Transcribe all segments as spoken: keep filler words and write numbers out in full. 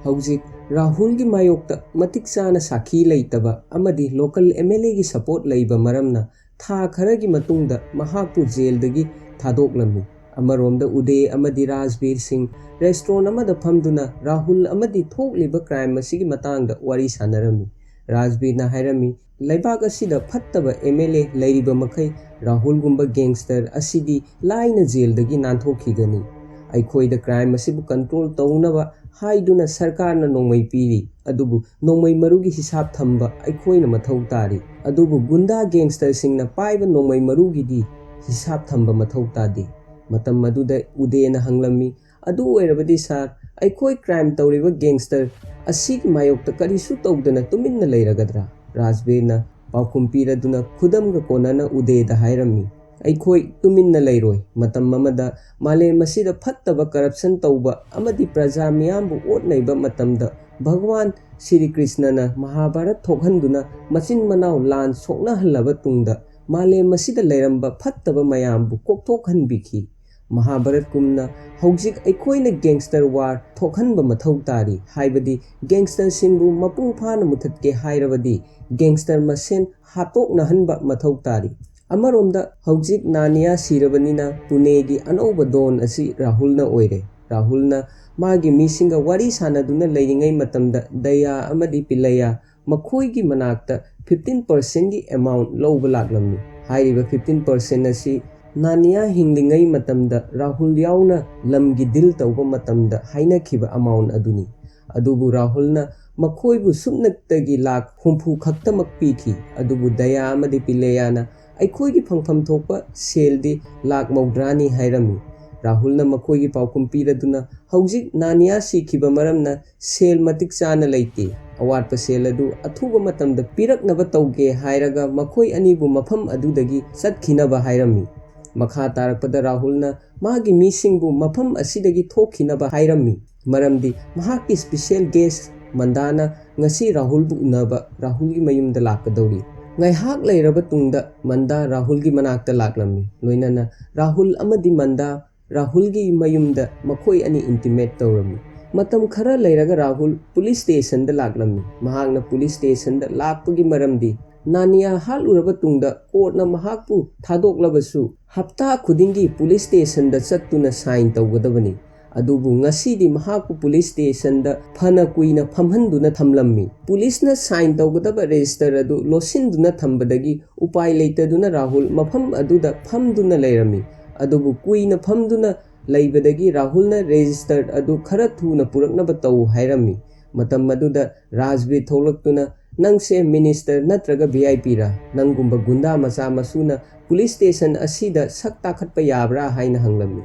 ꯍꯧꯖꯤꯛ ꯔꯥꯍꯨꯜꯒꯤ ꯃꯥꯌꯣꯛꯇ ꯃꯇꯤꯛ ꯆꯥꯅ ꯁꯥꯈꯤ ꯂꯩꯇꯕ ꯑꯃꯗꯤ local M L Aꯒꯤ support ꯂꯩꯕ ꯃꯔꯝꯅ ꯊꯥ ꯈꯔꯒꯤ ꯃꯇꯨꯡꯗ ꯃꯍꯥꯛꯄꯨ ꯖꯦꯜꯗꯒꯤ ꯊꯥꯗꯣꯛꯂꯝꯃꯤ꯫ ꯑꯃꯔꯣꯝꯗ ꯎꯗꯦ ꯑꯃꯗꯤ ꯔꯥꯖꯕꯤꯔ ꯁꯤꯡ restaurant ꯑꯃꯗ ꯐꯝꯗꯨꯅ ꯔꯥꯍꯨꯜ ꯑꯃꯗꯤ ꯊꯣꯛꯂꯤꯕ crime ꯑꯁꯤꯒꯤ ꯃꯇꯥꯡꯗ ꯋꯥꯔꯤ ꯁꯥꯟꯅꯔꯝꯃꯤ꯫ ꯔꯥꯖꯕꯤꯔꯅ ꯍꯥꯏꯔꯝꯃꯤ, "ꯂꯩꯕꯥꯛ ꯑꯁꯤꯗ ꯐꯠꯇꯕ M L A ꯂꯩꯔꯤꯕ ꯃꯈꯩ ꯔꯥꯍꯨꯜꯒꯨꯝꯕ gangster ꯑꯁꯤꯗꯤ ꯂꯥꯏꯅ ꯖꯦꯜꯗꯒꯤ ꯅꯥꯟꯊꯣꯛꯈꯤꯒꯅꯤ꯫ ꯑꯩꯈꯣꯏꯗ crime ꯑꯁꯤꯕꯨ control ꯇꯧꯅꯕ ꯍꯥꯏꯗꯨꯅ ꯁꯔꯀꯥꯔꯅ ꯅꯣꯡꯃꯩ ꯄꯤꯔꯤ, ꯑꯗꯨꯕꯨ ꯅꯣꯡꯃꯩ ꯃꯔꯨꯒꯤ ꯍꯤꯁꯥꯞ ꯊꯝꯕ ꯑꯩꯈꯣꯏꯅ ꯃꯊꯧ ꯇꯥꯔꯤ꯫ ꯑꯗꯨꯕꯨ ꯒꯨꯟꯗꯥ gangsterꯁꯤꯡꯅ ꯄꯥꯏꯕ ꯅꯣꯡꯃꯩ ꯃꯔꯨꯒꯤꯗꯤ ꯍꯤꯁꯥꯞ ꯊꯝꯕ ꯃꯊꯧ ꯇꯥꯗꯦ꯫" ꯃꯇꯝ ꯑꯗꯨꯗ ꯎꯗꯦꯅ ꯍꯪꯂꯝꯃꯤ, "ꯑꯗꯨ ꯑꯣꯏꯔꯕꯗꯤ ꯁꯥꯔ, ꯑꯩꯈꯣꯏ crime ꯇꯧꯔꯤꯕ gangster ꯑꯁꯤꯒꯤ ꯃꯥꯌꯣꯛꯇ ꯀꯔꯤꯁꯨ ꯇꯧꯗꯅ ꯇꯨꯃꯤꯟꯅ ꯂꯩꯔꯒꯗ꯭ꯔꯥ?" ꯔꯥꯖꯕꯤꯔꯅ ꯄꯥꯎꯈꯨꯝ ꯄꯤꯔꯗꯨꯅ ꯈꯨꯗꯝꯒ ꯀꯣꯟꯅꯅ ꯎꯗꯦꯗ ꯍꯥꯏꯔꯝꯃꯤ, "ꯑꯩꯈꯣꯏ ꯇꯨꯃꯤꯟꯅ ꯂꯩꯔꯣꯏ꯫ ꯃꯇꯝ ꯑꯃꯗ ꯃꯥꯂꯦꯝ ꯑꯁꯤꯗ ꯐꯠꯇꯕ corruption ꯇꯧꯕ ꯑꯃꯗꯤ ꯄ꯭ꯔꯖꯥ ꯃꯤꯌꯥꯝꯕꯨ ꯑꯣꯠ ꯅꯩꯕ ꯃꯇꯝꯗ ꯚꯒꯋꯥꯟ ꯁ꯭ꯔꯤ ꯀ꯭ꯔꯤꯁꯅꯅ ꯃꯍꯥꯚꯥꯔꯠ ꯊꯣꯛꯍꯟꯗꯨꯅ ꯃꯆꯤꯟ ꯃꯅꯥꯎ ꯂꯥꯟ ꯁꯣꯛꯅꯍꯜꯂꯕ ꯇꯨꯡꯗ ꯃꯥꯂꯦꯝ ꯑꯁꯤꯗ ꯂꯩꯔꯝꯕ ꯐꯠꯇꯕ ꯃꯌꯥꯝꯕꯨ ꯀꯣꯛꯊꯣꯛꯍꯟꯕꯤꯈꯤ꯫ ꯃꯍꯥꯚꯥꯔꯠꯀꯨꯝꯅ ꯍꯧꯖꯤꯛ ꯑꯩꯈꯣꯏꯅ gangster war ꯊꯣꯛꯍꯟꯕ ꯃꯊꯧ ꯇꯥꯔꯤ, ꯍꯥꯏꯕꯗꯤ gangsterꯁꯤꯡꯕꯨ ꯃꯄꯨꯡ ꯐꯥꯅ ꯃꯨꯊꯠꯀꯦ ꯍꯥꯏꯔꯕꯗꯤ gangster ꯃꯁꯦꯟ ꯍꯥꯠꯇꯣꯛꯅꯍꯟꯕ ꯃꯊꯧ ꯇꯥꯔꯤ꯫" ꯑꯃꯔꯣꯝꯗ ꯍꯧꯖꯤꯛ ꯅꯥꯅꯤꯌꯥ ꯁꯤꯔꯕꯅꯤꯅ ꯄꯨꯅꯦꯒꯤ ꯑꯅꯧꯕ don ꯑꯁꯤ ꯔꯥꯍꯨꯜꯅ ꯑꯣꯏꯔꯦ꯫ ꯔꯥꯍꯨꯜꯅ ꯃꯥꯒꯤ ꯃꯤꯁꯤꯡꯒ ꯋꯥꯔꯤ ꯁꯥꯟꯅꯗꯨꯅ ꯂꯩꯔꯤꯉꯩ ꯃꯇꯝꯗ ꯗꯌꯥ ꯑꯃꯗꯤ ꯄꯤꯂꯌꯥ ꯃꯈꯣꯏꯒꯤ ꯃꯅꯥꯛꯇ fifteen percentꯀꯤ amount ꯂꯧꯕ ꯂꯥꯛꯂꯝꯃꯤ꯫ ꯍꯥꯏꯔꯤꯕ fifteen percent ꯑꯁꯤ ꯅꯥꯅꯤꯌꯥ ꯍꯤꯡꯂꯤꯉꯩ ꯃꯇꯝꯗ ꯔꯥꯍꯨꯜ ꯌꯥꯎꯅ ꯂꯝꯒꯤ deal ꯇꯧꯕ ꯃꯇꯝꯗ ꯍꯥꯏꯅꯈꯤꯕ amount ꯑꯗꯨꯅꯤ꯫ ꯑꯗꯨꯕꯨ ꯔꯥꯍꯨꯜꯅ ꯃꯈꯣꯏꯕꯨ ꯁꯨꯞꯅꯇꯒꯤ ꯂꯥꯈ ꯍꯨꯝꯐꯨ ꯈꯛꯇꯃꯛ ꯄꯤꯈꯤ꯫ ꯑꯗꯨꯕꯨ ꯗꯌꯥ ꯑꯃꯗꯤ ꯄꯤꯂꯌꯥꯅ ꯑꯩꯈꯣꯏꯒꯤ ꯐꯪꯐꯝ ꯊꯣꯛꯄ ꯁꯦꯜꯗꯤ ꯂꯥꯈ ꯃꯧꯗ꯭ꯔꯥꯅꯤ ꯍꯥꯏꯔꯝꯃꯤ꯫ ꯔꯥꯍꯨꯜꯅ ꯃꯈꯣꯏꯒꯤ ꯄꯥꯎꯈꯨꯝ ꯄꯤꯔꯗꯨꯅ ꯍꯧꯖꯤꯛ ꯅꯥꯅꯤꯌꯥ ꯁꯤꯈꯤꯕ ꯃꯔꯝꯅ ꯁꯦꯜ ꯃꯇꯤꯛ ꯆꯥꯅ ꯂꯩꯇꯦ, ꯑꯋꯥꯠꯄ ꯁꯦꯜ ꯑꯗꯨ ꯑꯊꯨꯕ ꯃꯇꯝꯗ ꯄꯤꯔꯛꯅꯕ ꯇꯧꯒꯦ ꯍꯥꯏꯔꯒ ꯃꯈꯣꯏ ꯑꯅꯤꯕꯨ ꯃꯐꯝ ꯑꯗꯨꯗꯒꯤ ꯆꯠꯈꯤꯅꯕ ꯍꯥꯏꯔꯝꯃꯤ꯫ ꯃꯈꯥ ꯇꯥꯔꯛꯄꯗ ꯔꯥꯍꯨꯜꯅ ꯃꯥꯒꯤ ꯃꯤꯁꯤꯡꯕꯨ ꯃꯐꯝ ꯑꯁꯤꯗꯒꯤ ꯊꯣꯛꯈꯤꯅꯕ ꯍꯥꯏꯔꯝꯃꯤ, ꯃꯔꯝꯗꯤ ꯃꯍꯥꯛꯀꯤ special guest ꯃꯟꯗꯥꯅ ꯉꯁꯤ ꯔꯥꯍꯨꯜꯕꯨ ꯎꯅꯕ ꯔꯥꯍꯨꯜꯒꯤ ꯃꯌꯨꯝꯗ ꯂꯥꯛꯀꯗꯧꯔꯤ꯫ ꯉꯥꯏꯍꯥꯛ ꯂꯩꯔꯕ ꯇꯨꯡꯗ ꯃꯟꯗꯥ ꯔꯥꯍꯨꯜꯒꯤ ꯃꯅꯥꯛꯇ ꯂꯥꯛꯂꯝꯃꯤ, ꯂꯣꯏꯅꯅ ꯔꯥꯍꯨꯜ ꯑꯃꯗꯤ ꯃꯟꯗꯥ ꯔꯥꯍꯨꯜꯒꯤ ꯃꯌꯨꯝꯗ ꯃꯈꯣꯏ ꯑꯅꯤ intimate ꯇꯧꯔꯝꯃꯤ꯫ ꯃꯇꯝ ꯈꯔ ꯂꯩꯔꯒ ꯔꯥꯍꯨꯜ ꯄꯨꯂꯤꯁ ꯁ꯭ꯇꯦꯁꯟꯗ ꯂꯥꯛꯂꯝꯃꯤ꯫ ꯃꯍꯥꯛꯅ ꯄꯨꯂꯤꯁ ꯁ꯭ꯇꯦꯁꯟꯗ ꯂꯥꯛꯄꯒꯤ ꯃꯔꯝꯗꯤ, ꯅꯥꯅꯤꯌꯥ ꯍꯥꯠꯂꯨꯔꯕ ꯇꯨꯡꯗ ꯀꯣꯔꯠꯅ ꯃꯍꯥꯛꯄꯨ ꯊꯥꯗꯣꯛꯂꯕꯁꯨ, ꯍꯞꯇꯥ ꯈꯨꯗꯤꯡꯒꯤ ꯄꯨꯂꯤꯁ ꯁ꯭ꯇꯦꯁꯟꯗ ꯆꯠꯇꯨꯅ ꯁꯥꯏꯟ ꯇꯧꯒꯗꯕꯅꯤ꯫ ꯑꯗꯨꯕꯨ ꯉꯁꯤꯗꯤ ꯃꯍꯥꯛꯄꯨ ꯄꯨꯂꯤꯁ ꯁ꯭ꯇꯦꯁꯟꯗ ꯐꯅ ꯀꯨꯏꯅ ꯐꯝꯍꯟꯗꯨꯅ ꯊꯝꯂꯝꯃꯤ꯫ ꯄꯨꯂꯤꯁꯅ ꯁꯥꯏꯟ ꯇꯧꯒꯗꯕ ꯔꯦꯖꯤꯁꯇꯔ ꯑꯗꯨ ꯂꯣꯠꯁꯤꯟꯗꯨꯅ ꯊꯝꯕꯗꯒꯤ ꯎꯄꯥꯏ ꯂꯩꯇꯗꯨꯅ ꯔꯥꯍꯨꯜ ꯃꯐꯝ ꯑꯗꯨꯗ ꯐꯝꯗꯨꯅ ꯂꯩꯔꯝꯃꯤ꯫ ꯑꯗꯨꯕꯨ ꯀꯨꯏꯅ ꯐꯝꯗꯨꯅ ꯂꯩꯕꯗꯒꯤ ꯔꯥꯍꯨꯜꯅ ꯔꯦꯖꯤꯁꯇꯔ ꯑꯗꯨ ꯈꯔ ꯊꯨꯅ ꯄꯨꯔꯛꯅꯕ ꯇꯧ ꯍꯥꯏꯔꯝꯃꯤ꯫ ꯃꯇꯝ ꯑꯗꯨꯗ ꯔꯥꯖꯕꯤꯔ ꯊꯣꯛꯂꯛꯇꯨꯅ, "ꯅꯪꯁꯦ ꯃꯤꯅꯤꯁꯇꯔ ꯅꯠꯇ꯭ꯔꯒ ꯚꯤ ꯑꯥꯏ ꯄꯤꯔꯥ? ꯅꯪꯒꯨꯝꯕ ꯒꯨꯟꯗꯥ ꯃꯆꯥ ꯃꯁꯨꯅ ꯄꯨꯂꯤꯁ ꯁ꯭ꯇꯦꯁꯟ ꯑꯁꯤꯗ ꯁꯛ ꯇꯥꯈꯠꯄ ꯌꯥꯕ꯭ꯔꯥ?" ꯍꯥꯏꯅ ꯍꯪꯂꯝꯃꯤ꯫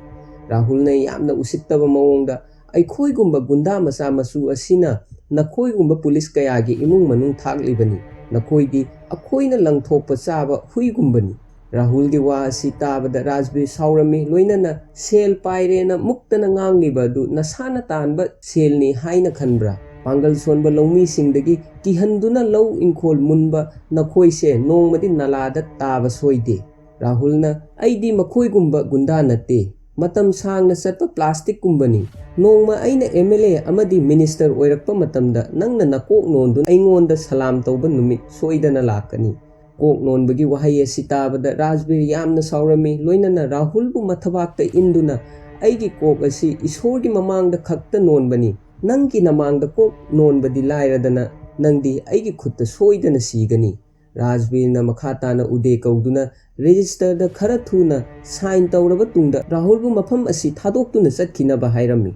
ꯔꯥꯍꯨꯜꯅ ꯌꯥꯝꯅ ꯎꯁꯤꯠꯇꯕ ꯃꯑꯣꯡꯗ, "ꯑꯩꯈꯣꯏꯒꯨꯝꯕ ꯒꯨꯟꯗꯥ ꯃꯆꯥ ꯃꯁꯨ ꯑꯁꯤꯅ ꯅꯈꯣꯏꯒꯨꯝꯕ ꯄꯨꯂꯤꯁ ꯀꯌꯥꯒꯤ ꯏꯃꯨꯡ ꯃꯅꯨꯡ ꯊꯥꯛꯂꯤꯕꯅꯤ꯫ ꯅꯈꯣꯏꯗꯤ ꯑꯩꯈꯣꯏꯅ ꯂꯪꯊꯣꯛꯄ ꯆꯥꯕ ꯍꯨꯏꯒꯨꯝꯕꯅꯤ꯫" ꯔꯥꯍꯨꯜꯒꯤ ꯋꯥ ꯑꯁꯤ ꯇꯥꯕꯗ ꯔꯥꯖꯕꯤꯔ ꯁꯥꯎꯔꯝꯃꯤ, ꯂꯣꯏꯅꯅ, "ꯁꯦꯜ ꯄꯥꯏꯔꯦꯅ ꯃꯨꯛꯇꯅ ꯉꯥꯡꯂꯤꯕ ꯑꯗꯨ ꯅꯁꯥꯅ ꯇꯥꯟꯕ ꯁꯦꯜꯅꯤ ꯍꯥꯏꯅ ꯈꯟꯕ꯭ꯔꯥ? ꯄꯥꯡꯒꯜ ꯁꯣꯟꯕ ꯂꯧꯃꯤꯁꯤꯡꯗꯒꯤ ꯀꯤꯍꯟꯗꯨꯅ ꯂꯧ ꯏꯪꯈꯣꯜ ꯃꯨꯟꯕ ꯅꯈꯣꯏꯁꯦ ꯅꯣꯡꯃꯗꯤ ꯅꯂꯥꯗ ꯇꯥꯕ ꯁꯣꯏꯗꯦ꯫" ꯔꯥꯍꯨꯜꯅ, "ꯑꯩꯗꯤ ꯃꯈꯣꯏꯒꯨꯝꯕ ꯒꯨꯟꯗꯥ ꯅꯠꯇꯦ꯫ ꯃꯇꯝ ꯁꯥꯡꯅ ꯆꯠꯄ ꯄ꯭ꯂꯥꯁꯇꯤꯛꯀꯨꯝꯕꯅꯤ꯫ ꯅꯣꯡꯃ ꯑꯩꯅ ꯑꯦꯝ ꯑꯦꯜ ꯑꯦ ꯑꯃꯗꯤ ꯃꯤꯅꯤꯁꯇꯔ ꯑꯣꯏꯔꯛꯄ ꯃꯇꯝꯗ ꯅꯪꯅ ꯅꯀꯣꯛ ꯅꯣꯟꯗꯨꯅ ꯑꯩꯉꯣꯟꯗ ꯁꯂꯥꯝ ꯇꯧꯕ ꯅꯨꯃꯤꯠ ꯁꯣꯏꯗꯅ ꯂꯥꯛꯀꯅꯤ꯫" ꯀꯣꯛ ꯅꯣꯟꯕꯒꯤ ꯋꯥꯍꯩ ꯑꯁꯤ ꯇꯥꯕꯗ ꯔꯥꯖꯕꯤꯔ ꯌꯥꯝꯅ ꯁꯥꯎꯔꯝꯃꯤ, ꯂꯣꯏꯅꯅ ꯔꯥꯍꯨꯜꯕꯨ ꯃꯊꯕꯥꯛꯇ ꯏꯟꯗꯨꯅ, "ꯑꯩꯒꯤ ꯀꯣꯛ ꯑꯁꯤ ꯏꯁꯣꯔꯒꯤ ꯃꯃꯥꯡꯗ ꯈꯛꯇ ꯅꯣꯟꯕꯅꯤ꯫ ꯅꯪꯒꯤ ꯅꯃꯥꯡꯗ ꯀꯣꯛ ꯅꯣꯟꯕꯗꯤ ꯂꯥꯏꯔꯗꯅ, ꯅꯪꯗꯤ ꯑꯩꯒꯤ ꯈꯨꯠꯇ ꯁꯣꯏꯗꯅ ꯁꯤꯒꯅꯤ꯫" ꯔꯥꯖꯕꯤꯔꯅ ꯃꯈꯥ ꯇꯥꯅ ꯎꯗꯦ ꯀꯧꯗꯨꯅ ꯔꯦꯖꯤꯁꯇꯔꯗ ꯈꯔ ꯊꯨꯅ ꯁꯥꯏꯟ ꯇꯧꯔꯕ ꯇꯨꯡꯗ ꯔꯥꯍꯨꯜꯕꯨ ꯃꯐꯝ ꯑꯁꯤ ꯊꯥꯗꯣꯛꯇꯨꯅ ꯆꯠꯈꯤꯅꯕ ꯍꯥꯏꯔꯝꯃꯤ꯫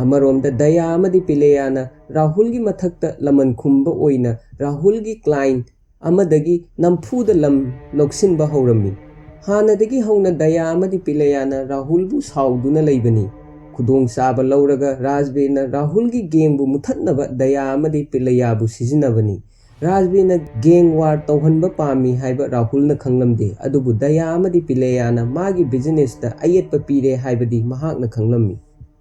ꯑꯃꯔꯣꯝꯗ ꯗꯌꯥ ꯑꯃꯗꯤ ꯄꯤꯂꯩꯌꯥꯅ ꯔꯥꯍꯨꯜꯒꯤ ꯃꯊꯛꯇ ꯂꯃꯟ ꯈꯨꯝꯕ ꯑꯣꯏꯅ ꯔꯥꯍꯨꯜꯒꯤ ꯀ꯭ꯂꯥꯏꯟ ꯑꯃꯗꯒꯤ ꯅꯝꯐꯨꯗ ꯂꯝ ꯂꯧꯁꯤꯟꯕ ꯍꯧꯔꯝꯃꯤ꯫ ꯍꯥꯟꯅꯗꯒꯤ ꯍꯧꯅ ꯗꯌꯥ ꯑꯃꯗꯤ ꯄꯤꯂꯩꯌꯥꯅ ꯔꯥꯍꯨꯜꯕꯨ ꯁꯥꯎꯗꯨꯅ ꯂꯩꯕꯅꯤ꯫ ꯈꯨꯗꯣꯡꯆꯥꯕ ꯂꯧꯔꯒ ꯔꯥꯖꯕꯤꯔꯅ ꯔꯥꯍꯨꯜꯒꯤ ꯒꯦꯡꯕꯨ ꯃꯨꯊꯠꯅꯕ ꯗꯌꯥ ꯑꯃꯗꯤ ꯄꯤꯂꯩꯌꯥꯕꯨ ꯁꯤꯖꯤꯟꯅꯕꯅꯤ꯫ ꯔꯥꯖꯕꯤꯔꯅ ꯒꯦꯡ ꯋꯥꯔ ꯇꯧꯍꯟꯕ ꯄꯥꯝꯃꯤ ꯍꯥꯏꯕ ꯔꯥꯍꯨꯜꯅ ꯈꯪꯂꯝꯗꯦ, ꯑꯗꯨꯕꯨ ꯗꯌꯥ ꯑꯃꯗꯤ ꯄꯤꯂꯩꯌꯥꯅ ꯃꯥꯒꯤ ꯕꯤꯖꯤꯅꯦꯁꯇ ꯑꯌꯦꯠꯄ ꯄꯤꯔꯦ ꯍꯥꯏꯕꯗꯤ ꯃꯍꯥꯛꯅ ꯈꯪꯂꯝꯃꯤ꯫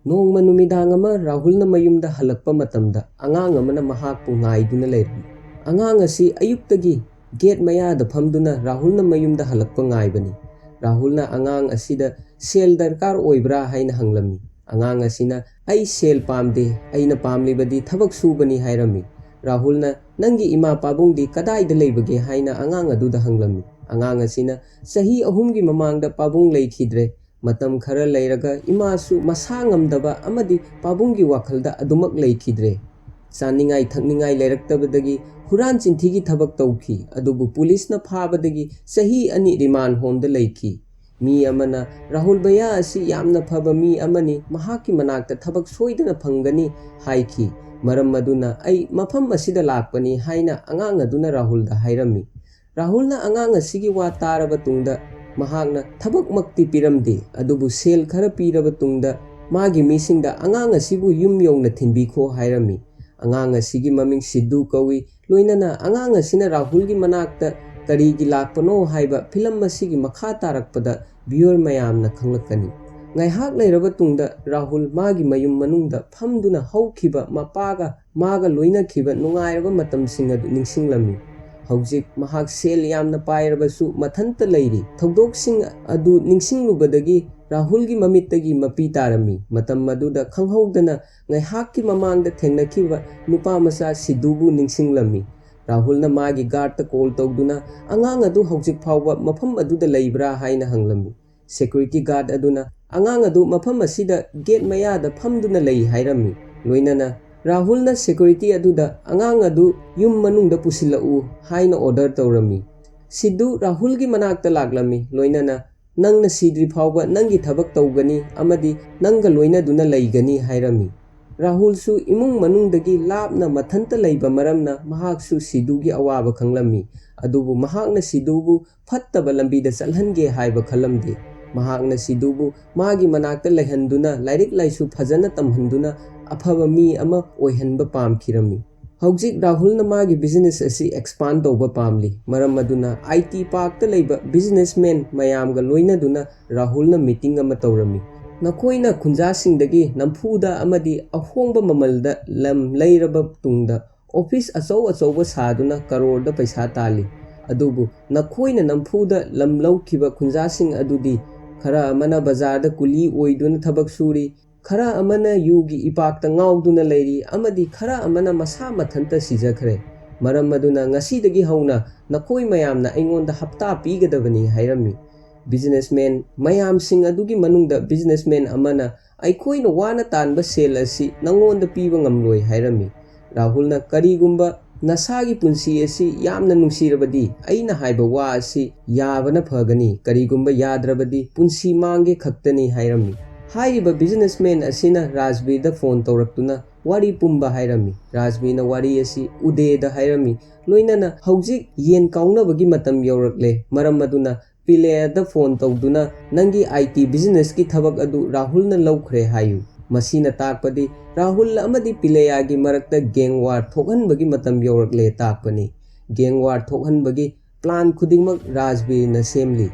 ꯅꯣꯡꯃ ꯅꯨꯃꯤꯗꯥꯡ ꯑꯃ ꯔꯥꯍꯨꯜꯅ ꯃꯌꯨꯝꯗ ꯍꯜꯂꯛꯄ ꯃꯇꯝꯗ ꯑꯉꯥꯡ ꯑꯃꯅ ꯃꯍꯥꯛꯄꯨ ꯉꯥꯏꯗꯨꯅ ꯂꯩꯔꯝꯃꯤ꯫ ꯑꯉꯥꯡ ꯑꯁꯤ ꯑꯌꯨꯛꯇꯒꯤ ꯒꯦꯠ ꯃꯌꯥꯗ ꯐꯝꯗꯨꯅ ꯔꯥꯍꯨꯜꯅ ꯃꯌꯨꯝꯗ ꯍꯜꯂꯛꯄ ꯉꯥꯏꯕꯅꯤ꯫ ꯔꯥꯍꯨꯜꯅ ꯑꯉꯥꯡ ꯑꯁꯤꯗ ꯁꯦꯜ ꯗꯔꯀꯥꯔ ꯑꯣꯏꯕ꯭ꯔꯥ ꯍꯥꯏꯅ ꯍꯪꯂꯝꯃꯤ꯫ ꯑꯉꯥꯡ ꯑꯁꯤꯅ, "ꯑꯩ ꯁꯦꯜ ꯄꯥꯝꯗꯦ, ꯑꯩꯅ ꯄꯥꯝꯂꯤꯕꯗꯤ ꯊꯕꯛ ꯁꯨꯕꯅꯤ" ꯍꯥꯏꯔꯝꯃꯤ꯫ ꯔꯥꯍꯨꯜꯅ, "ꯅꯪꯒꯤ ꯏꯃꯥ ꯄꯥꯕꯨꯡꯗꯤ ꯀꯗꯥꯏꯗ ꯂꯩꯕꯒꯦ?" ꯍꯥꯏꯅ ꯑꯉꯥꯡ ꯑꯗꯨꯗ ꯍꯪꯂꯝꯃꯤ꯫ ꯑꯉꯥꯡ ꯑꯁꯤꯅ, "ꯆꯍꯤ ꯑꯍꯨꯝꯒꯤ ꯃꯃꯥꯡꯗ ꯄꯥꯕꯨꯡ ꯂꯩꯈꯤꯗ꯭ꯔꯦ꯫ ꯃꯇꯝ ꯈꯔ ꯂꯩꯔꯒ ꯏꯃꯥꯁꯨ ꯃꯁꯥ ꯉꯝꯗꯕ ꯑꯃꯗꯤ ꯄꯥꯕꯨꯡꯒꯤ ꯋꯥꯈꯜꯗ ꯑꯗꯨꯃꯛ ꯂꯩꯈꯤꯗ꯭ꯔꯦ꯫ ꯆꯥꯅꯤꯡꯉꯥꯏ ꯊꯛꯅꯤꯡꯉꯥꯏ ꯂꯩꯔꯛꯇꯕꯗꯒꯤ ꯍꯨꯔꯥꯟ ꯆꯤꯟꯊꯤꯒꯤ ꯊꯕꯛ ꯇꯧꯈꯤ, ꯑꯗꯨꯕꯨ ꯄꯨꯂꯤꯁꯅ ꯐꯥꯕꯗꯒꯤ ꯆꯍꯤ ꯑꯅꯤ ꯔꯤꯃꯥꯟ ꯍꯣꯝꯗ ꯂꯩꯈꯤ꯫ ꯃꯤ ꯑꯃꯅ, 'ꯔꯥꯍꯨꯜ ꯚꯩꯌꯥ ꯑꯁꯤ ꯌꯥꯝꯅ ꯐꯕ ꯃꯤ ꯑꯃꯅꯤ, ꯃꯍꯥꯛꯀꯤ ꯃꯅꯥꯛꯇ ꯊꯕꯛ ꯁꯣꯏꯗꯅ ꯐꯪꯒꯅꯤ' ꯍꯥꯏꯈꯤ꯫ ꯃꯔꯝ ꯑꯗꯨꯅ ꯑꯩ ꯃꯐꯝ ꯑꯁꯤꯗ ꯂꯥꯛꯄꯅꯤ ꯍꯥꯏꯅ ꯑꯉꯥꯡ ꯑꯗꯨꯅ ꯔꯥꯍꯨꯜꯗ ꯍꯥꯏꯔꯝꯃꯤ꯫ ꯔꯥꯍꯨꯜꯅ ꯑꯉꯥꯡ ꯑꯁꯤꯒꯤ ꯋꯥ ꯇꯥꯔꯕ ꯇꯨꯡꯗ ꯃꯍꯥꯛꯅ ꯊꯕꯛꯃꯛꯇꯤ ꯄꯤꯔꯝꯗꯦ, ꯑꯗꯨꯕꯨ ꯁꯦꯜ ꯈꯔ ꯄꯤꯔꯕ ꯇꯨꯡꯗ ꯃꯥꯒꯤ ꯃꯤꯁꯤꯡꯗ ꯑꯉꯥꯡ ꯑꯁꯤꯕꯨ ꯌꯨꯝ ꯌꯧꯅ ꯊꯤꯟꯕꯤꯈꯣ ꯍꯥꯏꯔꯝꯃꯤ꯫ ꯑꯉꯥꯡ ꯑꯁꯤꯒꯤ ꯃꯃꯤꯡ ꯁꯤꯗꯨ ꯀꯧꯏ꯫ ꯂꯣꯏꯅꯅ ꯑꯉꯥꯡ ꯑꯁꯤꯅ ꯔꯥꯍꯨꯜꯒꯤ ꯃꯅꯥꯛꯇ ꯀꯔꯤꯒꯤ ꯂꯥꯛꯄꯅꯣ ꯍꯥꯏꯕ ꯐꯤꯂꯝ ꯑꯁꯤꯒꯤ ꯃꯈꯥ ꯇꯥꯔꯛꯄꯗ viewer ꯃꯌꯥꯝꯅ ꯈꯪꯂꯛꯀꯅꯤ꯫ ꯉꯥꯏꯍꯥꯛ ꯂꯩꯔꯕ ꯇꯨꯡꯗ ꯔꯥꯍꯨꯜ ꯃꯥꯒꯤ ꯃꯌꯨꯝ ꯃꯅꯨꯡꯗ ꯐꯝꯗꯨꯅ ꯍꯧꯈꯤꯕ ꯃꯄꯥꯒ ꯃꯥꯒ ꯂꯣꯏꯅꯈꯤꯕ ꯅꯨꯡꯉꯥꯏꯔꯕ ꯃꯇꯝꯁꯤꯡ ꯑꯗꯨ ꯅꯤꯡꯁꯤꯡꯂꯝꯃꯤ꯫ ꯍꯧꯖꯤꯛ ꯃꯍꯥꯛ ꯁꯦꯜ ꯌꯥꯝꯅ ꯄꯥꯏꯔꯕꯁꯨ ꯃꯊꯟꯇ ꯂꯩꯔꯤ꯫ ꯊꯧꯗꯣꯛꯁꯤꯡ ꯑꯗꯨ ꯅꯤꯡꯁꯤꯡꯂꯨꯕꯗꯒꯤ ꯔꯥꯍꯨꯜꯒꯤ ꯃꯃꯤꯠꯇꯒꯤ ꯃꯄꯤ ꯇꯥꯔꯝꯃꯤ꯫ ꯃꯇꯝ ꯑꯗꯨꯗ ꯈꯪꯍꯧꯗꯅ ꯉꯥꯏꯍꯥꯛꯀꯤ ꯃꯃꯥꯡꯗ ꯊꯦꯡꯅꯈꯤꯕ ꯅꯨꯄꯥ ꯃꯆꯥ ꯁꯤꯗꯨꯕꯨ ꯅꯤꯡꯁꯤꯡꯂꯝꯃꯤ꯫ ꯔꯥꯍꯨꯜꯅ ꯃꯥꯒꯤ ꯒꯥꯔꯗꯇ ꯀꯣꯜ ꯇꯧꯗꯨꯅ, "ꯑꯉꯥꯡ ꯑꯗꯨ ꯍꯧꯖꯤꯛ ꯐꯥꯎꯕ ꯃꯐꯝ ꯑꯗꯨꯗ ꯂꯩꯕ꯭ꯔꯥ?" ꯍꯥꯏꯅ ꯍꯪꯂꯝꯃꯤ꯫ ꯁꯦꯀ꯭ꯌꯨꯔꯤꯇꯤ ꯒꯥꯔꯗ ꯑꯗꯨꯅ, "ꯑꯉꯥꯡ ꯑꯗꯨ ꯃꯐꯝ ꯑꯁꯤꯗ ꯒꯦꯠ ꯃꯌꯥꯗ ꯐꯝꯗꯨꯅ ꯂꯩ" ꯍꯥꯏꯔꯝꯃꯤ꯫ ꯂꯣꯏꯅꯅ ꯔꯥꯍꯨꯜꯅ ꯁꯦꯀ꯭ꯌꯨꯔꯤꯇꯤ ꯑꯗꯨꯗ, "ꯑꯉꯥꯡ ꯑꯗꯨ ꯌꯨꯝ ꯃꯅꯨꯡꯗ ꯄꯨꯁꯤꯜꯂꯛꯎ" ꯍꯥꯏꯅ ꯑꯣꯔꯗꯔ ꯇꯧꯔꯝꯃꯤ꯫ ꯁꯤꯗꯨ ꯔꯥꯍꯨꯜꯒꯤ ꯃꯅꯥꯛꯇ ꯂꯥꯛꯂꯝꯃꯤ꯫ ꯂꯣꯏꯅꯅ, "ꯅꯪꯅ ꯁꯤꯗ꯭ꯔꯤ ꯐꯥꯎꯕ ꯅꯪꯒꯤ ꯊꯕꯛ ꯇꯧꯒꯅꯤ ꯑꯃꯗꯤ ꯅꯪꯒ ꯂꯣꯏꯅꯗꯨꯅ ꯂꯩꯒꯅꯤ" ꯍꯥꯏꯔꯝꯃꯤ꯫ ꯔꯥꯍꯨꯜꯁꯨ ꯏꯃꯨꯡ ꯃꯅꯨꯡꯗꯒꯤ ꯂꯥꯞꯅ ꯃꯊꯟꯇ ꯂꯩꯕ ꯃꯔꯝꯅ ꯃꯍꯥꯛꯁꯨ ꯁꯤꯗꯨꯒꯤ ꯑꯋꯥꯕ ꯈꯪꯂꯝꯃꯤ꯫ ꯑꯗꯨꯕꯨ ꯃꯍꯥꯛꯅ ꯁꯤꯗꯨꯕꯨ ꯐꯠꯇꯕ ꯂꯝꯕꯤꯗ ꯆꯠꯍꯟꯒꯦ ꯍꯥꯏꯕ ꯈꯜꯂꯝꯗꯦ꯫ ꯃꯍꯥꯛꯅ ꯁꯤꯗꯨꯕꯨ ꯃꯥꯒꯤ ꯃꯅꯥꯛꯇ ꯂꯩꯍꯟꯗꯨꯅ ꯂꯥꯏꯔꯤꯛ ꯂꯥꯏꯁꯨ ꯐꯖꯅ ꯇꯝꯍꯟꯗꯨꯅ ꯑꯐꯕ ꯃꯤ ꯑꯃ ꯑꯣꯏꯍꯟꯕ ꯄꯥꯝꯈꯤꯔꯝꯃꯤ꯫ ꯍꯧꯖꯤꯛ ꯔꯥꯍꯨꯜꯅ ꯃꯥꯒꯤ ꯕꯤꯖꯤꯅꯦꯁ ꯑꯁꯤ ꯑꯦꯛꯁꯄꯥꯟ ꯇꯧꯕ ꯄꯥꯝꯂꯤ꯫ ꯃꯔꯝ ꯑꯗꯨꯅ ꯑꯥꯏ ꯇꯤ ꯄꯥꯔꯛꯇ ꯂꯩꯕ ꯕꯤꯖꯤꯅꯦꯁꯃꯦꯟ ꯃꯌꯥꯝꯒ ꯂꯣꯏꯅꯗꯨꯅ ꯔꯥꯍꯨꯜꯅ ꯃꯤꯇꯤꯡ ꯑꯃ ꯇꯧꯔꯝꯃꯤ꯫ ꯅꯈꯣꯏꯅ ꯈꯨꯟꯖꯥꯁꯤꯡꯗꯒꯤ ꯅꯝꯐꯨꯗ ꯑꯃꯗꯤ ꯑꯍꯣꯡꯕ ꯃꯃꯜꯗ ꯂꯝ ꯂꯩꯔꯕ ꯇꯨꯡꯗ ꯑꯣꯐꯤꯁ ꯑꯆꯧ ꯑꯆꯧꯕ ꯁꯥꯗꯨꯅ ꯀꯔꯣꯔꯗ ꯄꯩꯁꯥ ꯇꯥꯜꯂꯤ꯫ ꯑꯗꯨꯕꯨ ꯅꯈꯣꯏꯅ ꯅꯝꯐꯨꯗ ꯂꯝ ꯂꯧꯈꯤꯕ ꯈꯨꯟꯖꯥꯁꯤꯡ ꯑꯗꯨꯗꯤ ꯈꯔ ꯑꯃꯅ ꯕꯖꯥꯔꯗ ꯀꯨꯂꯤ ꯑꯣꯏꯗꯨꯅ ꯊꯕꯛ ꯁꯨꯔꯤ, ꯈꯔ ꯑꯃꯅ ꯌꯨꯒꯤ ꯏꯄꯥꯛꯇ ꯉꯥꯎꯗꯨꯅ ꯂꯩꯔꯤ ꯑꯃꯗꯤ ꯈꯔ ꯑꯃꯅ ꯃꯁꯥ ꯃꯊꯟꯇ ꯁꯤꯖꯈ꯭ꯔꯦ꯫ ꯃꯔꯝ ꯑꯗꯨꯅ ꯉꯁꯤꯗꯒꯤ ꯍꯧꯅ ꯅꯈꯣꯏ ꯃꯌꯥꯝꯅ ꯑꯩꯉꯣꯟꯗ ꯍꯞꯇꯥ ꯄꯤꯒꯗꯕꯅꯤ ꯍꯥꯏꯔꯝꯃꯤ꯫ ꯕꯤꯖꯤꯅꯦꯁꯃꯦꯟ ꯃꯌꯥꯝꯁꯤꯡ ꯑꯗꯨꯒꯤ ꯃꯅꯨꯡꯗ ꯕꯤꯖꯤꯅꯦꯁꯃꯦꯟ ꯑꯃꯅ, "ꯑꯩꯈꯣꯏꯅ ꯋꯥꯅ ꯇꯥꯟꯕ ꯁꯦꯜ ꯑꯁꯤ ꯅꯉꯣꯟꯗ ꯄꯤꯕ ꯉꯝꯂꯣꯏ" ꯍꯥꯏꯔꯝꯃꯤ꯫ ꯔꯥꯍꯨꯜꯅ, "ꯀꯔꯤꯒꯨꯝꯕ ꯅꯁꯥꯒꯤ ꯄꯨꯟꯁꯤ ꯑꯁꯤ ꯌꯥꯝꯅ ꯅꯨꯡꯁꯤꯔꯕꯗꯤ, ꯑꯩꯅ ꯍꯥꯏꯕ ꯋꯥ ꯑꯁꯤ ꯌꯥꯕꯅ ꯐꯒꯅꯤ, ꯀꯔꯤꯒꯨꯝꯕ ꯌꯥꯗ꯭ꯔꯕꯗꯤ ꯄꯨꯟꯁꯤ ꯃꯥꯡꯒꯦ ꯈꯛꯇꯅꯤ" ꯍꯥꯏꯔꯝꯃꯤ꯫ ꯍꯥꯏꯔꯤꯕ ꯕꯤꯖꯤꯅꯦꯁꯃꯦꯟ ꯑꯁꯤꯅ ꯔꯥꯖꯕꯤꯔꯗ ꯐꯣꯟ ꯇꯧꯔꯛꯇꯨꯅ ꯋꯥꯔꯤ ꯄꯨꯝꯕ ꯍꯥꯏꯔꯝꯃꯤ꯫ ꯔꯥꯖꯕꯤꯔꯅ ꯋꯥꯔꯤ ꯑꯁꯤ ꯎꯗꯦꯗ ꯍꯥꯏꯔꯝꯃꯤ, ꯂꯣꯏꯅꯅ, "ꯍꯧꯖꯤꯛ ꯌꯦꯟ ꯀꯥꯎꯅꯕꯒꯤ ꯃꯇꯝ ꯌꯧꯔꯛꯂꯦ, ꯃꯔꯝ ꯑꯗꯨꯅ ꯄꯤꯂꯦꯌꯥꯗ ꯐꯣꯟ ꯇꯧꯗꯨꯅ ꯅꯪꯒꯤ ꯑꯥꯏ ꯇꯤ ꯕꯤꯖꯤꯅꯦꯁꯀꯤ ꯊꯕꯛ ꯑꯗꯨ ꯔꯥꯍꯨꯜꯅ ꯂꯧꯈ꯭ꯔꯦ ꯍꯥꯏꯌꯨ"꯫ ꯃꯁꯤꯅ ꯇꯥꯛꯄꯗꯤ ꯔꯥꯍꯨꯜ ꯑꯃꯗꯤ ꯄꯤꯂꯦꯌꯥꯒꯤ ꯃꯔꯛꯇ ꯒꯦꯡ ꯋꯥꯔ ꯊꯣꯛꯍꯟꯕꯒꯤ ꯃꯇꯝ ꯌꯧꯔꯛꯂꯦ ꯇꯥꯛꯄꯅꯤ꯫ ꯒꯦꯡ ꯋꯥꯔ ꯊꯣꯛꯍꯟꯕꯒꯤ ꯄ꯭ꯂꯥꯟ ꯈꯨꯗꯤꯡꯃꯛ ꯔꯥꯖꯕꯤꯔꯅ ꯁꯦꯝꯂꯤ꯫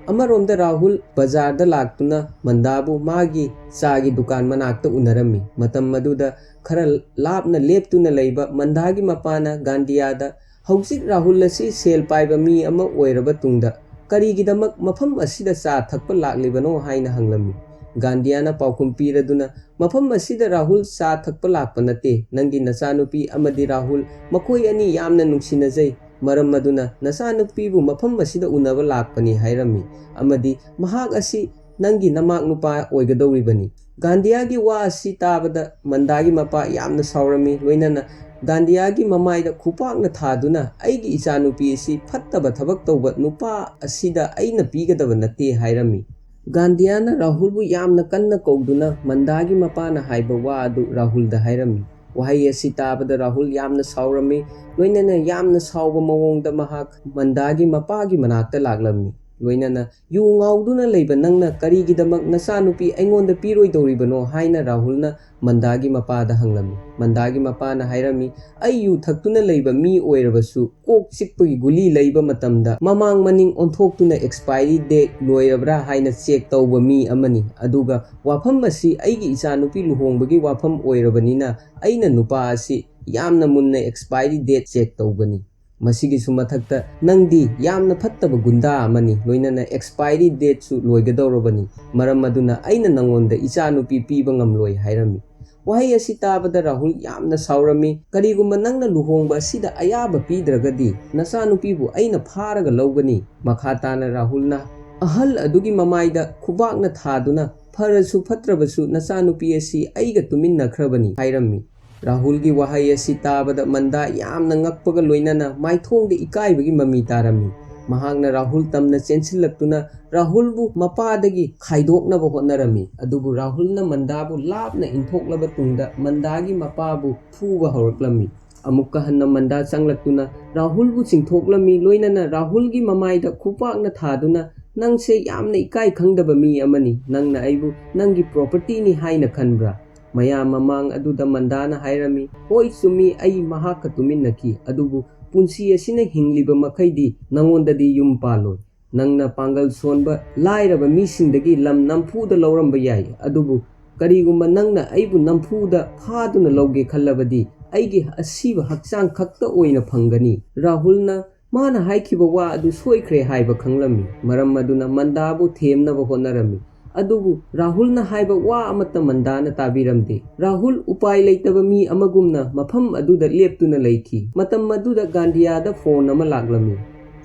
ꯑꯃꯔꯣꯝꯗ ꯔꯥꯍꯨꯜ ꯕꯖꯥꯔꯗ ꯂꯥꯛꯇꯨꯅ ꯃꯟꯗꯥꯕꯨ ꯃꯥꯒꯤ ꯆꯥꯒꯤ ꯗꯨꯀꯥꯟ ꯃꯅꯥꯛꯇ ꯎꯅꯔꯝꯃꯤ꯫ ꯃꯇꯝ ꯑꯗꯨꯗ ꯈꯔ ꯂꯥꯞꯅ ꯂꯦꯞꯇꯨꯅ ꯂꯩꯕ ꯃꯟꯗꯥꯒꯤ ꯃꯄꯥꯅ ꯒꯥꯟꯗꯤꯌꯥꯗ, "ꯍꯧꯖꯤꯛ ꯔꯥꯍꯨꯜ ꯑꯁꯤ ꯁꯦꯜ ꯄꯥꯏꯕ ꯃꯤ ꯑꯃ ꯑꯣꯏꯔꯕ ꯇꯨꯡꯗ ꯀꯔꯤꯒꯤꯗꯃꯛ ꯃꯐꯝ ꯑꯁꯤꯗ ꯆꯥ ꯊꯛꯄ ꯂꯥꯛꯂꯤꯕꯅꯣ?" ꯍꯥꯏꯅ ꯍꯪꯂꯝꯃꯤ꯫ ꯒꯥꯟꯗꯤꯌꯥꯅ ꯄꯥꯎꯈꯨꯝ ꯄꯤꯔꯗꯨꯅ, "ꯃꯐꯝ ꯑꯁꯤꯗ ꯔꯥꯍꯨꯜ ꯆꯥ ꯊꯛꯄ ꯂꯥꯛꯄ ꯅꯠꯇꯦ꯫ ꯅꯪꯒꯤ ꯅꯆꯥꯅꯨꯄꯤ ꯑꯃꯗꯤ ꯔꯥꯍꯨꯜ, ꯃꯈꯣꯏ ꯑꯅꯤ ꯌꯥꯝꯅ ꯅꯨꯡꯁꯤꯅꯖꯩ꯫ ꯃꯔꯝ ꯑꯗꯨꯅ ꯅꯆꯥꯅꯨꯄꯤꯕꯨ ꯃꯐꯝ ꯑꯁꯤꯗ ꯎꯅꯕ ꯂꯥꯛꯄꯅꯤ" ꯍꯥꯏꯔꯝꯃꯤ꯫ ꯑꯃꯗꯤ, "ꯃꯍꯥꯛ ꯑꯁꯤ ꯅꯪꯒꯤ ꯅꯃꯥꯛ ꯅꯨꯄꯥ ꯑꯣꯏꯒꯗꯧꯔꯤꯕꯅꯤ"꯫ ꯒꯥꯟꯗꯤꯌꯥꯒꯤ ꯋꯥ ꯑꯁꯤ ꯇꯥꯕꯗ ꯃꯟꯗꯥꯒꯤ ꯃꯄꯥ ꯌꯥꯝꯅ ꯁꯥꯎꯔꯝꯃꯤ꯫ ꯂꯣꯏꯅꯅ ꯒꯥꯟꯗꯤꯌꯥꯒꯤ ꯃꯃꯥꯏꯗ ꯈꯨꯄꯥꯛꯅ ꯊꯥꯗꯨꯅ, "ꯑꯩꯒꯤ ꯏꯆꯥꯅꯨꯄꯤ ꯑꯁꯤ ꯐꯠꯇꯕ ꯊꯕꯛ ꯇꯧꯕ ꯅꯨꯄꯥ ꯑꯁꯤꯗ ꯑꯩꯅ ꯄꯤꯒꯗꯕ ꯅꯠꯇꯦ" ꯍꯥꯏꯔꯝꯃꯤ꯫ ꯒꯥꯟꯗꯤꯌꯥꯅ ꯔꯥꯍꯨꯜꯕꯨ ꯌꯥꯝꯅ ꯀꯟꯅ ꯀꯧꯗꯨꯅ ꯃꯟꯗꯥꯒꯤ ꯃꯄꯥꯅ ꯍꯥꯏꯕ ꯋꯥ ꯑꯗꯨ ꯔꯥꯍꯨꯜꯗ ꯍꯥꯏꯔꯝꯃꯤ꯫ ꯋꯥꯍꯩ ꯑꯁꯤ ꯇꯥꯕꯗ ꯔꯥꯍꯨꯜ ꯌꯥꯝꯅ ꯁꯥꯎꯔꯝꯃꯤ꯫ ꯂꯣꯏꯅꯅ ꯌꯥꯝꯅ ꯁꯥꯎꯕ ꯃꯑꯣꯡꯗ ꯃꯍꯥꯛ ꯃꯟꯗꯥꯒꯤ ꯃꯄꯥꯒꯤ ꯃꯅꯥꯛꯇ ꯂꯥꯛꯂꯝꯃꯤ꯫ ꯂꯣꯏꯅꯅ, "ꯌꯨ ꯉꯥꯎꯗꯨꯅ ꯂꯩꯕ ꯅꯪꯅ ꯀꯔꯤꯒꯤꯗꯃꯛ ꯅꯆꯥꯅꯨꯄꯤ ꯑꯩꯉꯣꯟꯗ ꯄꯤꯔꯣꯏꯗꯧꯔꯤꯕꯅꯣ?" ꯍꯥꯏꯅ ꯔꯥꯍꯨꯜꯅ ꯃꯟꯗꯥꯒꯤ ꯃꯄꯥꯗ ꯍꯪꯂꯝꯃꯤ꯫ ꯃꯟꯗꯥꯒꯤ ꯃꯄꯥꯅ ꯍꯥꯏꯔꯝꯃꯤ, "ꯑꯩ ꯌꯨ ꯊꯛꯇꯨꯅ ꯂꯩꯕ ꯃꯤ ꯑꯣꯏꯔꯕꯁꯨ, ꯀꯣꯛ ꯆꯤꯛꯄꯒꯤ ꯒꯨꯂꯤ ꯂꯩꯕ ꯃꯇꯝꯗ ꯃꯃꯥꯡ ꯃꯅꯤꯡ ꯑꯣꯟꯊꯣꯛꯇꯨꯅ ꯑꯦꯛꯁꯄꯥꯏꯔꯤ ꯗꯦꯠ ꯂꯣꯏꯔꯕ꯭ꯔꯥ ꯍꯥꯏꯅ ꯆꯦꯛ ꯇꯧꯕ ꯃꯤ ꯑꯃꯅꯤ꯫ ꯑꯗꯨꯒ ꯋꯥꯐꯝ ꯑꯁꯤ ꯑꯩꯒꯤ ꯏꯆꯥꯅꯨꯄꯤ ꯂꯨꯍꯣꯡꯕꯒꯤ ꯋꯥꯐꯝ ꯑꯣꯏꯔꯕꯅꯤꯅ ꯑꯩꯅ ꯅꯨꯄꯥ ꯑꯁꯤ ꯌꯥꯝꯅ ꯃꯨꯟꯅ ꯑꯦꯛꯁꯄꯥꯏꯔꯤ ꯗꯦꯠ ꯆꯦꯛ ꯇꯧꯕꯅꯤ"꯫ ꯃꯁꯤꯒꯤꯁꯨ ꯃꯊꯛꯇ, "ꯅꯪꯗꯤ ꯌꯥꯝꯅ ꯐꯠꯇꯕ ꯒꯨꯟꯗꯥ ꯑꯃꯅꯤ, ꯂꯣꯏꯅꯅ expiry dateꯁꯨ ꯂꯣꯏꯒꯗꯧꯔꯕꯅꯤ, ꯃꯔꯝ ꯑꯗꯨꯅ ꯑꯩꯅ ꯅꯪꯉꯣꯟꯗ ꯏꯆꯥꯅꯨꯄꯤ ꯄꯤꯕ ꯉꯝꯂꯣꯏ" ꯍꯥꯏꯔꯝꯃꯤ꯫ ꯋꯥꯍꯩ ꯑꯁꯤ ꯇꯥꯕꯗ ꯔꯥꯍꯨꯜ ꯌꯥꯝꯅ ꯁꯥꯎꯔꯝꯃꯤ꯫ "ꯀꯔꯤꯒꯨꯝꯕ ꯅꯪꯅ ꯂꯨꯍꯣꯡꯕ ꯑꯁꯤꯗ ꯑꯌꯥꯕ ꯄꯤꯗ꯭ꯔꯒꯗꯤ ꯅꯆꯥꯅꯨꯄꯤꯕꯨ ꯑꯩꯅ ꯐꯥꯔꯒ ꯂꯧꯒꯅꯤ"꯫ ꯃꯈꯥ ꯇꯥꯅ ꯔꯥꯍꯨꯜꯅ, "ꯑꯍꯜ ꯑꯗꯨꯒꯤ ꯃꯃꯥꯏꯗ ꯈꯨꯕꯥꯛꯅ ꯊꯥꯗꯨꯅ, ꯐꯔꯁꯨ ꯐꯠꯇ꯭ꯔꯕꯁꯨ ꯅꯆꯥꯅꯨꯄꯤ ꯑꯁꯤ ꯑꯩꯒ ꯇꯨꯃꯤꯟꯅꯈ꯭ꯔꯕꯅꯤ" ꯍꯥꯏꯔꯝꯃꯤ꯫ ꯔꯥꯍꯨꯜꯒꯤ ꯋꯥꯍꯩ ꯑꯁꯤ ꯇꯥꯕꯗ ꯃꯟꯗꯥ ꯌꯥꯝꯅ ꯉꯛꯄꯒ ꯂꯣꯏꯅꯅ ꯃꯥꯏꯊꯣꯡꯗ ꯏꯀꯥꯏꯕꯒꯤ ꯃꯃꯤ ꯇꯥꯔꯝꯃꯤ꯫ ꯃꯍꯥꯛꯅ ꯔꯥꯍꯨꯜ ꯇꯝꯅ ꯆꯦꯟꯁꯤꯜꯂꯛꯇꯨꯅ ꯔꯥꯍꯨꯜꯕꯨ ꯃꯄꯥꯗꯒꯤ ꯈꯥꯏꯗꯣꯛꯅꯕ ꯍꯣꯠꯅꯔꯝꯃꯤ, ꯑꯗꯨꯕꯨ ꯔꯥꯍꯨꯜꯅ ꯃꯟꯗꯥꯕꯨ ꯂꯥꯞꯅ ꯏꯟꯊꯣꯛꯂꯕ ꯇꯨꯡꯗ ꯃꯟꯗꯥꯒꯤ ꯃꯄꯥꯕꯨ ꯐꯨꯕ ꯍꯧꯔꯛꯂꯝꯃꯤ꯫ ꯑꯃꯨꯛꯀ ꯍꯟꯅ ꯃꯟꯗꯥ ꯆꯪꯂꯛꯇꯨꯅ ꯔꯥꯍꯨꯜꯕꯨ ꯆꯤꯡꯊꯣꯛꯂꯝꯃꯤ, ꯂꯣꯏꯅꯅ ꯔꯥꯍꯨꯜꯒꯤ ꯃꯃꯥꯏꯗ ꯈꯨꯄꯥꯛꯅ ꯊꯥꯗꯨꯅ, "ꯅꯪꯁꯦ ꯌꯥꯝꯅ ꯏꯀꯥꯏ ꯈꯪꯗꯕ ꯃꯤ ꯑꯃꯅꯤ, ꯅꯪꯅ ꯑꯩꯕꯨ ꯅꯪꯒꯤ propertyꯅꯤ ꯍꯥꯏꯅ ꯈꯟꯕ꯭ꯔꯥ?" ꯃꯌꯥꯝ ꯃꯃꯥꯡ ꯑꯗꯨꯗ ꯃꯟꯗꯥꯅ ꯍꯥꯏꯔꯝꯃꯤ, "ꯍꯣꯏ, ꯆꯨꯝꯃꯤ, ꯑꯩ ꯃꯍꯥꯛꯀ ꯇꯨꯃꯤꯟꯅꯈꯤ, ꯑꯗꯨꯕꯨ ꯄꯨꯟꯁꯤ ꯑꯁꯤꯅ ꯍꯤꯡꯂꯤꯕ ꯃꯈꯩꯗꯤ ꯅꯉꯣꯟꯗꯗꯤ ꯌꯨꯝ ꯄꯥꯜꯂꯣꯏ꯫ ꯅꯪꯅ ꯄꯥꯡꯒꯜ ꯁꯣꯟꯕ, ꯂꯥꯏꯔꯕ ꯃꯤꯁꯤꯡꯗꯒꯤ ꯂꯝ ꯅꯝꯐꯨꯗ ꯂꯧꯔꯝꯕ ꯌꯥꯏ, ꯑꯗꯨꯕꯨ ꯀꯔꯤꯒꯨꯝꯕ ꯅꯪꯅ ꯑꯩꯕꯨ ꯅꯝꯐꯨꯗ ꯐꯥꯗꯨꯅ ꯂꯧꯒꯦ ꯈꯜꯂꯕꯗꯤ, ꯑꯩꯒꯤ ꯑꯁꯤꯕ ꯍꯛꯆꯥꯡ ꯈꯛꯇ ꯑꯣꯏꯅ ꯐꯪꯒꯅꯤ"꯫ ꯔꯥꯍꯨꯜꯅ ꯃꯥꯅ ꯍꯥꯏꯈꯤꯕ ꯋꯥ ꯑꯗꯨ ꯁꯣꯏꯈ꯭ꯔꯦ ꯍꯥꯏꯕ ꯈꯪꯂꯝꯃꯤ, ꯃꯔꯝ ꯑꯗꯨꯅ ꯃꯟꯗꯥꯕꯨ ꯊꯦꯝꯅꯕ ꯍꯣꯠꯅꯔꯝꯃꯤ꯫ ꯑꯗꯨꯕꯨ ꯔꯥꯍꯨꯜꯅ ꯍꯥꯏꯕ ꯋꯥ ꯑꯃꯠꯇ ꯃꯟꯗꯥꯅ ꯇꯥꯕꯤꯔꯝꯗꯦ꯫ ꯔꯥꯍꯨꯜ ꯎꯄꯥꯏ ꯂꯩꯇꯕ ꯃꯤ ꯑꯃꯒꯨꯝꯅ ꯃꯐꯝ ꯑꯗꯨꯗ ꯂꯦꯞꯇꯨꯅ ꯂꯩꯈꯤ꯫ ꯃꯇꯝ ꯑꯗꯨꯗ ꯒꯥꯟꯙꯤꯌꯥꯗ phone ꯑꯃ ꯂꯥꯛꯂꯝꯃꯤ꯫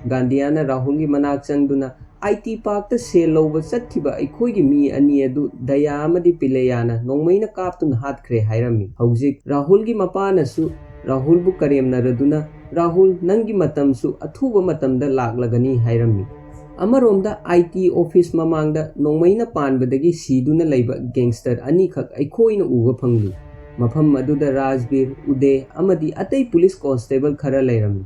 ꯒꯥꯟꯙꯤꯌꯥꯅ ꯔꯥꯍꯨꯜꯒꯤ ꯃꯅꯥꯛ ꯆꯪꯗꯨꯅ, "IT parkꯇ ꯁꯦꯜ ꯂꯧꯕ ꯆꯠꯈꯤꯕ ꯑꯩꯈꯣꯏꯒꯤ ꯃꯤ ꯑꯅꯤ ꯑꯗꯨ ꯗꯌꯥ ꯑꯃꯗꯤ ꯄꯤꯂꯩꯌꯥꯅ ꯅꯣꯡꯃꯩꯅ ꯀꯥꯞꯇꯨꯅ ꯍꯥꯠꯈ꯭ꯔꯦ" ꯍꯥꯏꯔꯝꯃꯤ꯫ ꯍꯧꯖꯤꯛ ꯔꯥꯍꯨꯜꯒꯤ ꯃꯄꯥꯅꯁꯨ ꯔꯥꯍꯨꯜꯕꯨ ꯀꯔꯦꯝꯅꯔꯗꯨꯅ, "ꯔꯥꯍꯨꯜ, ꯅꯪꯒꯤ ꯃꯇꯝꯁꯨ ꯑꯊꯨꯕ ꯃꯇꯝꯗ ꯂꯥꯛꯂꯒꯅꯤ" ꯍꯥꯏꯔꯝꯃꯤ꯫ ꯑꯃꯔꯣꯝꯗ, IT office ꯃꯃꯥꯡꯗ ꯅꯣꯡꯃꯩꯅ ꯄꯥꯟꯕꯗꯒꯤ ꯁꯤꯗꯨꯅ ꯂꯩꯕ gangster ꯑꯅꯤꯈꯛ ꯑꯩꯈꯣꯏꯅ ꯎꯕ ꯐꯪꯂꯤ꯫ ꯃꯐꯝ ꯑꯗꯨꯗ ꯔꯥꯖꯕꯤꯔ, ꯎꯗꯦ ꯑꯃꯗꯤ ꯑꯇꯩ police constable ꯈꯔ ꯂꯩꯔꯝꯃꯤ꯫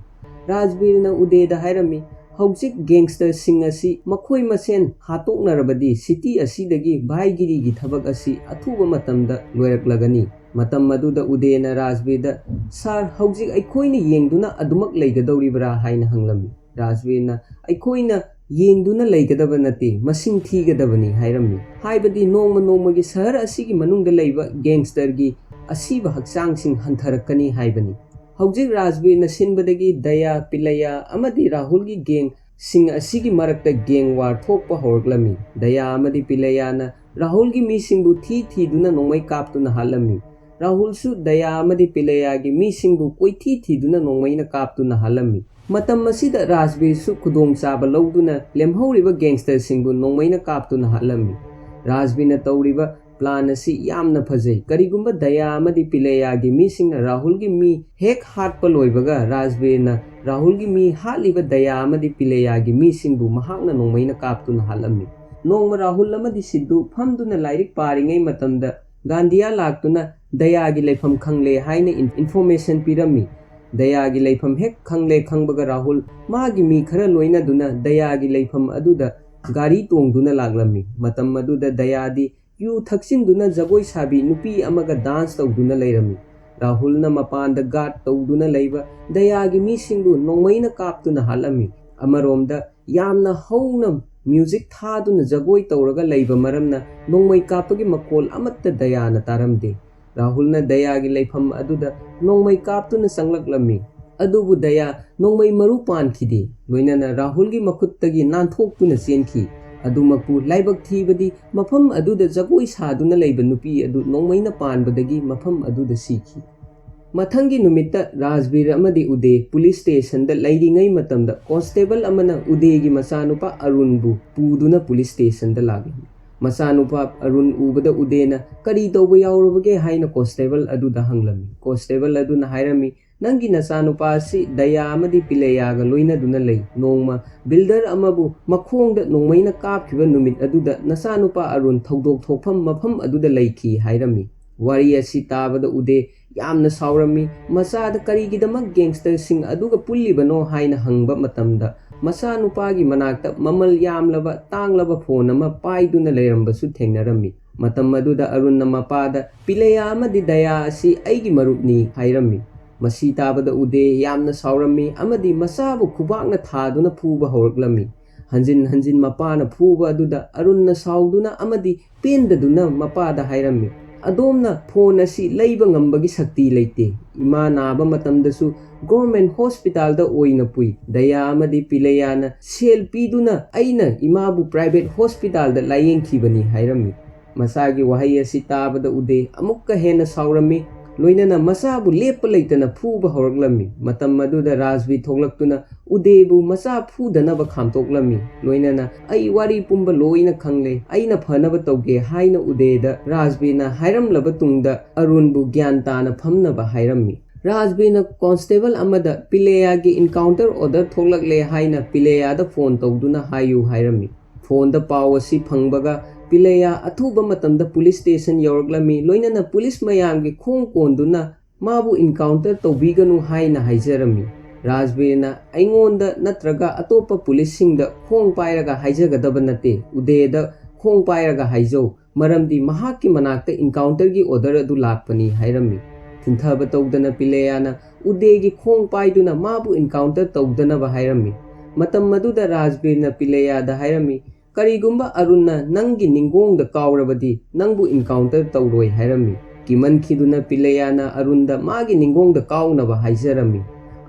ꯔꯥꯖꯕꯤꯔꯅ ꯎꯗꯦꯗ ꯍꯥꯏꯔꯝꯃꯤ, "ꯍꯧꯖꯤꯛ gangsterꯁꯤꯡ ꯑꯁꯤ ꯃꯈꯣꯏ ꯃꯁꯦꯟ ꯍꯥꯠꯇꯣꯛꯅꯔꯕꯗꯤ city ꯑꯁꯤꯗꯒꯤ ꯚꯥꯏꯒꯤꯔꯤꯒꯤ ꯊꯕꯛ ꯑꯁꯤ ꯑꯊꯨꯕ ꯃꯇꯝꯗ ꯂꯣꯏꯔꯛꯂꯒꯅꯤ"꯫ ꯃꯇꯝ ꯑꯗꯨꯗ ꯎꯗꯦꯅ ꯔꯥꯖꯕꯤꯔꯗ, "Sir, ꯍꯧꯖꯤꯛ ꯑꯩꯈꯣꯏꯅ ꯌꯦꯡꯗꯨꯅ ꯑꯗꯨꯃꯛ ꯂꯩꯒꯗꯧꯔꯤꯕ꯭ꯔꯥ?" ꯍꯥꯏꯅ ꯍꯪꯂꯝꯃꯤ꯫ ꯔꯥꯖꯕꯤꯔꯅ, "ꯑꯩꯈꯣꯏꯅ ꯌꯦꯡꯗꯨꯅ ꯂꯩꯒꯗꯕ ꯅꯠꯇꯦ, ꯃꯁꯤꯡ ꯊꯤꯒꯗꯕꯅꯤ" ꯍꯥꯏꯔꯝꯃꯤ꯫ ꯍꯥꯏꯕꯗꯤ ꯅꯣꯡꯃ ꯅꯣꯡꯃꯒꯤ ꯁꯍꯔ ꯑꯁꯤꯒꯤ ꯃꯅꯨꯡꯗ ꯂꯩꯕ gangsterꯒꯤ ꯑꯁꯤꯕ ꯍꯛꯆꯥꯡꯁꯤꯡ ꯍꯟꯊꯔꯛꯀꯅꯤ ꯍꯥꯏꯕꯅꯤ꯫ ꯍꯧꯖꯤꯛ ꯔꯥꯖꯕꯤꯔꯅ ꯁꯤꯟꯕꯗꯒꯤ ꯗꯌꯥ, ꯄꯤꯂꯩꯌꯥ ꯑꯃꯗꯤ ꯔꯥꯍꯨꯜꯒꯤ ꯒꯦꯡꯁꯤꯡ ꯑꯁꯤꯒꯤ ꯃꯔꯛꯇ ꯒꯦꯡ ꯋꯥꯔ ꯊꯣꯛꯄ ꯍꯧꯔꯛꯂꯝꯃꯤ꯫ ꯗꯌꯥ ꯑꯃꯗꯤ ꯄꯤꯂꯩꯌꯥꯅ ꯔꯥꯍꯨꯜꯒꯤ ꯃꯤꯁꯤꯡꯕꯨ ꯊꯤ ꯊꯤꯗꯨꯅ ꯅꯣꯡꯃꯩ ꯀꯥꯞꯇꯨꯅ ꯍꯥꯠꯂꯝꯃꯤ꯫ ꯔꯥꯍꯨꯜꯁꯨ ꯗꯌꯥ ꯑꯃꯗꯤ ꯄꯤꯂꯩꯌꯥꯒꯤ ꯃꯤꯁꯤꯡꯕꯨ ꯀꯣꯏꯊꯤ ꯊꯤꯗꯨꯅ ꯅꯣꯡꯃꯩꯅ ꯀꯥꯞꯇꯨꯅ ꯍꯥꯠꯂꯝꯃꯤ꯫ ꯃꯇꯝ ꯑꯁꯤꯗ ꯔꯥꯖꯕꯤꯔꯁꯨ ꯈꯨꯗꯣꯡꯆꯥꯕ ꯂꯧꯗꯨꯅ ꯂꯦꯝꯍꯧꯔꯤꯕ ꯒꯦꯡꯁꯇꯔꯁꯤꯡꯕꯨ ꯅꯣꯡꯃꯩꯅ ꯀꯥꯞꯇꯨꯅ ꯍꯥꯠꯂꯝꯃꯤ꯫ ꯔꯥꯖꯕꯤꯔꯅ ꯇꯧꯔꯤꯕ ꯄ꯭ꯂꯥꯟ ꯑꯁꯤ ꯌꯥꯝꯅ ꯐꯖꯩ꯫ ꯀꯔꯤꯒꯨꯝꯕ ꯗꯌꯥ ꯑꯃꯗꯤ ꯄꯤꯂꯩꯌꯥꯒꯤ ꯃꯤꯁꯤꯡꯅ ꯔꯥꯍꯨꯜꯒꯤ ꯃꯤ ꯍꯦꯛ ꯍꯥꯠꯄ ꯂꯣꯏꯕꯒ ꯔꯥꯖꯕꯤꯔꯅ ꯔꯥꯍꯨꯜꯒꯤ ꯃꯤ ꯍꯥꯠꯂꯤꯕ ꯗꯌꯥ ꯑꯃꯗꯤ ꯄꯤꯂꯩꯌꯥꯒꯤ ꯃꯤꯁꯤꯡꯕꯨ ꯃꯍꯥꯛꯅ ꯅꯣꯡꯃꯩꯅ ꯀꯥꯞꯇꯨꯅ ꯍꯥꯠꯂꯝꯃꯤ꯫ ꯅꯣꯡꯃ ꯔꯥꯍꯨꯜ ꯑꯃꯗꯤ ꯁꯤꯗꯨ ꯐꯝꯗꯨꯅ ꯂꯥꯏꯔꯤꯛ ꯄꯥꯔꯤꯉꯩ ꯃꯇꯝꯗ ꯒꯥꯟꯙꯤꯌꯥ ꯂꯥꯛꯇꯨꯅ ꯗꯌꯥꯒꯤ ꯂꯩꯐꯝ ꯈꯪꯂꯦ ꯍꯥꯏꯅ ꯏꯟ-, ꯏꯟꯐꯣꯔꯃꯦꯁꯟ ꯄꯤꯔꯝꯃꯤ꯫ ꯗꯌꯥꯒꯤ ꯂꯩꯐꯝ ꯍꯦꯛ ꯈꯪꯂꯦ ꯈꯪꯕꯒ ꯔꯥꯍꯨꯜ ꯃꯥꯒꯤ ꯃꯤ ꯈꯔ ꯂꯣꯏꯅꯗꯨꯅ ꯗꯌꯥꯒꯤ ꯂꯩꯐꯝ ꯑꯗꯨꯗ ꯒꯥꯔꯤ ꯇꯣꯡꯗꯨꯅ ꯂꯥꯛꯂꯝꯃꯤ꯫ ꯃꯇꯝ ꯑꯗꯨꯗ ꯗꯌꯥꯗꯤ ꯌꯨ ꯊꯛꯆꯤꯟꯗꯨꯅ ꯖꯒꯣꯏ ꯁꯥꯕꯤ ꯅꯨꯄꯤ ꯑꯃꯒ ꯗꯥꯟꯁ ꯇꯧꯗꯨꯅ ꯂꯩꯔꯝꯃꯤ꯫ ꯔꯥꯍꯨꯜꯅ ꯃꯄꯥꯟꯗ ꯒꯥꯔꯗ ꯇꯧꯗꯨꯅ ꯂꯩꯕ ꯗꯌꯥꯒꯤ ꯃꯤꯁꯤꯡꯕꯨ ꯅꯣꯡꯃꯩꯅ ꯀꯥꯞꯇꯨꯅ ꯍꯥꯠꯂꯝꯃꯤ꯫ ꯑꯃꯔꯣꯝꯗ ꯌꯥꯝꯅ ꯍꯧꯅ ꯃ꯭ꯌꯨꯖꯤꯛ ꯊꯥꯗꯨꯅ ꯖꯒꯣꯏ ꯇꯧꯔꯒ ꯂꯩꯕ ꯃꯔꯝꯅ ꯅꯣꯡꯃꯩ ꯀꯥꯞꯄꯒꯤ ꯃꯈꯣꯜ ꯑꯃꯠꯇ ꯗꯌꯥꯅ ꯇꯥꯔꯝꯗꯦ꯫ ꯔꯥꯍꯨꯜꯅ ꯗꯌꯥꯒꯤ ꯂꯩꯐꯝ ꯑꯗꯨꯗ ꯅꯣꯡꯃꯩ ꯀꯥꯞꯇꯨꯅ ꯆꯪꯂꯛꯂꯝꯃꯤ꯫ ꯑꯗꯨꯕꯨ ꯗꯌꯥ ꯅꯣꯡꯃꯩ ꯃꯔꯨ ꯄꯥꯟꯈꯤꯗꯦ꯫ ꯂꯣꯏꯅꯅ ꯔꯥꯍꯨꯜꯒꯤ ꯃꯈꯨꯠꯇꯒꯤ ꯅꯥꯟꯊꯣꯛꯇꯨꯅ ꯆꯦꯟꯈꯤ꯫ ꯑꯗꯨꯃꯛꯄꯨ ꯂꯥꯏꯕꯛ ꯊꯤꯕꯗꯤ ꯃꯐꯝ ꯑꯗꯨꯗ ꯖꯒꯣꯏ ꯁꯥꯗꯨꯅ ꯂꯩꯕ ꯅꯨꯄꯤ ꯑꯗꯨ ꯅꯣꯡꯃꯩꯅ ꯄꯥꯟꯕꯗꯒꯤ ꯃꯐꯝ ꯑꯗꯨꯗ ꯁꯤꯈꯤ꯫ ꯃꯊꯪꯒꯤ ꯅꯨꯃꯤꯠꯇ ꯔꯥꯖꯕꯤꯔ ꯑꯃꯗꯤ ꯎꯗꯦ ꯄꯨꯂꯤꯁ ꯁ꯭ꯇꯦꯁꯟꯗ ꯂꯩꯔꯤꯉꯩ ꯃꯇꯝꯗ ꯀꯣꯟꯁꯇꯦꯕꯜ ꯑꯃꯅ ꯎꯗꯦꯒꯤ ꯃꯆꯥꯅꯨꯄꯥ ꯑꯔꯨꯟꯕꯨ ꯄꯨꯗꯨꯅ ꯄꯨꯂꯤꯁ ꯁ꯭ꯇꯦꯁꯟꯗ ꯂꯥꯛꯂꯝꯃꯤ꯫ ꯃꯆꯥꯅꯨꯄꯥ ꯑꯔꯨꯟ ꯎꯕꯗ ꯎꯗꯦꯅ "ꯀꯔꯤ ꯇꯧꯕ ꯌꯥꯎꯔꯕꯒꯦ?" ꯍꯥꯏꯅ ꯀꯣꯟꯁꯇꯦꯕꯜ ꯑꯗꯨꯗ ꯍꯪꯂꯝꯃꯤ꯫ ꯀꯣꯟꯁꯇꯦꯕꯜ ꯑꯗꯨꯅ ꯍꯥꯏꯔꯝꯃꯤ, "ꯅꯪꯒꯤ ꯅꯆꯥꯅꯨꯄꯥ ꯑꯁꯤ ꯗꯌꯥ ꯑꯃꯗꯤ ꯄꯤꯂꯩꯌꯥꯒ ꯂꯣꯏꯅꯗꯨꯅ ꯂꯩ꯫ ꯅꯣꯡꯃ ꯕꯤꯜꯗꯔ ꯑꯃꯕꯨ ꯃꯈꯣꯡꯗ ꯅꯣꯡꯃꯩꯅ ꯀꯥꯞꯈꯤꯕ ꯅꯨꯃꯤꯠ ꯑꯗꯨꯗ ꯅꯆꯥꯅꯨꯄꯥ ꯑꯔꯨꯟ ꯊꯧꯗꯣꯛ ꯊꯣꯛꯐꯝ ꯃꯐꯝ ꯑꯗꯨꯗ ꯂꯩꯈꯤ" ꯍꯥꯏꯔꯝꯃꯤ꯫ ꯋꯥꯔꯤ ꯑꯁꯤ ꯇꯥꯕꯗ ꯎꯗꯦ ꯌꯥꯝꯅ ꯁꯥꯎꯔꯝꯃꯤ꯫ ꯃꯆꯥꯗ ꯀꯔꯤꯒꯤꯗꯃꯛ ꯒꯦꯡꯁꯇꯔꯁꯤꯡ ꯑꯗꯨꯒ ꯄꯨꯜꯂꯤꯕꯅꯣ ꯍꯥꯏꯅ ꯍꯪꯕ ꯃꯇꯝꯗ, ꯃꯆꯥꯅꯨꯄꯥꯒꯤ ꯃꯅꯥꯛꯇ ꯃꯃꯜ ꯌꯥꯝꯂꯕ ꯇꯥꯡꯂꯕ ꯐꯣꯟ ꯑꯃ ꯄꯥꯏꯗꯨꯅ ꯂꯩꯔꯝꯕꯁꯨ ꯊꯦꯡꯅꯔꯝꯃꯤ꯫ ꯃꯇꯝ ꯑꯗꯨꯗ ꯑꯔꯨꯟꯅ ꯃꯄꯥꯗ, "ꯄꯤꯂꯩꯌꯥ ꯑꯃꯗꯤ ꯗꯌꯥ ꯑꯁꯤ ꯑꯩꯒꯤ ꯃꯔꯨꯞꯅꯤ" ꯍꯥꯏꯔꯝꯃꯤ꯫ ꯃꯁꯤ ꯇꯥꯕꯗ ꯎꯗꯦ ꯌꯥꯝꯅ ꯁꯥꯎꯔꯝꯃꯤ ꯑꯃꯗꯤ ꯃꯆꯥꯕꯨ ꯈꯨꯕꯥꯛꯅ ꯊꯥꯗꯨꯅ ꯐꯨꯕ ꯍꯧꯔꯛꯂꯝꯃꯤ꯫ ꯍꯟꯖꯤꯟ ꯍꯟꯖꯤꯟ ꯃꯄꯥꯅ ꯐꯨꯕ ꯑꯗꯨꯗ ꯑꯔꯨꯟꯅ ꯁꯥꯎꯗꯨꯅ ꯑꯃꯗꯤ ꯄꯦꯟꯗꯗꯨꯅ ꯃꯄꯥꯗ ꯍꯥꯏꯔꯝꯃꯤ, "ꯑꯗꯣꯝꯅ ꯐꯣꯟ ꯑꯁꯤ ꯂꯩꯕ ꯉꯝꯕꯒꯤ ꯁꯛꯇꯤ ꯂꯩꯇꯦ꯫ ꯏꯃꯥ ꯅꯥꯕ ꯃꯇꯝꯗꯁꯨ ꯒꯣꯔꯃꯦꯟ ꯍꯣꯁꯄꯤꯇꯥꯜꯗ ꯑꯣꯏꯅ ꯄꯨꯏ꯫ ꯗꯌꯥ ꯑꯃꯗꯤ ꯄꯤꯂꯩꯌꯥꯅ ꯁꯦꯜ ꯄꯤꯗꯨꯅ ꯑꯩꯅ ꯏꯃꯥꯕꯨ ꯄ꯭ꯔꯥꯏꯚꯦꯠ ꯍꯣꯁꯄꯤꯇꯥꯜꯗ ꯂꯥꯌꯦꯡꯈꯤꯕꯅꯤ" ꯍꯥꯏꯔꯝꯃꯤ꯫ ꯃꯆꯥꯒꯤ ꯋꯥꯍꯩ ꯑꯁꯤ ꯇꯥꯕꯗ ꯎꯗꯦ ꯑꯃꯨꯛꯀ ꯍꯦꯟꯅ ꯁꯥꯎꯔꯝꯃꯤ꯫ ꯂꯣꯏꯅꯅ ꯃꯆꯥꯕꯨ ꯂꯦꯞꯄ ꯂꯩꯇꯅ ꯐꯨꯕ ꯍꯧꯔꯛꯂꯝꯃꯤ꯫ ꯃꯇꯝ ꯑꯗꯨꯗ ꯔꯥꯖꯕꯤꯔ ꯊꯣꯛꯂꯛꯇꯨꯅ ꯎꯗꯦꯕꯨ ꯃꯆꯥ ꯐꯨꯗꯅꯕ ꯈꯥꯝꯇꯣꯛꯂꯝꯃꯤ꯫ ꯂꯣꯏꯅꯅ "ꯑꯩ ꯋꯥꯔꯤ ꯄꯨꯝꯕ ꯂꯣꯏꯅ ꯈꯪꯂꯦ, ꯑꯩꯅ ꯐꯅꯕ ꯇꯧꯒꯦ" ꯍꯥꯏꯅ ꯎꯗꯦꯗ ꯔꯥꯖꯕꯤꯔꯅ ꯍꯥꯏꯔꯝꯂꯕ ꯇꯨꯡꯗ ꯑꯔꯨꯟꯕꯨ ꯒ꯭ꯌꯥꯟ ꯇꯥꯅ ꯐꯝꯅꯕ ꯍꯥꯏꯔꯝꯃꯤ꯫ ꯔꯥꯖꯕꯤꯔꯅ ꯀꯣꯟꯁꯇꯦꯕꯜ ꯑꯃꯗ "ꯄꯤꯂꯩꯌꯥꯒꯤ ꯏꯟꯀꯥꯎꯟꯇꯔ ꯑꯣꯔꯗꯔ ꯊꯣꯛꯂꯛꯂꯦ ꯍꯥꯏꯅ ꯄꯤꯂꯩꯌꯥꯗ ꯐꯣꯟ ꯇꯧꯗꯨꯅ ꯍꯥꯏꯌꯨ" ꯍꯥꯏꯔꯝꯃꯤ꯫ ꯐꯣꯟꯗ ꯄꯥꯎ ꯑꯁꯤ ꯐꯪꯕꯒ ꯄꯤꯂꯩꯌꯥ ꯑꯊꯨꯕ ꯃꯇꯝꯗ ꯄꯨꯂꯤꯁ ꯁ꯭ꯇꯦꯁꯟ ꯌꯧꯔꯛꯂꯝꯃꯤ꯫ ꯂꯣꯏꯅꯅ ꯄꯨꯂꯤꯁ ꯃꯌꯥꯝꯒꯤ ꯈꯣꯡ ꯀꯣꯟꯗꯨꯅ "ꯃꯥꯕꯨ ꯏꯟꯀꯥꯎꯟꯇꯔ ꯇꯧꯕꯤꯒꯅꯨ" ꯍꯥꯏꯅ ꯍꯥꯏꯖꯔꯝꯃꯤ꯫ ꯔꯥꯖꯕꯤꯔꯅ "ꯑꯩꯉꯣꯟꯗ ꯅꯠꯇ꯭ꯔꯒ ꯑꯇꯣꯞꯄ ꯄꯨꯂꯤꯁꯁꯤꯡꯗ ꯈꯣꯡ ꯄꯥꯏꯔꯒ ꯍꯥꯏꯖꯒꯗꯕ ꯅꯠꯇꯦ, ꯎꯗꯦꯗ ꯈꯣꯡ ꯄꯥꯏꯔꯒ ꯍꯥꯏꯖꯧ, ꯃꯔꯝꯗꯤ ꯃꯍꯥꯛꯀꯤ ꯃꯅꯥꯛꯇ ꯏꯟꯀꯥꯎꯟꯇꯔꯒꯤ ꯑꯣꯔꯗꯔ ꯑꯗꯨ ꯂꯥꯛꯄꯅꯤ" ꯍꯥꯏꯔꯝꯃꯤ꯫ ꯊꯤꯟꯊꯕ ꯇꯧꯗꯅ ꯄꯤꯂꯩꯌꯥꯅ ꯎꯗꯦꯒꯤ ꯈꯣꯡ ꯄꯥꯏꯗꯨꯅ ꯃꯥꯕꯨ ꯏꯟꯀꯥꯎꯟꯇꯔ ꯇꯧꯗꯅꯕ ꯍꯥꯏꯔꯝꯃꯤ꯫ ꯃꯇꯝ ꯑꯗꯨꯗ ꯔꯥꯖꯕꯤꯔꯅ ꯄꯤꯂꯩꯌꯥꯗ ꯍꯥꯏꯔꯝꯃꯤ, "ꯀꯔꯤꯒꯨꯝꯕ ꯑꯔꯨꯟꯅ ꯅꯪꯒꯤ ꯅꯤꯡꯒꯣꯡꯗ ꯀꯥꯎꯔꯕꯗꯤ ꯅꯪꯕꯨ ꯏꯟꯀꯥꯎꯟꯇꯔ ꯇꯧꯔꯣꯏ" ꯍꯥꯏꯔꯝꯃꯤ꯫ ꯀꯤꯃꯟꯈꯤꯗꯨꯅ ꯄꯤꯂꯩꯌꯥꯅ ꯑꯔꯨꯟꯗ ꯃꯥꯒꯤ ꯅꯤꯡꯒꯣꯡꯗ ꯀꯥꯎꯅꯕ ꯍꯥꯏꯖꯔꯝꯃꯤ꯫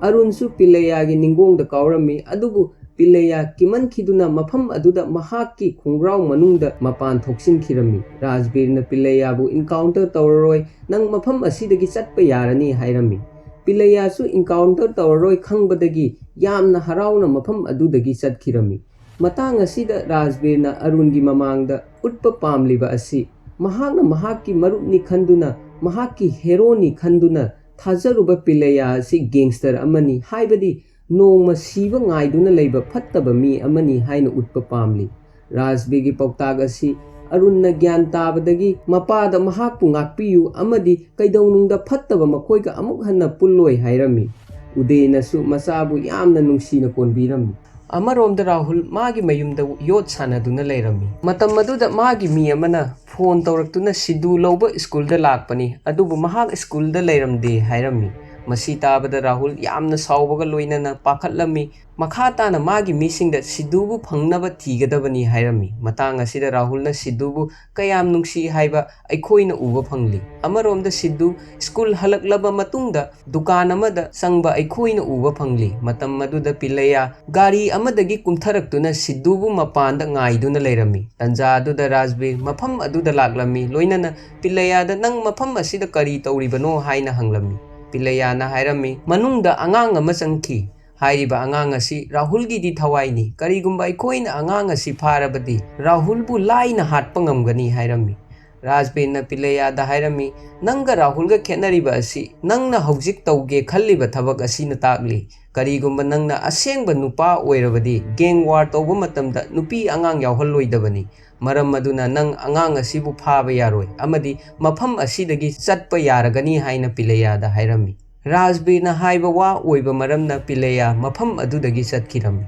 ꯑꯔꯨꯟꯁꯨ ꯄꯤꯂꯩꯌꯥꯒꯤ ꯅꯤꯡꯒꯣꯡꯗ ꯀꯥꯎꯔꯝꯃꯤ, ꯑꯗꯨꯕꯨ ꯄꯤꯂꯩꯌꯥ ꯀꯤꯃꯟꯈꯤꯗꯨꯅ ꯃꯐꯝ ꯑꯗꯨꯗ ꯃꯍꯥꯛꯀꯤ ꯈꯣꯡꯒ꯭ꯔꯥꯎ ꯃꯅꯨꯡꯗ ꯃꯄꯥꯟ ꯊꯣꯛꯆꯤꯟꯈꯤꯔꯝꯃꯤ꯫ ꯔꯥꯖꯕꯤꯔꯅ ꯄꯤꯂꯩꯌꯥꯕꯨ "ꯏꯟꯀꯥꯎꯟꯇꯔ ꯇꯧꯔꯔꯣꯏ, ꯅꯪ ꯃꯐꯝ ꯑꯁꯤꯗꯒꯤ ꯆꯠꯄ ꯌꯥꯔꯅꯤ" ꯍꯥꯏꯔꯝꯃꯤ꯫ ꯄꯤꯂꯩꯌꯥꯁꯨ ꯏꯟꯀꯥꯎꯟꯇꯔ ꯇꯧꯔꯔꯣꯏ ꯈꯪꯕꯗꯒꯤ ꯌꯥꯝꯅ ꯍꯔꯥꯎꯅ ꯃꯐꯝ ꯑꯗꯨꯗꯒꯤ ꯆꯠꯈꯤꯔꯝꯃꯤ꯫ ꯃꯇꯥꯡ ꯑꯁꯤꯗ ꯔꯥꯖꯕꯤꯔꯅ ꯑꯔꯨꯟꯒꯤ ꯃꯃꯥꯡꯗ ꯎꯠꯄ ꯄꯥꯝꯂꯤꯕ ꯑꯁꯤ, ꯃꯍꯥꯛꯅ ꯃꯍꯥꯛꯀꯤ ꯃꯔꯨꯞꯅꯤ ꯈꯟꯗꯨꯅ, ꯃꯍꯥꯛꯀꯤ ꯍꯦꯔꯣꯅꯤ ꯈꯟꯗꯨꯅ ꯊꯥꯖꯔꯨꯕ ꯄꯤꯂꯩꯌꯥ ꯑꯁꯤ ꯒꯦꯡꯁꯇꯔ ꯑꯃꯅꯤ, ꯍꯥꯏꯕꯗꯤ ꯅꯣꯡꯃ ꯁꯤꯕ ꯉꯥꯏꯗꯨꯅ ꯂꯩꯕ ꯐꯠꯇꯕ ꯃꯤ ꯑꯃꯅꯤ ꯍꯥꯏꯅ ꯎꯠꯄ ꯄꯥꯝꯂꯤ꯫ ꯔꯥꯖꯕꯤꯔꯒꯤ ꯄꯥꯎꯇꯥꯛ ꯑꯁꯤ ꯑꯔꯨꯟꯅ ꯒ꯭ꯌꯥꯟ ꯇꯥꯕꯗꯒꯤ ꯃꯄꯥꯗ ꯃꯍꯥꯛꯄꯨ ꯉꯥꯛꯄꯤꯌꯨ ꯑꯃꯗꯤ ꯀꯩꯗꯧꯅꯨꯡꯗ ꯐꯠꯇꯕ ꯃꯈꯣꯏꯒ ꯑꯃꯨꯛ ꯍꯟꯅ ꯄꯨꯜꯂꯣꯏ ꯍꯥꯏꯔꯝꯃꯤ꯫ ꯎꯗꯦꯅꯁꯨ ꯃꯆꯥꯕꯨ ꯌꯥꯝꯅ ꯅꯨꯡꯁꯤꯅ ꯀꯣꯟꯕꯤꯔꯝꯃꯤ꯫ ꯑꯃꯔꯣꯝꯗ ꯔꯥꯍꯨꯜ ꯃꯥꯒꯤ ꯃꯌꯨꯝꯗ ꯌꯣꯠ ꯁꯥꯟꯅꯗꯨꯅ ꯂꯩꯔꯝꯃꯤ꯫ ꯃꯇꯝ ꯑꯗꯨꯗ ꯃꯥꯒꯤ ꯃꯤ ꯑꯃꯅ ꯐꯣꯟ ꯇꯧꯔꯛꯇꯨꯅ ꯁꯤꯗꯨ ꯂꯧꯕ ꯁ꯭ꯀꯨꯜꯗ ꯂꯥꯛꯄꯅꯤ, ꯑꯗꯨꯕꯨ ꯃꯍꯥꯛ ꯁ꯭ꯀꯨꯜꯗ ꯂꯩꯔꯝꯗꯦ ꯍꯥꯏꯔꯝꯃꯤ꯫ ꯃꯁꯤ ꯇꯥꯕꯗ ꯔꯥꯍꯨꯜ ꯌꯥꯝꯅ ꯁꯥꯎꯕꯒ ꯂꯣꯏꯅꯅ ꯄꯥꯈꯠꯂꯝꯃꯤ꯫ ꯃꯈꯥ ꯇꯥꯅ ꯃꯥꯒꯤ ꯃꯤꯁꯤꯡꯗ ꯁꯤꯗꯨꯕꯨ ꯐꯪꯅꯕ ꯊꯤꯒꯗꯕꯅꯤ ꯍꯥꯏꯔꯝꯃꯤ꯫ ꯃꯇꯥꯡ ꯑꯁꯤꯗ ꯔꯥꯍꯨꯜꯅ ꯁꯤꯗꯨꯕꯨ ꯀꯌꯥꯝ ꯅꯨꯡꯁꯤ ꯍꯥꯏꯕ ꯑꯩꯈꯣꯏꯅ ꯎꯕ ꯐꯪꯂꯤ꯫ ꯑꯃꯔꯣꯝꯗ ꯁꯤꯗꯨ ꯁ꯭ꯀꯨꯜ ꯍꯜꯂꯛꯂꯕ ꯃꯇꯨꯡꯗ ꯗꯨꯀꯥꯟ ꯑꯃꯗ ꯆꯪꯕ ꯑꯩꯈꯣꯏꯅ ꯎꯕ ꯐꯪꯂꯤ꯫ ꯃꯇꯝ ꯑꯗꯨꯗ ꯄꯤꯜꯂꯩꯌꯥ ꯒꯥꯔꯤ ꯑꯃꯗꯒꯤ ꯀꯨꯝꯊꯔꯛꯇꯨꯅ ꯁꯤꯗꯨꯕꯨ ꯃꯄꯥꯟꯗ ꯉꯥꯏꯗꯨꯅ ꯂꯩꯔꯝꯃꯤ꯫ ꯇꯟꯖꯥ ꯑꯗꯨꯗ ꯔꯥꯖꯕꯤꯔ ꯃꯐꯝ ꯑꯗꯨꯗ ꯂꯥꯛꯂꯝꯃꯤ꯫ ꯂꯣꯏꯅꯅ ꯄꯤꯜꯂꯩꯌꯥꯗ, "ꯅꯪ ꯃꯐꯝ ꯑꯁꯤꯗ ꯀꯔꯤ ꯇꯧꯔꯤꯕꯅꯣ?" ꯍꯥꯏꯅ ꯍꯪꯂꯝꯃꯤ꯫ ꯄꯤꯜꯂꯩꯌꯥꯅ ꯍꯥꯏꯔꯝꯃꯤ, "ꯃꯅꯨꯡꯗ ꯑꯉꯥꯡ ꯑꯃ ꯆꯪꯈꯤ꯫ ꯍꯥꯏꯔꯤꯕ ꯑꯉꯥꯡ ꯑꯁꯤ ꯔꯥꯍꯨꯜꯒꯤꯗꯤ ꯊꯋꯥꯏꯅꯤ꯫ ꯀꯔꯤꯒꯨꯝꯕ ꯑꯩꯈꯣꯏꯅ ꯑꯉꯥꯡ ꯑꯁꯤ ꯐꯥꯔꯕꯗꯤ ꯔꯥꯍꯨꯜꯕꯨ ꯂꯥꯏꯅ ꯍꯥꯠꯄ ꯉꯝꯒꯅꯤ" ꯍꯥꯏꯔꯝꯃꯤ꯫ ꯔꯥꯖꯕꯤꯔꯅ ꯄꯤꯜꯂꯩꯌꯥꯗ ꯍꯥꯏꯔꯝꯃꯤ, "ꯅꯪꯒ ꯔꯥꯍꯨꯜꯒ ꯈꯦꯠꯅꯔꯤꯕ ꯑꯁꯤ ꯅꯪꯅ ꯍꯧꯖꯤꯛ ꯇꯧꯒꯦ ꯈꯜꯂꯤꯕ ꯊꯕꯛ ꯑꯁꯤꯅ ꯇꯥꯛꯂꯤ꯫ ꯀꯔꯤꯒꯨꯝꯕ ꯅꯪꯅ ꯑꯁꯦꯡꯕ ꯅꯨꯄꯥ ꯑꯣꯏꯔꯕꯗꯤ ꯒꯦꯡ ꯋꯥꯔ ꯇꯧꯕ ꯃꯇꯝꯗ ꯅꯨꯄꯤ ꯑꯉꯥꯡ ꯌꯥꯎꯍꯜꯂꯣꯏꯗꯕꯅꯤ꯫ ꯃꯔꯝ ꯑꯗꯨꯅ ꯅꯪ ꯑꯉꯥꯡ ꯑꯁꯤꯕꯨ ꯐꯥꯕ ꯌꯥꯔꯣꯏ ꯑꯃꯗꯤ ꯃꯐꯝ ꯑꯁꯤꯗꯒꯤ ꯆꯠꯄ ꯌꯥꯔꯒꯅꯤ" ꯍꯥꯏꯅ ꯄꯤꯜꯂꯩꯌꯥꯗ ꯍꯥꯏꯔꯝꯃꯤ꯫ ꯔꯥꯖꯕꯤꯔꯅ ꯍꯥꯏꯕ ꯋꯥ ꯑꯣꯏꯕ ꯃꯔꯝꯅ ꯄꯤꯜꯂꯩꯌꯥ ꯃꯐꯝ ꯑꯗꯨꯗꯒꯤ ꯆꯠꯈꯤꯔꯝꯃꯤ꯫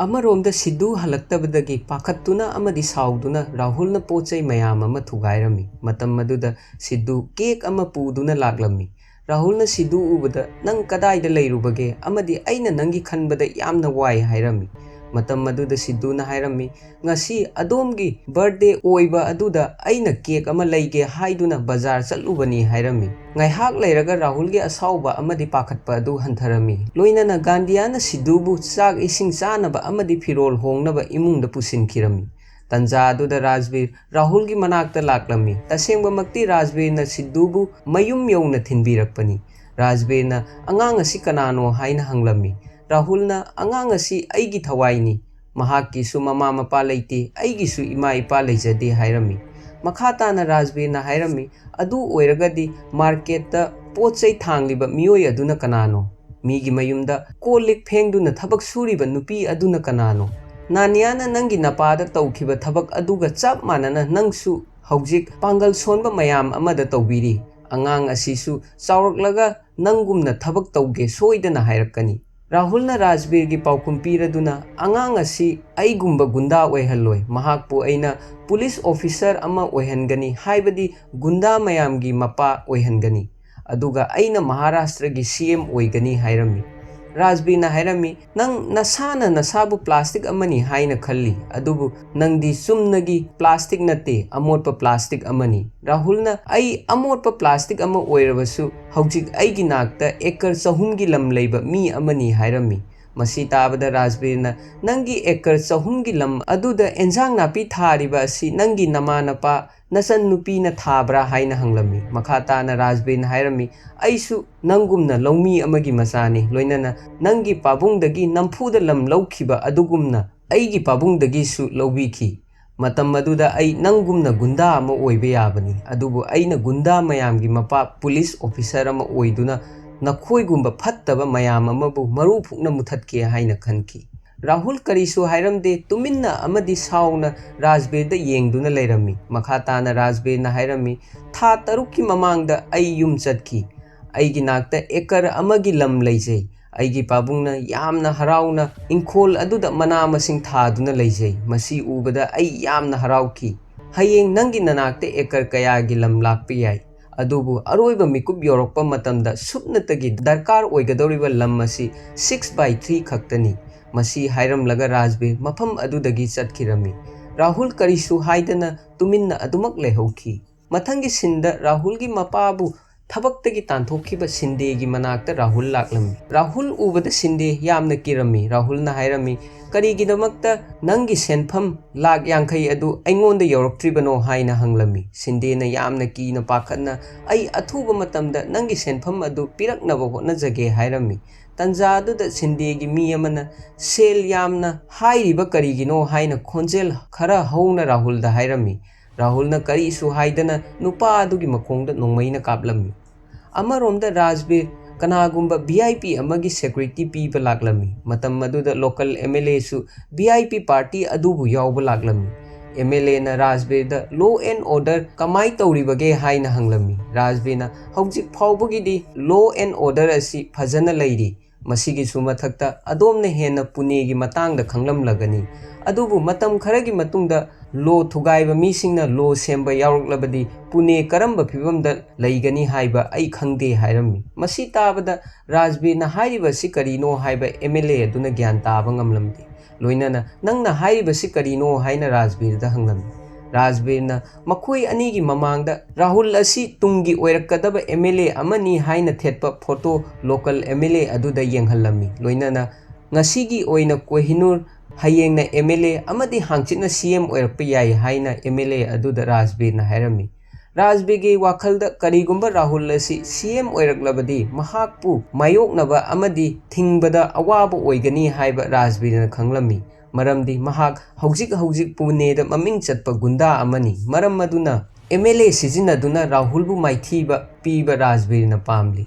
ꯑꯃꯔꯣꯝꯗ ꯁꯤꯗꯨ ꯍꯜꯂꯛꯇꯕꯗꯒꯤ ꯄꯥꯈꯠꯇꯨꯅ ꯑꯃꯗꯤ ꯁꯥꯎꯗꯨꯅ ꯔꯥꯍꯨꯜꯅ ꯄꯣꯠ ꯆꯩ ꯃꯌꯥꯝ ꯑꯃ ꯊꯨꯒꯥꯏꯔꯝꯃꯤ꯫ ꯃꯇꯝ ꯑꯗꯨꯗ ꯁꯤꯗꯨ ꯀꯦꯛ ꯑꯃ ꯄꯨꯗꯨꯅ ꯂꯥꯛꯂꯝꯃꯤ꯫ ꯔꯥꯍꯨꯜꯅ ꯁꯤꯗꯨ ꯎꯕꯗ, "ꯅꯪ ꯀꯗꯥꯏꯗ ꯂꯩꯔꯨꯕꯒꯦ? ꯑꯃꯗꯤ ꯑꯩꯅ ꯅꯪꯒꯤ ꯈꯟꯕꯗ ꯌꯥꯝꯅ ꯋꯥꯏ" ꯍꯥꯏꯔꯝꯃꯤ꯫ ꯃꯇꯝ ꯑꯗꯨꯗ ꯁꯤꯗꯨꯅ ꯍꯥꯏꯔꯝꯃꯤ, "ꯉꯁꯤ ꯑꯗꯣꯝꯒꯤ ꯕꯔꯊꯗꯦ ꯑꯣꯏꯕ ꯑꯗꯨꯗ ꯑꯩꯅ ꯀꯦꯛ ꯑꯃ ꯂꯩꯒꯦ ꯍꯥꯏꯗꯨꯅ ꯕꯖꯥꯔ ꯆꯠꯂꯨꯕꯅꯤ" ꯍꯥꯏꯔꯝꯃꯤ꯫ ꯉꯥꯏꯍꯥꯛ ꯂꯩꯔꯒ ꯔꯥꯍꯨꯜꯒꯤ ꯑꯁꯥꯎꯕ ꯑꯃꯗꯤ ꯄꯥꯈꯠꯄ ꯑꯗꯨ ꯍꯟꯊꯔꯝꯃꯤ꯫ ꯂꯣꯏꯅꯅ ꯒꯥꯟꯙꯤꯌꯥꯅ ꯁꯤꯗꯨꯕꯨ ꯆꯥꯛ ꯏꯁꯤꯡ ꯆꯥꯅꯕ ꯑꯃꯗꯤ ꯐꯤꯔꯣꯜ ꯍꯣꯡꯅꯕ ꯏꯃꯨꯡꯗ ꯄꯨꯁꯤꯟꯈꯤꯔꯝꯃꯤ꯫ ꯇꯟꯖꯥ ꯑꯗꯨꯗ ꯔꯥꯖꯕꯤꯔ ꯔꯥꯍꯨꯜꯒꯤ ꯃꯅꯥꯛꯇ ꯂꯥꯛꯂꯝꯃꯤ꯫ ꯇꯁꯦꯡꯕꯃꯛꯇꯤ ꯔꯥꯖꯕꯤꯔꯅ ꯁꯤꯗꯨꯕꯨ ꯃꯌꯨꯝ ꯌꯧꯅ ꯊꯤꯟꯕꯤꯔꯛꯄꯅꯤ꯫ ꯔꯥꯖꯕꯤꯔꯅ, "ꯑꯉꯥꯡ ꯑꯁꯤ ꯀꯅꯥꯅꯣ?" ꯍꯥꯏꯅ ꯍꯪꯂꯝꯃꯤ꯫ ꯔꯥꯍꯨꯜꯅ, "ꯑꯉꯥꯡ ꯑꯁꯤ ꯑꯩꯒꯤ ꯊꯋꯥꯏꯅꯤ꯫ ꯃꯍꯥꯛꯀꯤꯁꯨ ꯃꯃꯥ ꯃꯄꯥ ꯂꯩꯇꯦ, ꯑꯩꯒꯤꯁꯨ ꯏꯃꯥ ꯏꯄꯥ ꯂꯩꯖꯗꯦ" ꯍꯥꯏꯔꯝꯃꯤ꯫ ꯃꯈꯥ ꯇꯥꯅ ꯔꯥꯖꯕꯤꯔꯅ ꯍꯥꯏꯔꯝꯃꯤ, "ꯑꯗꯨ ꯑꯣꯏꯔꯒꯗꯤ ꯃꯥꯔꯀꯦꯠꯇ ꯄꯣꯠ ꯆꯩ ꯊꯥꯡꯂꯤꯕ ꯃꯤꯑꯣꯏ ꯑꯗꯨꯅ ꯀꯅꯥꯅꯣ? ꯃꯤꯒꯤ ꯃꯌꯨꯝꯗ ꯀꯣꯜ ꯂꯤꯛ ꯐꯦꯡꯗꯨꯅ ꯊꯕꯛ ꯁꯨꯔꯤꯕ ꯅꯨꯄꯤ ꯑꯗꯨꯅ ꯀꯅꯥꯅꯣ? ꯅꯥꯅꯤꯌꯥꯅ ꯅꯪꯒꯤ ꯅꯄꯥꯗ ꯇꯧꯈꯤꯕ ꯊꯕꯛ ꯑꯗꯨꯒ ꯆꯞ ꯃꯥꯟꯅꯅ ꯅꯪꯁꯨ ꯍꯧꯖꯤꯛ ꯄꯥꯡꯒꯜ ꯁꯣꯟꯕ ꯃꯌꯥꯝ ꯑꯃꯗ ꯇꯧꯕꯤꯔꯤ꯫ ꯑꯉꯥꯡ ꯑꯁꯤꯁꯨ ꯆꯥꯎꯔꯛꯂꯒ ꯅꯪꯒꯨꯝꯅ ꯊꯕꯛ ꯇꯧꯒꯦ ꯁꯣꯏꯗꯅ ꯍꯥꯏꯔꯛꯀꯅꯤ"꯫ ꯔꯥꯍꯨꯜꯅ ꯔꯥꯖꯕꯤꯔꯒꯤ ꯄꯥꯎꯈꯨꯝ ꯄꯤꯔꯗꯨꯅ, "ꯑꯉꯥꯡ ꯑꯁꯤ ꯑꯩꯒꯨꯝꯕ ꯒꯨꯟꯗꯥ ꯑꯣꯏꯍꯜꯂꯣꯏ꯫ ꯃꯍꯥꯛꯄꯨ ꯑꯩꯅ ꯄꯨꯂꯤꯁ ꯑꯣꯐꯤꯁꯔ ꯑꯃ ꯑꯣꯏꯍꯟꯒꯅꯤ, ꯍꯥꯏꯕꯗꯤ ꯒꯨꯟꯗꯥ ꯃꯌꯥꯝꯒꯤ ꯃꯄꯥ ꯑꯣꯏꯍꯟꯒꯅꯤ꯫ ꯑꯗꯨꯒ ꯑꯩꯅ ꯃꯍꯥꯔꯥꯁꯇ꯭ꯔꯒꯤ ꯁꯤ ꯑꯦꯝ ꯑꯣꯏꯒꯅꯤ ꯍꯥꯏꯔꯝꯃꯤ꯫ ꯔꯥꯖꯕꯤꯔꯅ ꯍꯥꯏꯔꯝꯃꯤ, "ꯅꯪ ꯅꯁꯥꯅ ꯅꯁꯥꯕꯨ ꯄ꯭ꯂꯥꯁꯇꯤꯛ ꯑꯃꯅꯤ ꯍꯥꯏꯅ ꯈꯜꯂꯤ, ꯑꯗꯨꯕꯨ ꯅꯪꯗꯤ ꯆꯨꯝꯅꯒꯤ ꯄ꯭ꯂꯥꯁꯇꯤꯛ ꯅꯠꯇꯦ, ꯑꯃꯣꯠꯄ ꯄ꯭ꯂꯥꯁꯇꯤꯛ ꯑꯃꯅꯤ꯫" ꯔꯥꯍꯨꯜꯅ, "ꯑꯩ ꯑꯃꯣꯠꯄ ꯄ꯭ꯂꯥꯁꯇꯤꯛ ꯑꯃ ꯑꯣꯏꯔꯕꯁꯨ ꯍꯧꯖꯤꯛ ꯑꯩꯒꯤ ꯅꯥꯛꯇ ꯑꯦꯀꯔ ꯆꯍꯨꯝꯒꯤ ꯂꯝ ꯂꯩꯕ ꯃꯤ ꯑꯃꯅꯤ" ꯍꯥꯏꯔꯝꯃꯤ꯫ ꯃꯁꯤ ꯇꯥꯕꯗ ꯔꯥꯖꯕꯤꯔꯅ, "ꯅꯪꯒꯤ ꯑꯦꯀꯔ ꯆꯍꯨꯝꯒꯤ ꯂꯝ ꯑꯗꯨꯗ ꯑꯦꯟꯖꯥꯡ ꯅꯥꯄꯤ ꯊꯥꯔꯤꯕ ꯑꯁꯤ ꯅꯪꯒꯤ ꯅꯃꯥ ꯅꯄꯥ ꯅꯆꯟ ꯅꯨꯄꯤꯅ ꯊꯥꯕ꯭ꯔꯥ?" ꯍꯥꯏꯅ ꯍꯪꯂꯝꯃꯤ꯫ ꯃꯈꯥ ꯇꯥꯅ ꯔꯥꯖꯕꯤꯔꯅ ꯍꯥꯏꯔꯝꯃꯤ, "ꯑꯩꯁꯨ ꯅꯪꯒꯨꯝꯅ ꯂꯧꯃꯤ ꯑꯃꯒꯤ ꯃꯆꯥꯅꯤ, ꯂꯣꯏꯅꯅ ꯅꯪꯒꯤ ꯄꯥꯕꯨꯡꯗꯒꯤ ꯅꯝꯐꯨꯗ ꯂꯝ ꯂꯧꯈꯤꯕ ꯑꯗꯨꯒꯨꯝꯅ ꯑꯩꯒꯤ ꯄꯥꯕꯨꯡꯗꯒꯤꯁꯨ ꯂꯧꯕꯤꯈꯤ꯫ ꯃꯇꯝ ꯑꯗꯨꯗ ꯑꯩ ꯅꯪꯒꯨꯝꯅ ꯒꯨꯟꯗꯥ ꯑꯃ ꯑꯣꯏꯕ ꯌꯥꯕꯅꯤ, ꯑꯗꯨꯕꯨ ꯑꯩꯅ ꯒꯨꯟꯗꯥ ꯃꯌꯥꯝꯒꯤ ꯃꯄꯥ ꯄꯨꯂꯤꯁ ꯑꯣꯐꯤꯁꯔ ꯑꯃ ꯑꯣꯏꯗꯨꯅ ꯅꯈꯣꯏꯒꯨꯝꯕ ꯐꯠꯇꯕ ꯃꯌꯥꯝ ꯑꯃꯕꯨ ꯃꯔꯨ ꯐꯨꯛꯅ ꯃꯨꯊꯠꯀꯦ" ꯍꯥꯏꯅ ꯈꯟꯈꯤ꯫ ꯔꯥꯍꯨꯜ ꯀꯔꯤꯁꯨ ꯍꯥꯏꯔꯝꯗꯦ, ꯇꯨꯃꯤꯟꯅ ꯑꯃꯗꯤ ꯁꯥꯎꯅ ꯔꯥꯖꯕꯤꯔꯗ ꯌꯦꯡꯗꯨꯅ ꯂꯩꯔꯝꯃꯤ꯫ ꯃꯈꯥ ꯇꯥꯅ ꯔꯥꯖꯕꯤꯔꯅ ꯍꯥꯏꯔꯝꯃꯤ, "ꯊꯥ ꯇꯔꯨꯛꯀꯤ ꯃꯃꯥꯡꯗ ꯑꯩ ꯌꯨꯝ ꯆꯠꯈꯤ꯫ ꯑꯩꯒꯤ ꯅꯥꯛꯇ ꯑꯦꯀꯔ ꯑꯃꯒꯤ ꯂꯝ ꯂꯩꯖꯩ꯫ ꯑꯩꯒꯤ ꯄꯥꯕꯨꯡꯅ ꯌꯥꯝꯅ ꯍꯔꯥꯎꯅ ꯏꯪꯈꯣꯜ ꯑꯗꯨꯗ ꯃꯅꯥ ꯃꯁꯤꯡ ꯊꯥꯗꯨꯅ ꯂꯩꯖꯩ꯫ ꯃꯁꯤ ꯎꯕꯗ ꯑꯩ ꯌꯥꯝꯅ ꯍꯔꯥꯎꯈꯤ꯫ ꯍꯌꯦꯡ ꯅꯪꯒꯤ ꯅꯅꯥꯛꯇ ꯑꯦꯀꯔ ꯀꯌꯥꯒꯤ ꯂꯝ ꯂꯥꯛꯄ ꯌꯥꯏ, ꯑꯗꯨꯕꯨ ꯑꯔꯣꯏꯕ ꯃꯤꯀꯨꯞ ꯌꯧꯔꯛꯄ ꯃꯇꯝꯗ ꯁꯨꯞꯅꯇꯒꯤ ꯗꯔꯀꯥꯔ ꯑꯣꯏꯒꯗꯧꯔꯤꯕ ꯂꯝ ꯑꯁꯤ ꯁꯤꯛꯁ ꯕꯥꯏ ꯊ꯭ꯔꯤ ꯈꯛꯇꯅꯤ꯫" ꯃꯁꯤ ꯍꯥꯏꯔꯝꯂꯒ ꯔꯥꯖꯕꯤꯔ ꯃꯐꯝ ꯑꯗꯨꯗꯒꯤ ꯆꯠꯈꯤꯔꯝꯃꯤ꯫ ꯔꯥꯍꯨꯜ ꯀꯔꯤꯁꯨ ꯍꯥꯏꯗꯅ ꯇꯨꯃꯤꯟꯅ ꯑꯗꯨꯃꯛ ꯂꯩꯍꯧꯈꯤ꯫ ꯃꯊꯪꯒꯤ ꯁꯤꯟꯗ ꯔꯥꯍꯨꯜꯒꯤ ꯃꯄꯥꯕꯨ ꯊꯕꯛꯇꯒꯤ ꯇꯥꯟꯊꯣꯛꯈꯤꯕ ꯁꯤꯟꯗꯦꯒꯤ ꯃꯅꯥꯛꯇ ꯔꯥꯍꯨꯜ ꯂꯥꯛꯂꯝꯃꯤ꯫ ꯔꯥꯍꯨꯜ ꯎꯕꯗ ꯁꯤꯟꯗꯦ ꯌꯥꯝꯅ ꯀꯤꯔꯝꯃꯤ꯫ ꯔꯥꯍꯨꯜꯅ ꯍꯥꯏꯔꯝꯃꯤ, "ꯀꯔꯤꯒꯤꯗꯃꯛꯇ ꯅꯪꯒꯤ ꯁꯦꯟꯐꯝ ꯂꯥꯛ ꯌꯥꯡꯈꯩ ꯑꯗꯨ ꯑꯩꯉꯣꯟꯗ ꯌꯧꯔꯛꯇ꯭ꯔꯤꯕꯅꯣ?" ꯍꯥꯏꯅ ꯍꯪꯂꯝꯃꯤ꯫ ꯁꯤꯟꯗꯦꯅ ꯌꯥꯝꯅ ꯀꯤꯅ ꯄꯥꯈꯠꯅ, "ꯑꯩ ꯑꯊꯨꯕ ꯃꯇꯝꯗ ꯅꯪꯒꯤ ꯁꯦꯟꯐꯝ ꯑꯗꯨ ꯄꯤꯔꯛꯅꯕ ꯍꯣꯠꯅꯖꯒꯦ" ꯍꯥꯏꯔꯝꯃꯤ꯫ ꯇꯟꯖꯥ ꯑꯗꯨꯗ ꯁꯤꯟꯗꯦꯒꯤ ꯃꯤ ꯑꯃꯅ, "ꯁꯦꯜ ꯌꯥꯝꯅ ꯍꯥꯏꯔꯤꯕ ꯀꯔꯤꯒꯤꯅꯣ?" ꯍꯥꯏꯅ ꯈꯣꯟꯖꯦꯜ ꯈꯔ ꯍꯧꯅ ꯔꯥꯍꯨꯜꯗ ꯍꯥꯏꯔꯝꯃꯤ꯫ ꯔꯥꯍꯨꯜꯅ ꯀꯔꯤꯁꯨ ꯍꯥꯏꯗꯅ ꯅꯨꯄꯥ ꯑꯗꯨꯒꯤ ꯃꯈꯣꯡꯗ ꯅꯣꯡꯃꯩꯅ ꯀꯥꯞꯂꯝꯃꯤ꯫ ꯑꯃꯔꯣꯝꯗ ꯔꯥꯖꯕꯤꯔ ꯀꯅꯥꯒꯨꯝꯕ ꯚꯤ ꯑꯥꯏ ꯄꯤ ꯑꯃꯒꯤ ꯁꯦꯀ꯭ꯌꯨꯔꯤꯇꯤ ꯄꯤꯕ ꯂꯥꯛꯂꯝꯃꯤ꯫ ꯃꯇꯝ ꯑꯗꯨꯗ ꯂꯣꯀꯦꯜ ꯑꯦꯝ ꯑꯦꯜ ꯑꯦꯁꯨ ꯚꯤ ꯑꯥꯏ ꯄꯤ ꯄꯥꯔꯇꯤ ꯑꯗꯨꯕꯨ ꯌꯥꯎꯕ ꯂꯥꯛꯂꯝꯃꯤ꯫ ꯑꯦꯝ ꯑꯦꯜ ꯑꯦꯅ ꯔꯥꯖꯕꯤꯔꯗ "Law and order ꯀꯃꯥꯏ ꯇꯧꯔꯤꯕꯒꯦ?" ꯍꯥꯏꯅ ꯍꯪꯂꯝꯃꯤ꯫ ꯔꯥꯖꯕꯤꯔꯅ, "ꯍꯧꯖꯤꯛ ꯐꯥꯎꯕꯒꯤꯗꯤ law and order ꯑꯁꯤ ꯐꯖꯅ ꯂꯩꯔꯤ꯫ ꯃꯁꯤꯒꯤꯁꯨ ꯃꯊꯛꯇ ꯑꯗꯣꯝꯅ ꯍꯦꯟꯅ ꯄꯨꯅꯦꯒꯤ ꯃꯇꯥꯡꯗ ꯈꯪꯂꯝꯂꯒꯅꯤ꯫ ꯑꯗꯨꯕꯨ ꯃꯇꯝ ꯈꯔꯒꯤ ꯃꯇꯨꯡꯗ ꯂꯣ ꯊꯨꯒꯥꯏꯕ ꯃꯤꯁꯤꯡꯅ ꯂꯣ ꯁꯦꯝꯕ ꯌꯥꯎꯔꯛꯂꯕꯗꯤ ꯄꯨꯅꯦ ꯀꯔꯝꯕ ꯐꯤꯕꯝꯗ ꯂꯩꯒꯅꯤ ꯍꯥꯏꯕ ꯑꯩ ꯈꯪꯗꯦ ꯍꯥꯏꯔꯝꯃꯤ꯫ ꯃꯁꯤ ꯇꯥꯕꯗ ꯔꯥꯖꯕꯤꯔꯅ ꯍꯥꯏꯔꯤꯕ ꯑꯁꯤ ꯀꯔꯤꯅꯣ ꯍꯥꯏꯕ ꯑꯦꯝ ꯑꯦꯜ ꯑꯦ ꯑꯗꯨꯅ ꯒ꯭ꯌꯥꯟ ꯇꯥꯕ ꯉꯝꯂꯝꯗꯦ꯫ ꯂꯣꯏꯅꯅ "ꯅꯪꯅ ꯍꯥꯏꯔꯤꯕꯁꯤ ꯀꯔꯤꯅꯣ?" ꯍꯥꯏꯅ ꯔꯥꯖꯕꯤꯔꯗ ꯍꯪꯂꯝꯃꯤ꯫ ꯔꯥꯖꯕꯤꯔꯅ ꯃꯈꯣꯏ ꯑꯅꯤꯒꯤ ꯃꯃꯥꯡꯗ ꯔꯥꯍꯨꯜ ꯑꯁꯤ ꯇꯨꯡꯒꯤ ꯑꯣꯏꯔꯛꯀꯗꯕ ꯑꯦꯝ ꯑꯦꯜ ꯑꯦ ꯑꯃꯅꯤ ꯍꯥꯏꯅ ꯊꯦꯠꯄ photo local M L A ꯑꯗꯨꯗ ꯌꯦꯡꯍꯜꯂꯝꯃꯤ꯫ ꯂꯣꯏꯅꯅ "ꯉꯁꯤꯒꯤ ꯑꯣꯏꯅ ꯀꯣꯍꯤꯅꯨꯔ, ꯍꯌꯦꯡꯅ ꯑꯦꯝ ꯑꯦꯜ ꯑꯦ ꯑꯃꯗꯤ ꯍꯥꯡꯆꯤꯠꯅ ꯁꯤ ꯑꯦꯝ ꯑꯣꯏꯔꯛꯄ ꯌꯥꯏ" ꯍꯥꯏꯅ ꯑꯦꯝ ꯑꯦꯜ ꯑꯦ ꯑꯗꯨꯗ ꯔꯥꯖꯕꯤꯔꯅ ꯍꯥꯏꯔꯝꯃꯤ꯫ ꯔꯥꯖꯕꯤꯔꯒꯤ ꯋꯥꯈꯜꯗ ꯀꯔꯤꯒꯨꯝꯕ ꯔꯥꯍꯨꯜ ꯑꯁꯤ ꯁꯤ ꯑꯦꯝ ꯑꯣꯏꯔꯛꯂꯕꯗꯤ ꯃꯍꯥꯛꯄꯨ ꯃꯥꯌꯣꯛꯅꯕ ꯑꯃꯗꯤ ꯊꯤꯡꯕꯗ ꯑꯋꯥꯕ ꯑꯣꯏꯒꯅꯤ ꯍꯥꯏꯕ ꯔꯥꯖꯕꯤꯔꯅ ꯈꯪꯂꯝꯃꯤ꯫ ꯃꯔꯝꯗꯤ ꯃꯍꯥꯛ ꯍꯧꯖꯤꯛ ꯍꯧꯖꯤꯛ ꯄꯨꯅꯦꯗ ꯃꯃꯤꯡ ꯆꯠꯄ ꯒꯨꯟꯗꯥ ꯑꯃꯅꯤ꯫ ꯃꯔꯝ ꯑꯗꯨꯅ ꯑꯦꯝ ꯑꯦꯜ ꯑꯦ ꯁꯤꯖꯤꯟꯅꯗꯨꯅ ꯔꯥꯍꯨꯜꯕꯨ ꯃꯥꯏꯊꯤꯕ ꯄꯤꯕ ꯔꯥꯖꯕꯤꯔꯅ ꯄꯥꯝꯂꯤ꯫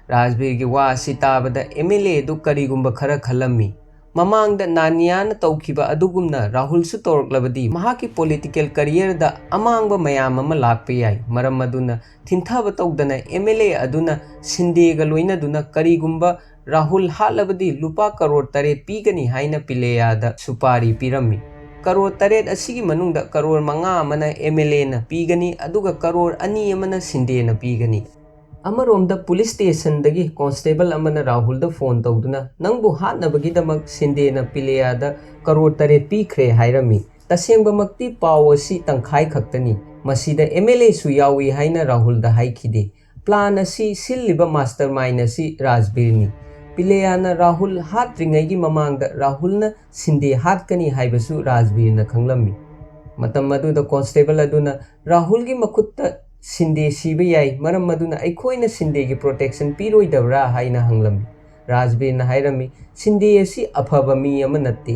ꯔꯥꯖꯕꯤꯔꯒꯤ ꯋꯥ ꯑꯁꯤ ꯇꯥꯕꯗ ꯑꯦꯝ ꯑꯦꯜ ꯑꯦ ꯑꯗꯨ ꯀꯔꯤꯒꯨꯝꯕ ꯈꯔ ꯈꯜꯂꯝꯃꯤ꯫ ꯃꯃꯥꯡꯗ ꯅꯥꯅꯤꯌꯥꯅ ꯇꯧꯈꯤꯕ ꯑꯗꯨꯒꯨꯝꯅ ꯔꯥꯍꯨꯜꯁꯨ ꯇꯧꯔꯛꯂꯕꯗꯤ ꯃꯍꯥꯛꯀꯤ ꯄꯣꯂꯤꯇꯤꯀꯦꯜ ꯀꯔꯤꯌꯔꯗ ꯑꯃꯥꯡꯕ ꯃꯌꯥꯝ ꯑꯃ ꯂꯥꯛꯄ ꯌꯥꯏ꯫ ꯃꯔꯝ ꯑꯗꯨꯅ ꯊꯤꯟꯊꯕ ꯇꯧꯗꯅ ꯑꯦꯝ ꯑꯦꯜ ꯑꯦ ꯑꯗꯨꯅ ꯁꯤꯟꯗꯦꯒ ꯂꯣꯏꯅꯗꯨꯅ ꯀꯔꯤꯒꯨꯝꯕ ꯔꯥꯍꯨꯜ ꯍꯥꯠꯂꯕꯗꯤ ꯂꯨꯄꯥ ꯀꯔꯣꯔ ꯇꯔꯦꯠ ꯄꯤꯒꯅꯤ ꯍꯥꯏꯅ ꯄꯤꯂꯦꯌꯥꯗ ꯁꯨꯄꯥꯔꯤ ꯄꯤꯔꯝꯃꯤ꯫ ꯀꯔꯣꯔ ꯇꯔꯦꯠ ꯑꯁꯤꯒꯤ ꯃꯅꯨꯡꯗ ꯀꯔꯣꯔ ꯃꯉꯥ ꯑꯃꯅ ꯑꯦꯝ ꯑꯦꯜ ꯑꯦꯅ ꯄꯤꯒꯅꯤ, ꯑꯗꯨꯒ ꯀꯔꯣꯔ ꯑꯅꯤ ꯑꯃꯅ ꯁꯤꯟꯗꯦꯅ ꯄꯤꯒꯅꯤ꯫ ꯑꯃꯔꯣꯝꯗ ꯄꯨꯂꯤꯁ ꯁ꯭ꯇꯦꯁꯟꯗꯒꯤ ꯀꯣꯟꯁꯇꯦꯕꯜ ꯑꯃꯅ ꯔꯥꯍꯨꯜꯗ ꯐꯣꯟ ꯇꯧꯗꯨꯅ "ꯅꯪꯕꯨ ꯍꯥꯠꯅꯕꯒꯤꯗꯃꯛ ꯁꯤꯟꯗꯦꯅ ꯄꯤꯂꯦꯌꯥꯗ ꯀꯔꯣꯔ ꯇꯔꯦꯠ ꯄꯤꯈ꯭ꯔꯦ" ꯍꯥꯏꯔꯝꯃꯤ꯫ ꯇꯁꯦꯡꯕꯃꯛꯇꯤ ꯄꯥꯎ ꯑꯁꯤ ꯇꯪꯈꯥꯏ ꯈꯛꯇꯅꯤ꯫ ꯃꯁꯤꯗ ꯑꯦꯝ ꯑꯦꯜ ꯑꯦꯁꯨ ꯌꯥꯎꯏ ꯍꯥꯏꯅ ꯔꯥꯍꯨꯜꯗ ꯍꯥꯏꯈꯤꯗꯦ꯫ ꯄ꯭ꯂꯥꯟ ꯑꯁꯤ ꯁꯤꯜꯂꯤꯕ ꯃꯥꯁꯇꯔ ꯃꯥꯏꯟ ꯑꯁꯤ ꯔꯥꯖꯕꯤꯔꯅꯤ꯫ ꯄꯤꯂꯦꯌꯥꯅ ꯔꯥꯍꯨꯜ ꯍꯥꯠꯇ꯭ꯔꯤꯉꯩꯒꯤ ꯃꯃꯥꯡꯗ ꯔꯥꯍꯨꯜꯅ ꯁꯤꯟꯗꯦ ꯍꯥꯠꯀꯅꯤ ꯍꯥꯏꯕꯁꯨ ꯔꯥꯖꯕꯤꯔꯅ ꯈꯪꯂꯝꯃꯤ꯫ ꯃꯇꯝ ꯑꯗꯨꯗ ꯀꯣꯟꯁꯇꯦꯕꯜ ꯑꯗꯨꯅ "ꯔꯥꯍꯨꯜꯒꯤ ꯃꯈꯨꯠꯇ ꯁꯤꯟꯗꯦ ꯁꯤꯕ ꯌꯥꯏ, ꯃꯔꯝ ꯑꯗꯨꯅ ꯑꯩꯈꯣꯏꯅ ꯁꯤꯟꯗꯦꯒꯤ ꯄ꯭ꯔꯣꯇꯦꯛꯁꯟ ꯄꯤꯔꯣꯏꯗꯕ꯭ꯔꯥ?" ꯍꯥꯏꯅ ꯍꯪꯂꯝꯃꯤ꯫ ꯔꯥꯖꯕꯤꯔꯅ ꯍꯥꯏꯔꯝꯃꯤ, "ꯁꯤꯟꯗꯦ ꯑꯁꯤ ꯑꯐꯕ ꯃꯤ ꯑꯃ ꯅꯠꯇꯦ꯫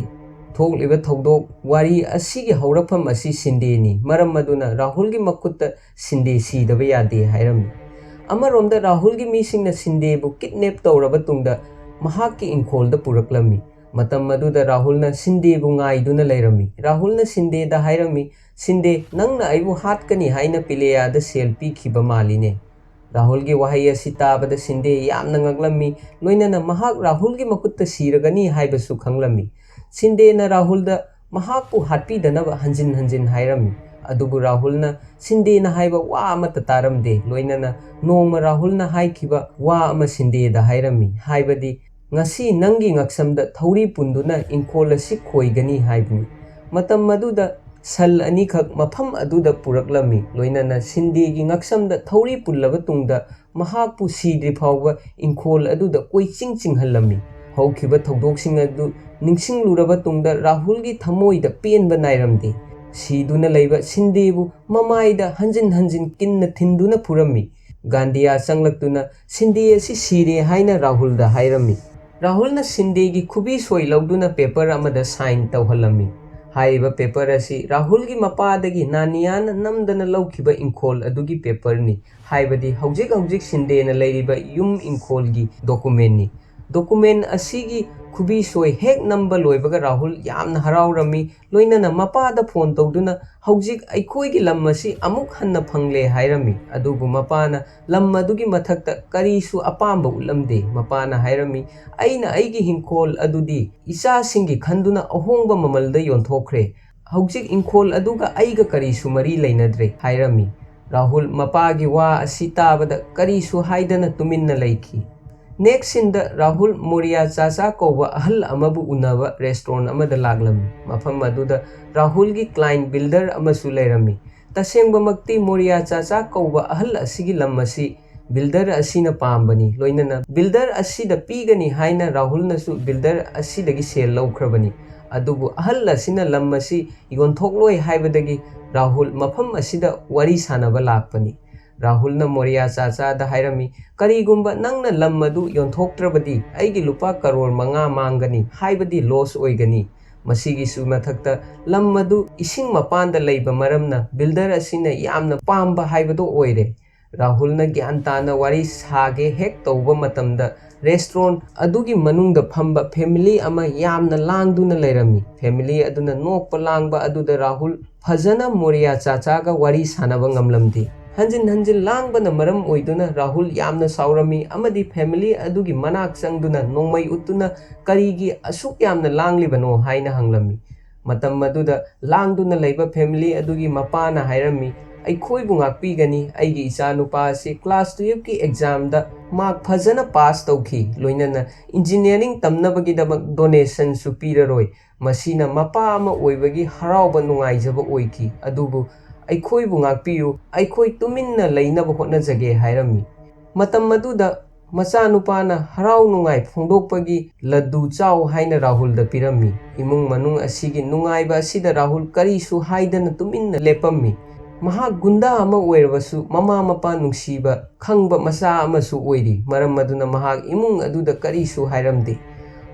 ꯊꯣꯛꯂꯤꯕ ꯊꯧꯗꯣꯛ ꯋꯥꯔꯤ ꯑꯁꯤꯒꯤ ꯍꯧꯔꯛꯐꯝ ꯑꯁꯤ ꯁꯤꯟꯗꯦꯅꯤ, ꯃꯔꯝ ꯑꯗꯨꯅ ꯔꯥꯍꯨꯜꯒꯤ ꯃꯈꯨꯠꯇ ꯁꯤꯟꯗꯦ ꯁꯤꯗꯕ ꯌꯥꯗꯦ" ꯍꯥꯏꯔꯝꯃꯤ꯫ ꯑꯃꯔꯣꯝꯗ ꯔꯥꯍꯨꯜꯒꯤ ꯃꯤꯁꯤꯡꯅ ꯁꯤꯟꯗꯦꯕꯨ ꯀꯤꯗꯅꯦꯞ ꯇꯧꯔꯕ ꯇꯨꯡꯗ ꯃꯍꯥꯛꯀꯤ ꯏꯪꯈꯣꯜꯗ ꯄꯨꯔꯛꯂꯝꯃꯤ꯫ ꯃꯇꯝ ꯑꯗꯨꯗ ꯔꯥꯍꯨꯜꯅ ꯁꯤꯟꯗꯦꯕꯨ ꯉꯥꯏꯗꯨꯅ ꯂꯩꯔꯝꯃꯤ꯫ ꯔꯥꯍꯨꯜꯅ ꯁꯤꯟꯗꯦꯗ ꯍꯥꯏꯔꯝꯃꯤ, "ꯁꯤꯟꯗꯦ, ꯅꯪꯅ ꯑꯩꯕꯨ ꯍꯥꯠꯀꯅꯤ ꯍꯥꯏꯅ ꯄꯤꯂꯦꯌꯥꯗ ꯁꯦꯜ ꯄꯤꯈꯤꯕ ꯃꯥꯜꯂꯤꯅꯦ?" ꯔꯥꯍꯨꯜꯒꯤ ꯋꯥꯍꯩ ꯑꯁꯤ ꯇꯥꯕꯗ ꯁꯤꯟꯗꯦ ꯌꯥꯝꯅ ꯉꯛꯂꯝꯃꯤ, ꯂꯣꯏꯅꯅ ꯃꯍꯥꯛ ꯔꯥꯍꯨꯜꯒꯤ ꯃꯈꯨꯠꯇ ꯁꯤꯔꯒꯅꯤ ꯍꯥꯏꯕꯁꯨ ꯈꯪꯂꯝꯃꯤ꯫ ꯁꯤꯟꯗꯦꯅ ꯔꯥꯍꯨꯜꯗ ꯃꯍꯥꯛꯄꯨ ꯍꯥꯠꯄꯤꯗꯅꯕ ꯍꯟꯖꯤꯟ ꯍꯟꯖꯤꯟ ꯍꯥꯏꯔꯝꯃꯤ꯫ ꯑꯗꯨꯕꯨ ꯔꯥꯍꯨꯜꯅ ꯁꯤꯟꯗꯦꯅ ꯍꯥꯏꯕ ꯋꯥ ꯑꯃꯠꯇ ꯇꯥꯔꯝꯗꯦ꯫ ꯂꯣꯏꯅꯅ ꯅꯣꯡꯃ ꯔꯥꯍꯨꯜꯅ ꯍꯥꯏꯈꯤꯕ ꯋꯥ ꯑꯃ ꯁꯤꯟꯗꯦꯗ ꯍꯥꯏꯔꯝꯃꯤ, ꯍꯥꯏꯕꯗꯤ, "ꯉꯁꯤ ꯅꯪꯒꯤ ꯉꯛꯁꯝꯗ ꯊꯧꯔꯤ ꯄꯨꯟꯗꯨꯅ ꯏꯪꯈꯣꯜ ꯑꯁꯤ ꯈꯣꯏꯒꯅꯤ" ꯍꯥꯏꯕꯅꯤ꯫ ꯃꯇꯝ ꯑꯗꯨꯗ ꯁꯜ ꯑꯅꯤꯈꯛ ꯃꯐꯝ ꯑꯗꯨꯗ ꯄꯨꯔꯛꯂꯝꯃꯤ꯫ ꯂꯣꯏꯅꯅ ꯁꯤꯟꯗꯦꯒꯤ ꯉꯛꯁꯝꯗ ꯊꯧꯔꯤ ꯄꯨꯜꯂꯕ ꯇꯨꯡꯗ ꯃꯍꯥꯛꯄꯨ ꯁꯤꯗ꯭ꯔꯤ ꯐꯥꯎꯕ ꯏꯪꯈꯣꯜ ꯑꯗꯨꯗ ꯀꯣꯏꯆꯤꯡ ꯆꯤꯡꯍꯜꯂꯝꯃꯤ꯫ ꯍꯧꯈꯤꯕ ꯊꯧꯗꯣꯛꯁꯤꯡ ꯑꯗꯨ ꯅꯤꯡꯁꯤꯡꯂꯨꯔꯕ ꯇꯨꯡꯗ ꯔꯥꯍꯨꯜꯒꯤ ꯊꯃꯣꯏꯗ ꯄꯦꯟꯕ ꯅꯥꯏꯔꯝꯗꯦ꯫ ꯁꯤꯗꯨꯅ ꯂꯩꯕ ꯁꯤꯟꯗꯦꯕꯨ ꯃꯃꯥꯏꯗ ꯍꯟꯖꯤꯟ ꯍꯟꯖꯤꯟ ꯀꯤꯟꯅ ꯊꯤꯟꯗꯨꯅ ꯐꯨꯔꯝꯃꯤ꯫ ꯒꯥꯟꯙꯤꯌꯥ ꯆꯪꯂꯛꯇꯨꯅ "ꯁꯤꯟꯗꯦ ꯑꯁꯤ ꯁꯤꯔꯦ" ꯍꯥꯏꯅ ꯔꯥꯍꯨꯜꯗ ꯍꯥꯏꯔꯝꯃꯤ꯫ ꯔꯥꯍꯨꯜꯅ ꯁꯤꯟꯗꯦꯒꯤ ꯈꯨꯕꯤ ꯁꯣꯏ ꯂꯧꯗꯨꯅ ꯄꯦꯄꯔ ꯑꯃꯗ ꯁꯥꯏꯟ ꯇꯧꯍꯜꯂꯝꯃꯤ꯫ ꯍꯥꯏꯔꯤꯕ ꯄꯦꯄꯔ ꯑꯁꯤ ꯔꯥꯍꯨꯜꯒꯤ ꯃꯄꯥꯗꯒꯤ ꯅꯥꯅꯤꯌꯥꯅ ꯅꯝꯗꯅ ꯂꯧꯈꯤꯕ ꯏꯪꯈꯣꯜ ꯑꯗꯨꯒꯤ ꯄꯦꯄꯔꯅꯤ, ꯍꯥꯏꯕꯗꯤ ꯍꯧꯖꯤꯛ ꯍꯧꯖꯤꯛ ꯁꯤꯟꯗꯦꯅ ꯂꯩꯔꯤꯕ ꯌꯨꯝ ꯏꯪꯈꯣꯜꯒꯤ ꯗꯣꯀꯨꯃꯦꯟꯅꯤ꯫ ꯗꯣꯀꯨꯃꯦꯟ ꯑꯁꯤꯒꯤ ꯈꯨꯕꯤ ꯁꯣꯏ ꯍꯦꯛ ꯅꯝꯕ ꯂꯣꯏꯕꯒ ꯔꯥꯍꯨꯜ ꯌꯥꯝꯅ ꯍꯔꯥꯎꯔꯝꯃꯤ, ꯂꯣꯏꯅꯅ ꯃꯄꯥꯗ ꯐꯣꯟ ꯇꯧꯗꯨꯅ "ꯍꯧꯖꯤꯛ ꯑꯩꯈꯣꯏꯒꯤ ꯂꯝ ꯑꯁꯤ ꯑꯃꯨꯛ ꯍꯟꯅ ꯐꯪꯂꯦ" ꯍꯥꯏꯔꯝꯃꯤ꯫ ꯑꯗꯨꯕꯨ ꯃꯄꯥꯅ ꯂꯝ ꯑꯗꯨꯒꯤ ꯃꯊꯛꯇ ꯀꯔꯤꯁꯨ ꯑꯄꯥꯝꯕ ꯎꯠꯂꯝꯗꯦ꯫ ꯃꯄꯥꯅ ꯍꯥꯏꯔꯝꯃꯤ, "ꯑꯩꯅ ꯑꯩꯒꯤ ꯍꯤꯡꯈꯣꯜ ꯑꯗꯨꯗꯤ ꯏꯆꯥꯁꯤꯡꯒꯤ ꯈꯟꯗꯨꯅ ꯑꯍꯣꯡꯕ ꯃꯃꯜꯗ ꯌꯣꯟꯊꯣꯛꯈ꯭ꯔꯦ꯫ ꯍꯧꯖꯤꯛ ꯏꯪꯈꯣꯜ ꯑꯗꯨꯒ ꯑꯩꯒ ꯀꯔꯤꯁꯨ ꯃꯔꯤ ꯂꯩꯅꯗ꯭ꯔꯦ" ꯍꯥꯏꯔꯝꯃꯤ꯫ ꯔꯥꯍꯨꯜ ꯃꯄꯥꯒꯤ ꯋꯥ ꯑꯁꯤ ꯇꯥꯕꯗ ꯀꯔꯤꯁꯨ ꯍꯥꯏꯗꯅ ꯇꯨꯃꯤꯟꯅ ꯂꯩꯈꯤ꯫ ꯅꯦꯛꯁ ꯁꯤꯟꯗ ꯔꯥꯍꯨꯜ ꯃꯣꯔꯤꯌꯥ ꯆꯥꯆꯥ ꯀꯧꯕ ꯑꯍꯜ ꯑꯃꯕꯨ ꯎꯅꯕ ꯔꯦꯁꯇ꯭ꯔꯣꯟ ꯑꯃꯗ ꯂꯥꯛꯂꯝꯃꯤ꯫ ꯃꯐꯝ ꯑꯗꯨꯗ ꯔꯥꯍꯨꯜꯒꯤ ꯀ꯭ꯂꯥꯏꯟ ꯕꯤꯜꯗꯔ ꯑꯃꯁꯨ ꯂꯩꯔꯝꯃꯤ꯫ ꯇꯁꯦꯡꯕꯃꯛꯇꯤ ꯃꯣꯔꯤꯌꯥ ꯆꯥꯆꯥ ꯀꯧꯕ ꯑꯍꯜ ꯑꯁꯤꯒꯤ ꯂꯝ ꯑꯁꯤ ꯕꯤꯜꯗꯔ ꯑꯁꯤꯅ ꯄꯥꯝꯕꯅꯤ꯫ ꯂꯣꯏꯅꯅ ꯕꯤꯜꯗꯔ ꯑꯁꯤꯗ ꯄꯤꯒꯅꯤ ꯍꯥꯏꯅ ꯔꯥꯍꯨꯜꯅꯁꯨ ꯕꯤꯜꯗꯔ ꯑꯁꯤꯗꯒꯤ ꯁꯦꯜ ꯂꯧꯈ꯭ꯔꯕꯅꯤ꯫ ꯑꯗꯨꯕꯨ ꯑꯍꯜ ꯑꯁꯤꯅ ꯂꯝ ꯑꯁꯤ ꯌꯣꯟꯊꯣꯛꯂꯣꯏ ꯍꯥꯏꯕꯗꯒꯤ ꯔꯥꯍꯨꯜ ꯃꯐꯝ ꯑꯁꯤꯗ ꯋꯥꯔꯤ ꯁꯥꯟꯅꯕ ꯂꯥꯛꯄꯅꯤ꯫ ꯔꯥꯍꯨꯜꯅ ꯃꯣꯔꯤꯌꯥ ꯆꯥꯆꯥꯗ ꯍꯥꯏꯔꯝꯃꯤ, "ꯀꯔꯤꯒꯨꯝꯕ ꯅꯪꯅ ꯂꯝ ꯑꯗꯨ ꯌꯣꯟꯊꯣꯛꯇ꯭ꯔꯕꯗꯤ ꯑꯩꯒꯤ ꯂꯨꯄꯥ ꯀꯔꯣꯔ ꯃꯉꯥ ꯃꯥꯡꯒꯅꯤ, ꯍꯥꯏꯕꯗꯤ ꯂꯣꯁ ꯑꯣꯏꯒꯅꯤ꯫ ꯃꯁꯤꯒꯤꯁꯨ ꯃꯊꯛꯇ ꯂꯝ ꯑꯗꯨ ꯏꯁꯤꯡ ꯃꯄꯥꯟꯗ ꯂꯩꯕ ꯃꯔꯝꯅ ꯕꯤꯜꯗꯔ ꯑꯁꯤꯅ ꯌꯥꯝꯅ ꯄꯥꯝꯕ ꯍꯥꯏꯕꯗꯨ ꯑꯣꯏꯔꯦ"꯫ ꯔꯥꯍꯨꯜꯅ ꯒ꯭ꯌꯥꯟ ꯇꯥꯅ ꯋꯥꯔꯤ ꯁꯥꯒꯦ ꯍꯦꯛ ꯇꯧꯕ ꯃꯇꯝꯗ ꯔꯦꯁꯇ꯭ꯔꯣꯟ ꯑꯗꯨꯒꯤ ꯃꯅꯨꯡꯗ ꯐꯝꯕ ꯐꯦꯃꯤꯂꯤ ꯑꯃ ꯌꯥꯝꯅ ꯂꯥꯡꯗꯨꯅ ꯂꯩꯔꯝꯃꯤ꯫ ꯐꯦꯃꯤꯂꯤ ꯑꯗꯨꯅ ꯅꯣꯛꯄ ꯂꯥꯡꯕ ꯑꯗꯨꯗ ꯔꯥꯍꯨꯜ ꯐꯖꯅ ꯃꯣꯔꯤꯌꯥ ꯆꯥꯆꯥꯒ ꯋꯥꯔꯤ ꯁꯥꯟꯅꯕ ꯉꯝꯂꯝꯗꯦ꯫ ꯍꯟꯖꯤꯟ ꯍꯟꯖꯤꯟ ꯂꯥꯡꯕꯅ ꯃꯔꯝ ꯑꯣꯏꯗꯨꯅ ꯔꯥꯍꯨꯜ ꯌꯥꯝꯅ ꯁꯥꯎꯔꯝꯃꯤ ꯑꯃꯗꯤ ꯐꯦꯃꯤꯂꯤ ꯑꯗꯨꯒꯤ ꯃꯅꯥꯛ ꯆꯪꯗꯨꯅ ꯅꯣꯡꯃꯩ ꯎꯠꯇꯨꯅ "ꯀꯔꯤꯒꯤ ꯑꯁꯨꯛ ꯌꯥꯝꯅ ꯂꯥꯡꯂꯤꯕꯅꯣ?" ꯍꯥꯏꯅ ꯍꯪꯂꯝꯃꯤ꯫ ꯃꯇꯝ ꯑꯗꯨꯗ ꯂꯥꯡꯗꯨꯅ ꯂꯩꯕ ꯐꯦꯃꯤꯂꯤ ꯑꯗꯨꯒꯤ ꯃꯄꯥꯅ ꯍꯥꯏꯔꯝꯃꯤ, "ꯑꯩꯈꯣꯏꯕꯨ ꯉꯥꯛꯄꯤꯒꯅꯤ, ꯑꯩꯒꯤ ꯏꯆꯥꯅꯨꯄꯥ ꯑꯁꯤ ꯀ꯭ꯂꯥꯁ ꯇꯨꯌꯦꯜꯐꯀꯤ ꯑꯦꯛꯖꯥꯝꯗ ꯃꯥꯔꯛ ꯐꯖꯅ ꯄꯥꯁ ꯇꯧꯈꯤ, ꯂꯣꯏꯅꯅ ꯏꯟꯖꯤꯅꯤꯌꯥꯔꯤꯡ ꯇꯝꯅꯕꯒꯤꯗꯃꯛ ꯗꯣꯅꯦꯁꯟꯁꯨ ꯄꯤꯔꯔꯣꯏ꯫ ꯃꯁꯤꯅ ꯃꯄꯥ ꯑꯃ ꯑꯣꯏꯕꯒꯤ ꯍꯔꯥꯎꯕ ꯅꯨꯡꯉꯥꯏꯖꯕ ꯑꯣꯏꯈꯤ, ꯑꯗꯨꯕꯨ ꯑꯩꯈꯣꯏꯕꯨ ꯉꯥꯛꯄꯤꯌꯨ, ꯑꯩꯈꯣꯏ ꯇꯨꯃꯤꯟꯅ ꯂꯩꯅꯕ ꯍꯣꯠꯅꯖꯒꯦ" ꯍꯥꯏꯔꯝꯃꯤ꯫ ꯃꯇꯝ ꯑꯗꯨꯗ ꯃꯆꯥꯅꯨꯄꯥꯅ ꯍꯔꯥꯎ ꯅꯨꯡꯉꯥꯏ ꯐꯣꯡꯗꯣꯛꯄꯒꯤ ꯂꯗꯨ ꯆꯥꯎ ꯍꯥꯏꯅ ꯔꯥꯍꯨꯜꯗ ꯄꯤꯔꯝꯃꯤ꯫ ꯏꯃꯨꯡ ꯃꯅꯨꯡ ꯑꯁꯤꯒꯤ ꯅꯨꯡꯉꯥꯏꯕ ꯑꯁꯤꯗ ꯔꯥꯍꯨꯜ ꯀꯔꯤꯁꯨ ꯍꯥꯏꯗꯅ ꯇꯨꯃꯤꯟꯅ ꯂꯦꯞꯄꯝꯃꯤ꯫ ꯃꯍꯥꯛ ꯒꯨꯟꯗꯥ ꯑꯃ ꯑꯣꯏꯔꯕꯁꯨ ꯃꯃꯥ ꯃꯄꯥ ꯅꯨꯡꯁꯤꯕ ꯈꯪꯕ ꯃꯆꯥ ꯑꯃꯁꯨ ꯑꯣꯏꯔꯤ꯫ ꯃꯔꯝ ꯑꯗꯨꯅ ꯃꯍꯥꯛ ꯏꯃꯨꯡ ꯑꯗꯨꯗ ꯀꯔꯤꯁꯨ ꯍꯥꯏꯔꯝꯗꯦ꯫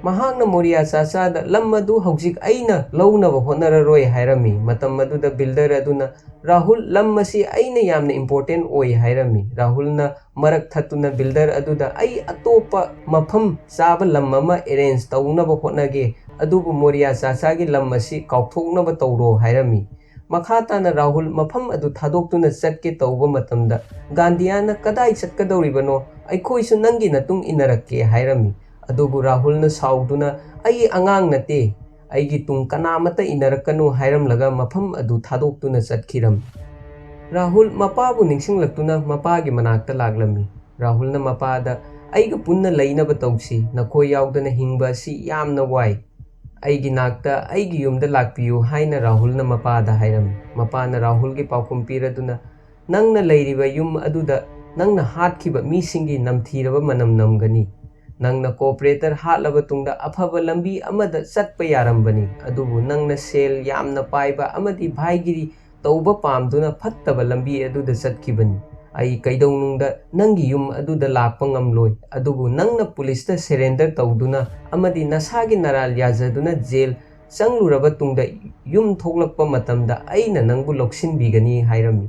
ꯃꯍꯥꯛꯅ ꯃꯣꯔꯤꯌꯥ ꯆꯥꯆꯥꯗ, "ꯂꯝ ꯑꯗꯨ ꯍꯧꯖꯤꯛ ꯑꯩꯅ ꯂꯧꯅꯕ ꯍꯣꯠꯅꯔꯔꯣꯏ" ꯍꯥꯏꯔꯝꯃꯤ꯫ ꯃꯇꯝ ꯑꯗꯨꯗ ꯕꯤꯜꯗꯔ ꯑꯗꯨꯅ, "ꯔꯥꯍꯨꯜ, ꯂꯝ ꯑꯁꯤ ꯑꯩꯅ ꯌꯥꯝꯅ ꯏꯝꯄꯣꯔꯇꯦꯟ ꯑꯣꯏ" ꯍꯥꯏꯔꯝꯃꯤ꯫ ꯔꯥꯍꯨꯜꯅ ꯃꯔꯛ ꯊꯠꯇꯨꯅ ꯕꯤꯜꯗꯔ ꯑꯗꯨꯗ, "ꯑꯩ ꯑꯇꯣꯞꯄ ꯃꯐꯝ ꯆꯥꯕ ꯂꯝ ꯑꯃ ꯑꯦꯔꯦꯟꯖ ꯇꯧꯅꯕ ꯍꯣꯠꯅꯒꯦ, ꯑꯗꯨꯕꯨ ꯃꯣꯔꯤꯌꯥ ꯆꯥꯆꯥꯒꯤ ꯂꯝ ꯑꯁꯤ ꯀꯥꯎꯊꯣꯛꯅꯕ ꯇꯧꯔꯣ" ꯍꯥꯏꯔꯝꯃꯤ꯫ ꯃꯈꯥ ꯇꯥꯅ ꯔꯥꯍꯨꯜ ꯃꯐꯝ ꯑꯗꯨ ꯊꯥꯗꯣꯛꯇꯨꯅ ꯆꯠꯀꯦ ꯇꯧꯕ ꯃꯇꯝꯗ, "ꯒꯥꯟꯙꯤꯌꯥꯅ ꯀꯗꯥꯏ ꯆꯠꯀꯗꯧꯔꯤꯕꯅꯣ? ꯑꯩꯈꯣꯏꯁꯨ ꯅꯪꯒꯤ ꯃꯇꯨꯡ ꯏꯟꯅꯔꯛꯀꯦ" ꯍꯥꯏꯔꯝꯃꯤ꯫ ꯑꯗꯨꯕꯨ ꯔꯥꯍꯨꯜꯅ ꯁꯥꯎꯗꯨꯅ, "ꯑꯩ ꯑꯉꯥꯡ ꯅꯠꯇꯦ, ꯑꯩꯒꯤ ꯇꯨꯡ ꯀꯅꯥꯃꯠꯇ ꯏꯟꯅꯔꯛꯀꯅꯨ" ꯍꯥꯏꯔꯝꯂꯒ ꯃꯐꯝ ꯑꯗꯨ ꯊꯥꯗꯣꯛꯇꯨꯅ ꯆꯠꯈꯤꯔꯝꯃꯤ꯫ ꯔꯥꯍꯨꯜ ꯃꯄꯥꯕꯨ ꯅꯤꯡꯁꯤꯡꯂꯛꯇꯨꯅ ꯃꯄꯥꯒꯤ ꯃꯅꯥꯛꯇ ꯂꯥꯛꯂꯝꯃꯤ꯫ ꯔꯥꯍꯨꯜꯅ ꯃꯄꯥꯗ, "ꯑꯩꯒ ꯄꯨꯟꯅ ꯂꯩꯅꯕ ꯇꯧꯁꯤ, ꯅꯈꯣꯏ ꯌꯥꯎꯗꯅ ꯍꯤꯡꯕ ꯑꯁꯤ ꯌꯥꯝꯅ ꯋꯥꯏ꯫ ꯑꯩꯒꯤ ꯅꯥꯛꯇ, ꯑꯩꯒꯤ ꯌꯨꯝꯗ ꯂꯥꯛꯄꯤꯌꯨ" ꯍꯥꯏꯅ ꯔꯥꯍꯨꯜꯅ ꯃꯄꯥꯗ ꯍꯥꯏꯔꯝꯃꯤ꯫ ꯃꯄꯥꯅ ꯔꯥꯍꯨꯜꯒꯤ ꯄꯥꯎꯈꯨꯝ ꯄꯤꯔꯗꯨꯅ, "ꯅꯪꯅ ꯂꯩꯔꯤꯕ ꯌꯨꯝ ꯑꯗꯨꯗ ꯅꯪꯅ ꯍꯥꯠꯈꯤꯕ ꯃꯤꯁꯤꯡꯒꯤ ꯅꯝꯊꯤꯔꯕ ꯃꯅꯝ ꯅꯝꯒꯅꯤ꯫ ꯅꯪꯅ ꯀꯣꯑꯣꯄꯔꯦꯇꯔ ꯍꯥꯠꯂꯕ ꯇꯨꯡꯗ ꯑꯐꯕ ꯂꯝꯕꯤ ꯑꯃꯗ ꯆꯠꯄ ꯌꯥꯔꯝꯕꯅꯤ, ꯑꯗꯨꯕꯨ ꯅꯪꯅ ꯁꯦꯜ ꯌꯥꯝꯅ ꯄꯥꯏꯕ ꯑꯃꯗꯤ ꯚꯥꯏꯒꯤꯔꯤ ꯇꯧꯕ ꯄꯥꯝꯗꯨꯅ ꯐꯠꯇꯕ ꯂꯝꯕꯤ ꯑꯗꯨꯗ ꯆꯠꯈꯤꯕꯅꯤ꯫ ꯑꯩ ꯀꯩꯗꯧꯅꯨꯡꯗ ꯅꯪꯒꯤ ꯌꯨꯝ ꯑꯗꯨꯗ ꯂꯥꯛꯄ ꯉꯝꯂꯣꯏ, ꯑꯗꯨꯕꯨ ꯅꯪꯅ ꯄꯨꯂꯤꯁꯇ ꯁꯔꯦꯟꯗꯔ ꯇꯧꯗꯨꯅ ꯑꯃꯗꯤ ꯅꯁꯥꯒꯤ ꯅꯔꯥꯜ ꯌꯥꯖꯗꯨꯅ ꯖꯦꯜ ꯆꯪꯂꯨꯔꯕ ꯇꯨꯡꯗ ꯌꯨꯝ ꯊꯣꯛꯂꯛꯄ ꯃꯇꯝꯗ ꯑꯩꯅ ꯅꯪꯕꯨ ꯂꯧꯁꯤꯟꯕꯤꯒꯅꯤ" ꯍꯥꯏꯔꯝꯃꯤ꯫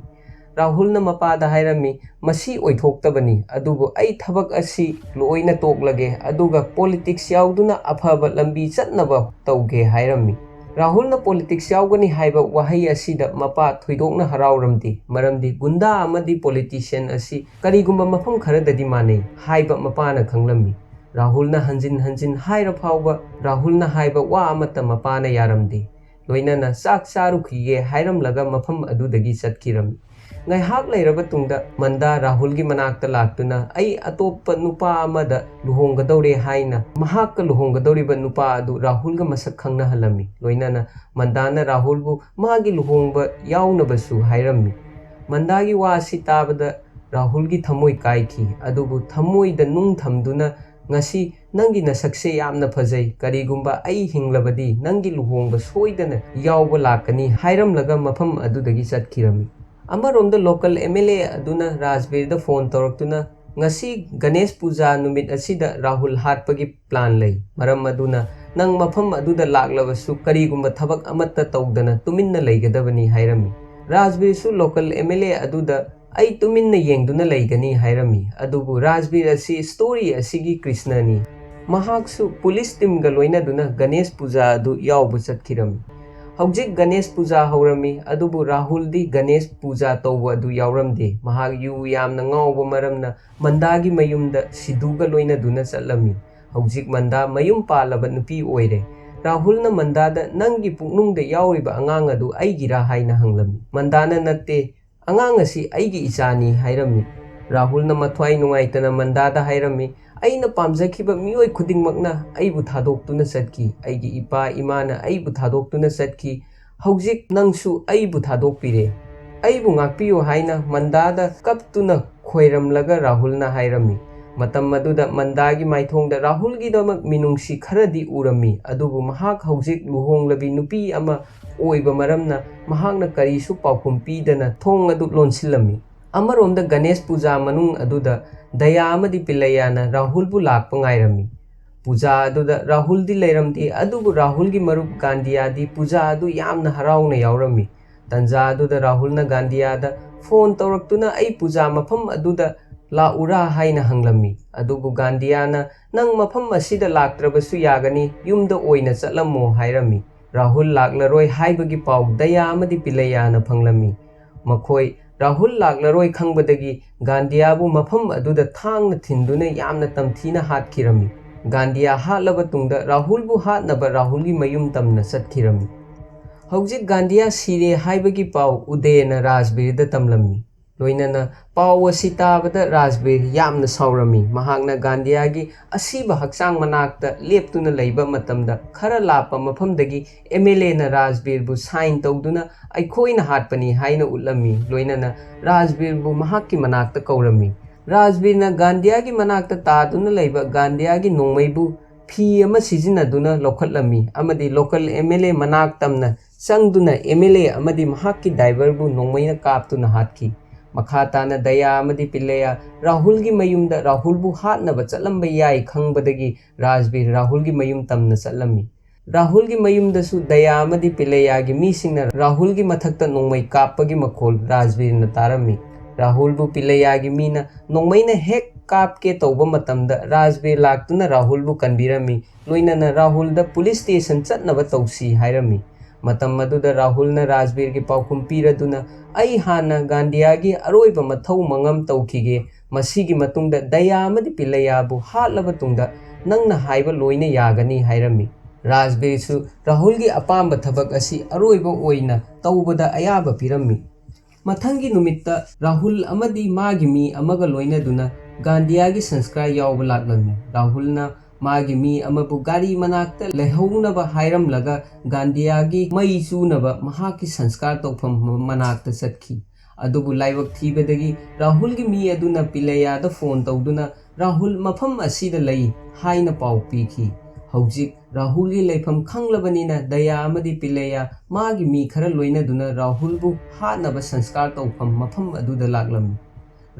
ꯔꯥꯍꯨꯜꯅ ꯃꯄꯥꯗ ꯍꯥꯏꯔꯝꯃꯤ, "ꯃꯁꯤ ꯑꯣꯏꯊꯣꯛꯇꯕꯅꯤ, ꯑꯗꯨꯕꯨ ꯑꯩ ꯊꯕꯛ ꯑꯁꯤ ꯂꯣꯏꯅ ꯇꯣꯛꯂꯒꯦ, ꯑꯗꯨꯒ ꯄꯣꯂꯤꯇꯤꯛꯁ ꯌꯥꯎꯗꯨꯅ ꯑꯐꯕ ꯂꯝꯕꯤ ꯆꯠꯅꯕ ꯇꯧꯒꯦ" ꯍꯥꯏꯔꯝꯃꯤ꯫ ꯔꯥꯍꯨꯜꯅ ꯄꯣꯂꯤꯇꯤꯛꯁ ꯌꯥꯎꯒꯅꯤ ꯍꯥꯏꯕ ꯋꯥꯍꯩ ꯑꯁꯤꯗ ꯃꯄꯥ ꯊꯣꯏꯗꯣꯛꯅ ꯍꯔꯥꯎꯔꯝꯗꯦ, ꯃꯔꯝꯗꯤ ꯒꯨꯟꯗꯥ ꯑꯃꯗꯤ ꯄꯣꯂꯤꯇꯤꯁꯤꯌꯟ ꯑꯁꯤ ꯀꯔꯤꯒꯨꯝꯕ ꯃꯐꯝ ꯈꯔꯗꯗꯤ ꯃꯥꯟꯅꯩ ꯍꯥꯏꯕ ꯃꯄꯥꯅ ꯈꯪꯂꯝꯃꯤ꯫ ꯔꯥꯍꯨꯜꯅ ꯍꯟꯖꯤꯟ ꯍꯟꯖꯤꯟ ꯍꯥꯏꯔ ꯐꯥꯎꯕ ꯔꯥꯍꯨꯜꯅ ꯍꯥꯏꯕ ꯋꯥ ꯑꯃꯠꯇ ꯃꯄꯥꯅ ꯌꯥꯔꯝꯗꯦ꯫ ꯂꯣꯏꯅꯅ ꯆꯥꯛ ꯆꯥꯔꯨꯈꯤꯒꯦ ꯍꯥꯏꯔꯝꯂꯒ ꯃꯐꯝ ꯑꯗꯨꯗꯒꯤ ꯆꯠꯈꯤꯔꯝꯃꯤ꯫ ꯉꯥꯏꯍꯥꯛ ꯂꯩꯔꯕ ꯇꯨꯡꯗ ꯃꯟꯗꯥ ꯔꯥꯍꯨꯜꯒꯤ ꯃꯅꯥꯛꯇ ꯂꯥꯛꯇꯨꯅ, "ꯑꯩ ꯑꯇꯣꯞꯄ ꯅꯨꯄꯥ ꯑꯃꯗ ꯂꯨꯍꯣꯡꯒꯗꯧꯔꯦ" ꯍꯥꯏꯅ ꯃꯍꯥꯛꯀ ꯂꯨꯍꯣꯡꯒꯗꯧꯔꯤꯕ ꯅꯨꯄꯥ ꯑꯗꯨ ꯔꯥꯍꯨꯜꯒ ꯃꯁꯛ ꯈꯪꯅꯍꯜꯂꯝꯃꯤ꯫ ꯂꯣꯏꯅꯅ ꯃꯟꯗꯥꯅ ꯔꯥꯍꯨꯜꯕꯨ ꯃꯥꯒꯤ ꯂꯨꯍꯣꯡꯕ ꯌꯥꯎꯅꯕꯁꯨ ꯍꯥꯏꯔꯝꯃꯤ꯫ ꯃꯟꯗꯥꯒꯤ ꯋꯥ ꯑꯁꯤ ꯇꯥꯕꯗ ꯔꯥꯍꯨꯜꯒꯤ ꯊꯃꯣꯏ ꯀꯥꯏꯈꯤ, ꯑꯗꯨꯕꯨ ꯊꯃꯣꯏꯗ ꯅꯨꯡ ꯊꯝꯗꯨꯅ, "ꯉꯁꯤ ꯅꯪꯒꯤ ꯅꯁꯛꯁꯦ ꯌꯥꯝꯅ ꯐꯖꯩ, ꯀꯔꯤꯒꯨꯝꯕ ꯑꯩ ꯍꯤꯡꯂꯕꯗꯤ ꯅꯪꯒꯤ ꯂꯨꯍꯣꯡꯕ ꯁꯣꯏꯗꯅ ꯌꯥꯎꯕ ꯂꯥꯛꯀꯅꯤ" ꯍꯥꯏꯔꯝꯂꯒ ꯃꯐꯝ ꯑꯗꯨꯗꯒꯤ ꯆꯠꯈꯤꯔꯝꯃꯤ꯫ ꯑꯃꯔꯣꯝꯗ local M L A ꯑꯗꯨꯅ ꯔꯥꯖꯕꯤꯔꯗ ꯐꯣꯟ ꯇꯧꯔꯛꯇꯨꯅ, "ꯉꯁꯤ ꯒꯅꯦꯁ ꯄꯨꯖꯥ ꯅꯨꯃꯤꯠ ꯑꯁꯤꯗ ꯔꯥꯍꯨꯜ ꯍꯥꯠꯄꯒꯤ ꯄ꯭ꯂꯥꯟ ꯂꯩ, ꯃꯔꯝ ꯑꯗꯨꯅ ꯅꯪ ꯃꯐꯝ ꯑꯗꯨꯗ ꯂꯥꯛꯂꯕꯁꯨ ꯀꯔꯤꯒꯨꯝꯕ ꯊꯕꯛ ꯑꯃꯠꯇ ꯇꯧꯗꯅ ꯇꯨꯃꯤꯟꯅ ꯂꯩꯒꯗꯕꯅꯤ" ꯍꯥꯏꯔꯝꯃꯤ꯫ ꯔꯥꯖꯕꯤꯔꯁꯨ local M L A ꯑꯗꯨꯗ "ꯑꯩ ꯇꯨꯃꯤꯟꯅ ꯌꯦꯡꯗꯨꯅ ꯂꯩꯒꯅꯤ" ꯍꯥꯏꯔꯝꯃꯤ꯫ ꯑꯗꯨꯕꯨ ꯔꯥꯖꯕꯤꯔ ꯑꯁꯤ story ꯑꯁꯤꯒꯤ ꯀ꯭ꯔꯤꯁꯅꯅꯤ꯫ ꯃꯍꯥꯛꯁꯨ ꯄꯨꯂꯤꯁ ꯇꯤꯝꯒ ꯂꯣꯏꯅꯗꯨꯅ ꯒꯅꯦꯁ ꯄꯨꯖꯥ ꯑꯗꯨ ꯌꯥꯎꯕ ꯆꯠꯈꯤꯔꯝꯃꯤ꯫ ꯍꯧꯖꯤꯛ ꯒꯅꯦꯁ ꯄꯨꯖꯥ ꯍꯧꯔꯝꯃꯤ, ꯑꯗꯨꯕꯨ ꯔꯥꯍꯨꯜꯗꯤ ꯒꯅꯦꯁ ꯄꯨꯖꯥ ꯇꯧꯕ ꯑꯗꯨ ꯌꯥꯎꯔꯝꯗꯦ꯫ ꯃꯍꯥꯛ ꯌꯨ ꯌꯥꯝꯅ ꯉꯥꯎꯕ ꯃꯔꯝꯅ ꯃꯟꯗꯥꯒꯤ ꯃꯌꯨꯝꯗ ꯁꯤꯙꯨꯒ ꯂꯣꯏꯅꯗꯨꯅ ꯆꯠꯂꯝꯃꯤ꯫ ꯍꯧꯖꯤꯛ ꯃꯟꯗꯥ ꯃꯌꯨꯝ ꯄꯥꯜꯂꯕ ꯅꯨꯄꯤ ꯑꯣꯏꯔꯦ꯫ ꯔꯥꯍꯨꯜꯅ ꯃꯟꯗꯥꯗ, "ꯅꯪꯒꯤ ꯄꯨꯛꯅꯨꯡꯗ ꯌꯥꯎꯔꯤꯕ ꯑꯉꯥꯡ ꯑꯗꯨ ꯑꯩꯒꯤꯔꯥ?" ꯍꯥꯏꯅ ꯍꯪꯂꯝꯃꯤ꯫ ꯃꯟꯗꯥꯅ, "ꯅꯠꯇꯦ, ꯑꯉꯥꯡ ꯑꯁꯤ ꯑꯩꯒꯤ ꯏꯆꯥꯅꯤ" ꯍꯥꯏꯔꯝꯃꯤ꯫ ꯔꯥꯍꯨꯜꯅ ꯃꯊ꯭ꯋꯥꯏ ꯅꯨꯡꯉꯥꯏꯇꯅ ꯃꯟꯗꯥꯗ ꯍꯥꯏꯔꯝꯃꯤ, "ꯑꯩꯅ ꯄꯥꯝꯖꯈꯤꯕ ꯃꯤꯑꯣꯏ ꯈꯨꯗꯤꯡꯃꯛꯅ ꯑꯩꯕꯨ ꯊꯥꯗꯣꯛꯇꯨꯅ ꯆꯠꯈꯤ꯫ ꯑꯩꯒꯤ ꯏꯄꯥ ꯏꯃꯥꯅ ꯑꯩꯕꯨ ꯊꯥꯗꯣꯛꯇꯨꯅ ꯆꯠꯈꯤ꯫ ꯍꯧꯖꯤꯛ ꯅꯪꯁꯨ ꯑꯩꯕꯨ ꯊꯥꯗꯣꯛꯄꯤꯔꯦ꯫ ꯑꯩꯕꯨ ꯉꯥꯛꯄꯤꯌꯨ" ꯍꯥꯏꯅ ꯃꯟꯗꯥꯗ ꯀꯞꯇꯨꯅ ꯈꯣꯏꯔꯝꯂꯒ ꯔꯥꯍꯨꯜꯅ ꯍꯥꯏꯔꯝꯃꯤ꯫ ꯃꯇꯝ ꯑꯗꯨꯗ ꯃꯟꯗꯥꯒꯤ ꯃꯥꯏꯊꯣꯡꯗ ꯔꯥꯍꯨꯜꯒꯤꯗꯃꯛ ꯃꯤꯅꯨꯡꯁꯤ ꯈꯔꯗꯤ ꯎꯔꯝꯃꯤ, ꯑꯗꯨꯕꯨ ꯃꯍꯥꯛ ꯍꯧꯖꯤꯛ ꯂꯨꯍꯣꯡꯂꯕꯤ ꯅꯨꯄꯤ ꯑꯃ ꯑꯣꯏꯕ ꯃꯔꯝꯅ ꯃꯍꯥꯛꯅ ꯀꯔꯤꯁꯨ ꯄꯥꯎꯈꯨꯝ ꯄꯤꯗꯅ ꯊꯣꯡ ꯑꯗꯨ ꯂꯣꯟꯁꯤꯜꯂꯝꯃꯤ꯫ ꯑꯃꯔꯣꯝꯗ ꯒꯅꯦꯁ ꯄꯨꯖꯥ ꯃꯅꯨꯡ ꯑꯗꯨꯗ ꯗꯌꯥ ꯑꯃꯗꯤ ꯄꯤꯂꯩꯌꯥꯅ ꯔꯥꯍꯨꯜꯕꯨ ꯂꯥꯛꯄ ꯉꯥꯏꯔꯝꯃꯤ꯫ ꯄꯨꯖꯥ ꯑꯗꯨꯗ ꯔꯥꯍꯨꯜꯗꯤ ꯂꯩꯔꯝꯗꯦ, ꯑꯗꯨꯕꯨ ꯔꯥꯍꯨꯜꯒꯤ ꯃꯔꯨꯞ ꯒꯥꯟꯙꯤꯌꯥꯗꯤ ꯄꯨꯖꯥ ꯑꯗꯨ ꯌꯥꯝꯅ ꯍꯔꯥꯎꯅ ꯌꯥꯎꯔꯝꯃꯤ꯫ ꯇꯟꯖꯥ ꯑꯗꯨꯗ ꯔꯥꯍꯨꯜꯅ ꯒꯥꯟꯙꯤꯌꯥꯗ ꯐꯣꯟ ꯇꯧꯔꯛꯇꯨꯅ, "ꯑꯩ ꯄꯨꯖꯥ ꯃꯐꯝ ꯑꯗꯨꯗ ꯂꯥꯛꯎꯔꯥ?" ꯍꯥꯏꯅ ꯍꯪꯂꯝꯃꯤ꯫ ꯑꯗꯨꯕꯨ ꯒꯥꯟꯙꯤꯌꯥꯅ, "ꯅꯪ ꯃꯐꯝ ꯑꯁꯤꯗ ꯂꯥꯛꯇ꯭ꯔꯕꯁꯨ ꯌꯥꯒꯅꯤ, ꯌꯨꯝꯗ ꯑꯣꯏꯅ ꯆꯠꯂꯝꯃꯣ" ꯍꯥꯏꯔꯝꯃꯤ꯫ ꯔꯥꯍꯨꯜ ꯂꯥꯛꯂꯔꯣꯏ ꯍꯥꯏꯕꯒꯤ ꯄꯥꯎ ꯗꯌꯥ ꯑꯃꯗꯤ ꯄꯤꯂꯩꯌꯥꯅ ꯐꯪꯂꯝꯃꯤ꯫ ꯃꯈꯣꯏ ꯔꯥꯍꯨꯜ ꯂꯥꯛꯂꯔꯣꯏ ꯈꯪꯕꯗꯒꯤ ꯒꯥꯟꯙꯤꯌꯥꯕꯨ ꯃꯐꯝ ꯑꯗꯨꯗ ꯊꯥꯡꯅ ꯊꯤꯟꯗꯨꯅ ꯌꯥꯝꯅ ꯇꯝꯊꯤꯅ ꯍꯥꯠꯈꯤꯔꯝꯃꯤ꯫ ꯒꯥꯟꯙꯤꯌꯥ ꯍꯥꯠꯂꯕ ꯇꯨꯡꯗ ꯔꯥꯍꯨꯜꯕꯨ ꯍꯥꯠꯅꯕ ꯔꯥꯍꯨꯜꯒꯤ ꯃꯌꯨꯝ ꯇꯝꯅ ꯆꯠꯈꯤꯔꯝꯃꯤ꯫ ꯍꯧꯖꯤꯛ ꯒꯥꯟꯙꯤꯌꯥ ꯁꯤꯔꯦ ꯍꯥꯏꯕꯒꯤ ꯄꯥꯎ ꯎꯗꯦꯅ ꯔꯥꯖꯕꯤꯔꯗ ꯇꯝꯂꯝꯃꯤ꯫ ꯂꯣꯏꯅꯅ ꯄꯥꯎ ꯑꯁꯤ ꯇꯥꯕꯗ ꯔꯥꯖꯕꯤꯔ ꯌꯥꯝꯅ ꯁꯥꯎꯔꯝꯃꯤ꯫ ꯃꯍꯥꯛꯅ ꯒꯥꯟꯙꯤꯌꯥꯒꯤ ꯑꯁꯤꯕ ꯍꯛꯆꯥꯡ ꯃꯅꯥꯛꯇ ꯂꯦꯞꯇꯨꯅ ꯂꯩꯕ ꯃꯇꯝꯗ, ꯈꯔ ꯂꯥꯞꯄ ꯃꯐꯝꯗꯒꯤ ꯑꯦꯝ ꯑꯦꯜ ꯑꯦꯅ ꯔꯥꯖꯕꯤꯔꯕꯨ ꯁꯥꯏꯟ ꯇꯧꯗꯨꯅ "ꯑꯩꯈꯣꯏꯅ ꯍꯥꯠꯄꯅꯤ" ꯍꯥꯏꯅ ꯎꯠꯂꯝꯃꯤ꯫ ꯂꯣꯏꯅꯅ ꯔꯥꯖꯕꯤꯔꯕꯨ ꯃꯍꯥꯛꯀꯤ ꯃꯅꯥꯛꯇ ꯀꯧꯔꯝꯃꯤ꯫ ꯔꯥꯖꯕꯤꯔꯅ ꯒꯥꯟꯙꯤꯌꯥꯒꯤ ꯃꯅꯥꯛꯇ ꯇꯥꯗꯨꯅ ꯂꯩꯕ ꯒꯥꯟꯙꯤꯌꯥꯒꯤ ꯅꯣꯡꯃꯩꯕꯨ ꯐꯤ ꯑꯃ ꯁꯤꯖꯤꯟꯅꯗꯨꯅ ꯂꯧꯈꯠꯂꯝꯃꯤ ꯑꯃꯗꯤ ꯂꯣꯀꯦꯜ ꯑꯦꯝ ꯑꯦꯜ ꯑꯦ ꯃꯅꯥꯛ ꯇꯝꯅ ꯆꯪꯗꯨꯅ ꯑꯦꯝ ꯑꯦꯜ ꯑꯦ ꯑꯃꯗꯤ ꯃꯍꯥꯛꯀꯤ ꯗ꯭ꯔꯥꯏꯚꯔꯕꯨ ꯅꯣꯡꯃꯩꯅ ꯀꯥꯞꯇꯨꯅ ꯍꯥꯠꯈꯤ꯫ ꯃꯈꯥ ꯇꯥꯅ ꯗꯌꯥ ꯑꯃꯗꯤ ꯄꯤꯜꯂꯩꯌꯥ ꯔꯥꯍꯨꯜꯒꯤ ꯃꯌꯨꯝꯗ ꯔꯥꯍꯨꯜꯕꯨ ꯍꯥꯠꯅꯕ ꯆꯠꯂꯝꯕ ꯌꯥꯏ ꯈꯪꯕꯗꯒꯤ ꯔꯥꯖꯕꯤꯔ ꯔꯥꯍꯨꯜꯒꯤ ꯃꯌꯨꯝ ꯇꯝꯅ ꯆꯠꯂꯝꯃꯤ꯫ ꯔꯥꯍꯨꯜꯒꯤ ꯃꯌꯨꯝꯗꯁꯨ ꯗꯌꯥ ꯑꯃꯗꯤ ꯄꯤꯜꯂꯩꯌꯥꯒꯤ ꯃꯤꯁꯤꯡꯅ ꯔꯥꯍꯨꯜꯒꯤ ꯃꯊꯛꯇ ꯅꯣꯡꯃꯩ ꯀꯥꯞꯄꯒꯤ ꯃꯈꯣꯜ ꯔꯥꯖꯕꯤꯔꯅ ꯇꯥꯔꯝꯃꯤ꯫ ꯔꯥꯍꯨꯜꯕꯨ ꯄꯤꯜꯂꯩꯌꯥꯒꯤ ꯃꯤꯅ ꯅꯣꯡꯃꯩꯅ ꯍꯦꯛ ꯀꯥꯞꯀꯦ ꯇꯧꯕ ꯃꯇꯝꯗ ꯔꯥꯖꯕꯤꯔ ꯂꯥꯛꯇꯨꯅ ꯔꯥꯍꯨꯜꯕꯨ ꯀꯟꯕꯤꯔꯝꯃꯤ꯫ ꯂꯣꯏꯅꯅ ꯔꯥꯍꯨꯜꯗ ꯄꯨꯂꯤꯁ ꯁ꯭ꯇꯦꯁꯟ ꯆꯠꯅꯕ ꯇꯧꯁꯤ ꯍꯥꯏꯔꯝꯃꯤ꯫ ꯃꯇꯝ ꯑꯗꯨꯗ ꯔꯥꯍꯨꯜꯅ ꯔꯥꯖꯕꯤꯔꯒꯤ ꯄꯥꯎꯈꯨꯝ ꯄꯤꯔꯗꯨꯅ, "ꯑꯩ ꯍꯥꯟꯅ ꯒꯥꯟꯙꯤꯌꯥꯒꯤ ꯑꯔꯣꯏꯕ ꯃꯊꯧ ꯃꯉꯝ ꯇꯧꯈꯤꯒꯦ꯫ ꯃꯁꯤꯒꯤ ꯃꯇꯨꯡꯗ ꯗꯌꯥ ꯑꯃꯗꯤ ꯄꯤꯜꯂꯩꯌꯥꯕꯨ ꯍꯥꯠꯂꯕ ꯇꯨꯡꯗ ꯅꯪꯅ ꯍꯥꯏꯕ ꯂꯣꯏꯅ ꯌꯥꯒꯅꯤ" ꯍꯥꯏꯔꯝꯃꯤ꯫ ꯔꯥꯖꯕꯤꯔꯁꯨ ꯔꯥꯍꯨꯜꯒꯤ ꯑꯄꯥꯝꯕ ꯊꯕꯛ ꯑꯁꯤ ꯑꯔꯣꯏꯕ ꯑꯣꯏꯅ ꯇꯧꯕꯗ ꯑꯌꯥꯕ ꯄꯤꯔꯝꯃꯤ꯫ ꯃꯊꯪꯒꯤ ꯅꯨꯃꯤꯠꯇ ꯔꯥꯍꯨꯜ ꯑꯃꯗꯤ ꯃꯥꯒꯤ ꯃꯤ ꯑꯃꯒ ꯂꯣꯏꯅꯗꯨꯅ ꯒꯥꯟꯙꯤꯌꯥꯒꯤ ꯁꯪꯁꯀꯥꯔ ꯌꯥꯎꯕ ꯂꯥꯛꯂꯝꯃꯤ꯫ ꯔꯥꯍꯨꯜꯅ ꯃꯥꯒꯤ ꯃꯤ ꯑꯃꯕꯨ ꯒꯥꯔꯤ ꯃꯅꯥꯛꯇ ꯂꯩꯍꯧꯅꯕ ꯍꯥꯏꯔꯝꯂꯒ ꯒꯥꯟꯙꯤꯌꯥꯒꯤ ꯃꯩ ꯆꯨꯅꯕ ꯃꯍꯥꯛꯀꯤ ꯁꯪꯁꯀꯥꯔ ꯇꯧꯐꯝ ꯃꯅꯥꯛꯇ ꯆꯠꯈꯤ꯫ ꯑꯗꯨꯕꯨ ꯂꯥꯏꯕꯛ ꯊꯤꯕꯗꯒꯤ ꯔꯥꯍꯨꯜꯒꯤ ꯃꯤ ꯑꯗꯨꯅ ꯄꯤꯜꯂꯩꯌꯥꯗ ꯐꯣꯟ ꯇꯧꯗꯨꯅ ꯔꯥꯍꯨꯜ ꯃꯐꯝ ꯑꯁꯤꯗ ꯂꯩ ꯍꯥꯏꯅ ꯄꯥꯎ ꯄꯤꯈꯤ꯫ ꯍꯧꯖꯤꯛ ꯔꯥꯍꯨꯜꯒꯤ ꯂꯩꯐꯝ ꯈꯪꯂꯕꯅꯤꯅ ꯗꯌꯥ ꯑꯃꯗꯤ ꯄꯤꯜꯂꯩꯌꯥ ꯃꯥꯒꯤ ꯃꯤ ꯈꯔ ꯂꯣꯏꯅꯗꯨꯅ ꯔꯥꯍꯨꯜꯕꯨ ꯍꯥꯠꯅꯕ ꯁꯪꯁꯀꯥꯔ ꯇꯧꯐꯝ ꯃꯐꯝ ꯑꯗꯨꯗ ꯂꯥꯛꯂꯝꯃꯤ꯫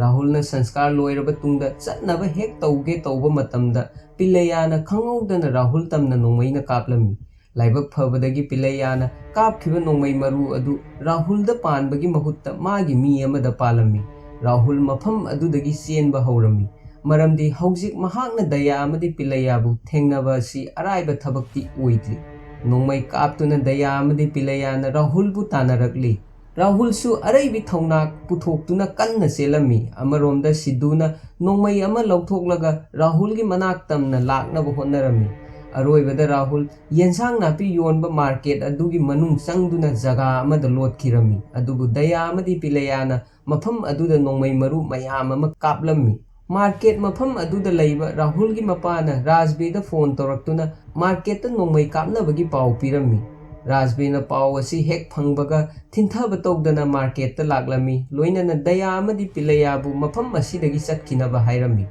ꯔꯥꯍꯨꯜꯅ ꯁꯪꯁꯀꯥꯔ ꯂꯣꯏꯔꯕ ꯇꯨꯡꯗ ꯆꯠꯅꯕ ꯍꯦꯛ ꯇꯧꯒꯦ ꯇꯧꯕ ꯃꯇꯝꯗ ꯄꯤꯜꯂꯩꯌꯥꯅ ꯈꯪꯍꯧꯗꯅ ꯔꯥꯍꯨꯜ ꯇꯝꯅ ꯅꯣꯡꯃꯩꯅ ꯀꯥꯞꯂꯝꯃꯤ꯫ ꯂꯥꯏꯕꯛ ꯐꯕꯗꯒꯤ ꯄꯤꯜꯂꯩꯌꯥꯅ ꯀꯥꯞꯈꯤꯕ ꯅꯣꯡꯃꯩ ꯃꯔꯨ ꯑꯗꯨ ꯔꯥꯍꯨꯜꯗ ꯄꯥꯟꯕꯒꯤ ꯃꯍꯨꯠꯇ ꯃꯥꯒꯤ ꯃꯤ ꯑꯃꯗ ꯄꯥꯜꯂꯝꯃꯤ꯫ ꯔꯥꯍꯨꯜ ꯃꯐꯝ ꯑꯗꯨꯗꯒꯤ ꯆꯦꯟꯕ ꯍꯧꯔꯝꯃꯤ, ꯃꯔꯝꯗꯤ ꯍꯧꯖꯤꯛ ꯃꯍꯥꯛꯅ ꯗꯌꯥ ꯑꯃꯗꯤ ꯄꯤꯜꯂꯩꯌꯥꯕꯨ ꯊꯦꯡꯅꯕ ꯑꯁꯤ ꯑꯔꯥꯏꯕ ꯊꯕꯛꯇꯤ ꯑꯣꯏꯗ꯭ꯔꯤ꯫ ꯅꯣꯡꯃꯩ ꯀꯥꯞꯇꯨꯅ ꯗꯌꯥ ꯑꯃꯗꯤ ꯄꯤꯜꯂꯩꯌꯥꯅ ꯔꯥꯍꯨꯜꯕꯨ ꯇꯥꯟꯅꯔꯛꯂꯤ꯫ ꯔꯥꯍꯨꯜꯁꯨ ꯑꯔꯩꯕꯤ ꯊꯧꯅꯥ ꯄꯨꯊꯣꯛꯇꯨꯅ ꯀꯟꯅ ꯆꯦꯜꯂꯝꯃꯤ꯫ ꯑꯃꯔꯣꯝꯗ ꯁꯤꯗꯨꯅ ꯅꯣꯡꯃꯩ ꯑꯃ ꯂꯧꯊꯣꯛꯂꯒ ꯔꯥꯍꯨꯜꯒꯤ ꯃꯅꯥꯛ ꯇꯝꯅ ꯂꯥꯛꯅꯕ ꯍꯣꯠꯅꯔꯝꯃꯤ꯫ ꯑꯔꯣꯏꯕꯗ ꯔꯥꯍꯨꯜ ꯌꯦꯟꯁꯥꯡ ꯅꯥꯄꯤ ꯌꯣꯟꯕ ꯃꯥꯔꯀꯦꯠ ꯑꯗꯨꯒꯤ ꯃꯅꯨꯡ ꯆꯪꯗꯨꯅ ꯖꯒꯥ ꯑꯃꯗ ꯂꯣꯠꯈꯤꯔꯝꯃꯤ꯫ ꯑꯗꯨꯕꯨ ꯗꯌꯥ ꯑꯃꯗꯤ ꯄꯤꯂꯌꯥꯅ ꯃꯐꯝ ꯑꯗꯨꯗ ꯅꯣꯡꯃꯩ ꯃꯔꯨ ꯃꯌꯥꯝ ꯑꯃ ꯀꯥꯞꯂꯝꯃꯤ꯫ ꯃꯥꯔꯀꯦꯠ ꯃꯐꯝ ꯑꯗꯨꯗ ꯂꯩꯕ ꯔꯥꯍꯨꯜꯒꯤ ꯃꯄꯥꯅ ꯔꯥꯖꯕꯤꯔꯗ ꯐꯣꯟ ꯇꯧꯔꯛꯇꯨꯅ ꯃꯥꯔꯀꯦꯠꯇ ꯅꯣꯡꯃꯩ ꯀꯥꯞꯅꯕꯒꯤ ꯄꯥꯎ ꯄꯤꯔꯝꯃꯤ꯫ ꯔꯥꯖꯕꯤꯔꯅ ꯄꯥꯎ ꯑꯁꯤ ꯍꯦꯛ ꯐꯪꯕꯒ ꯊꯤꯟꯊꯕ ꯇꯧꯗꯅ ꯃꯥꯔꯀꯦꯠꯇ ꯂꯥꯛꯂꯝꯃꯤ꯫ ꯂꯣꯏꯅꯅ ꯗꯌꯥ ꯑꯃꯗꯤ ꯄꯤꯂꯌꯥꯕꯨ ꯃꯐꯝ ꯑꯁꯤꯗꯒꯤ ꯆꯠꯈꯤꯅꯕ ꯍꯥꯏꯔꯝꯃꯤ꯫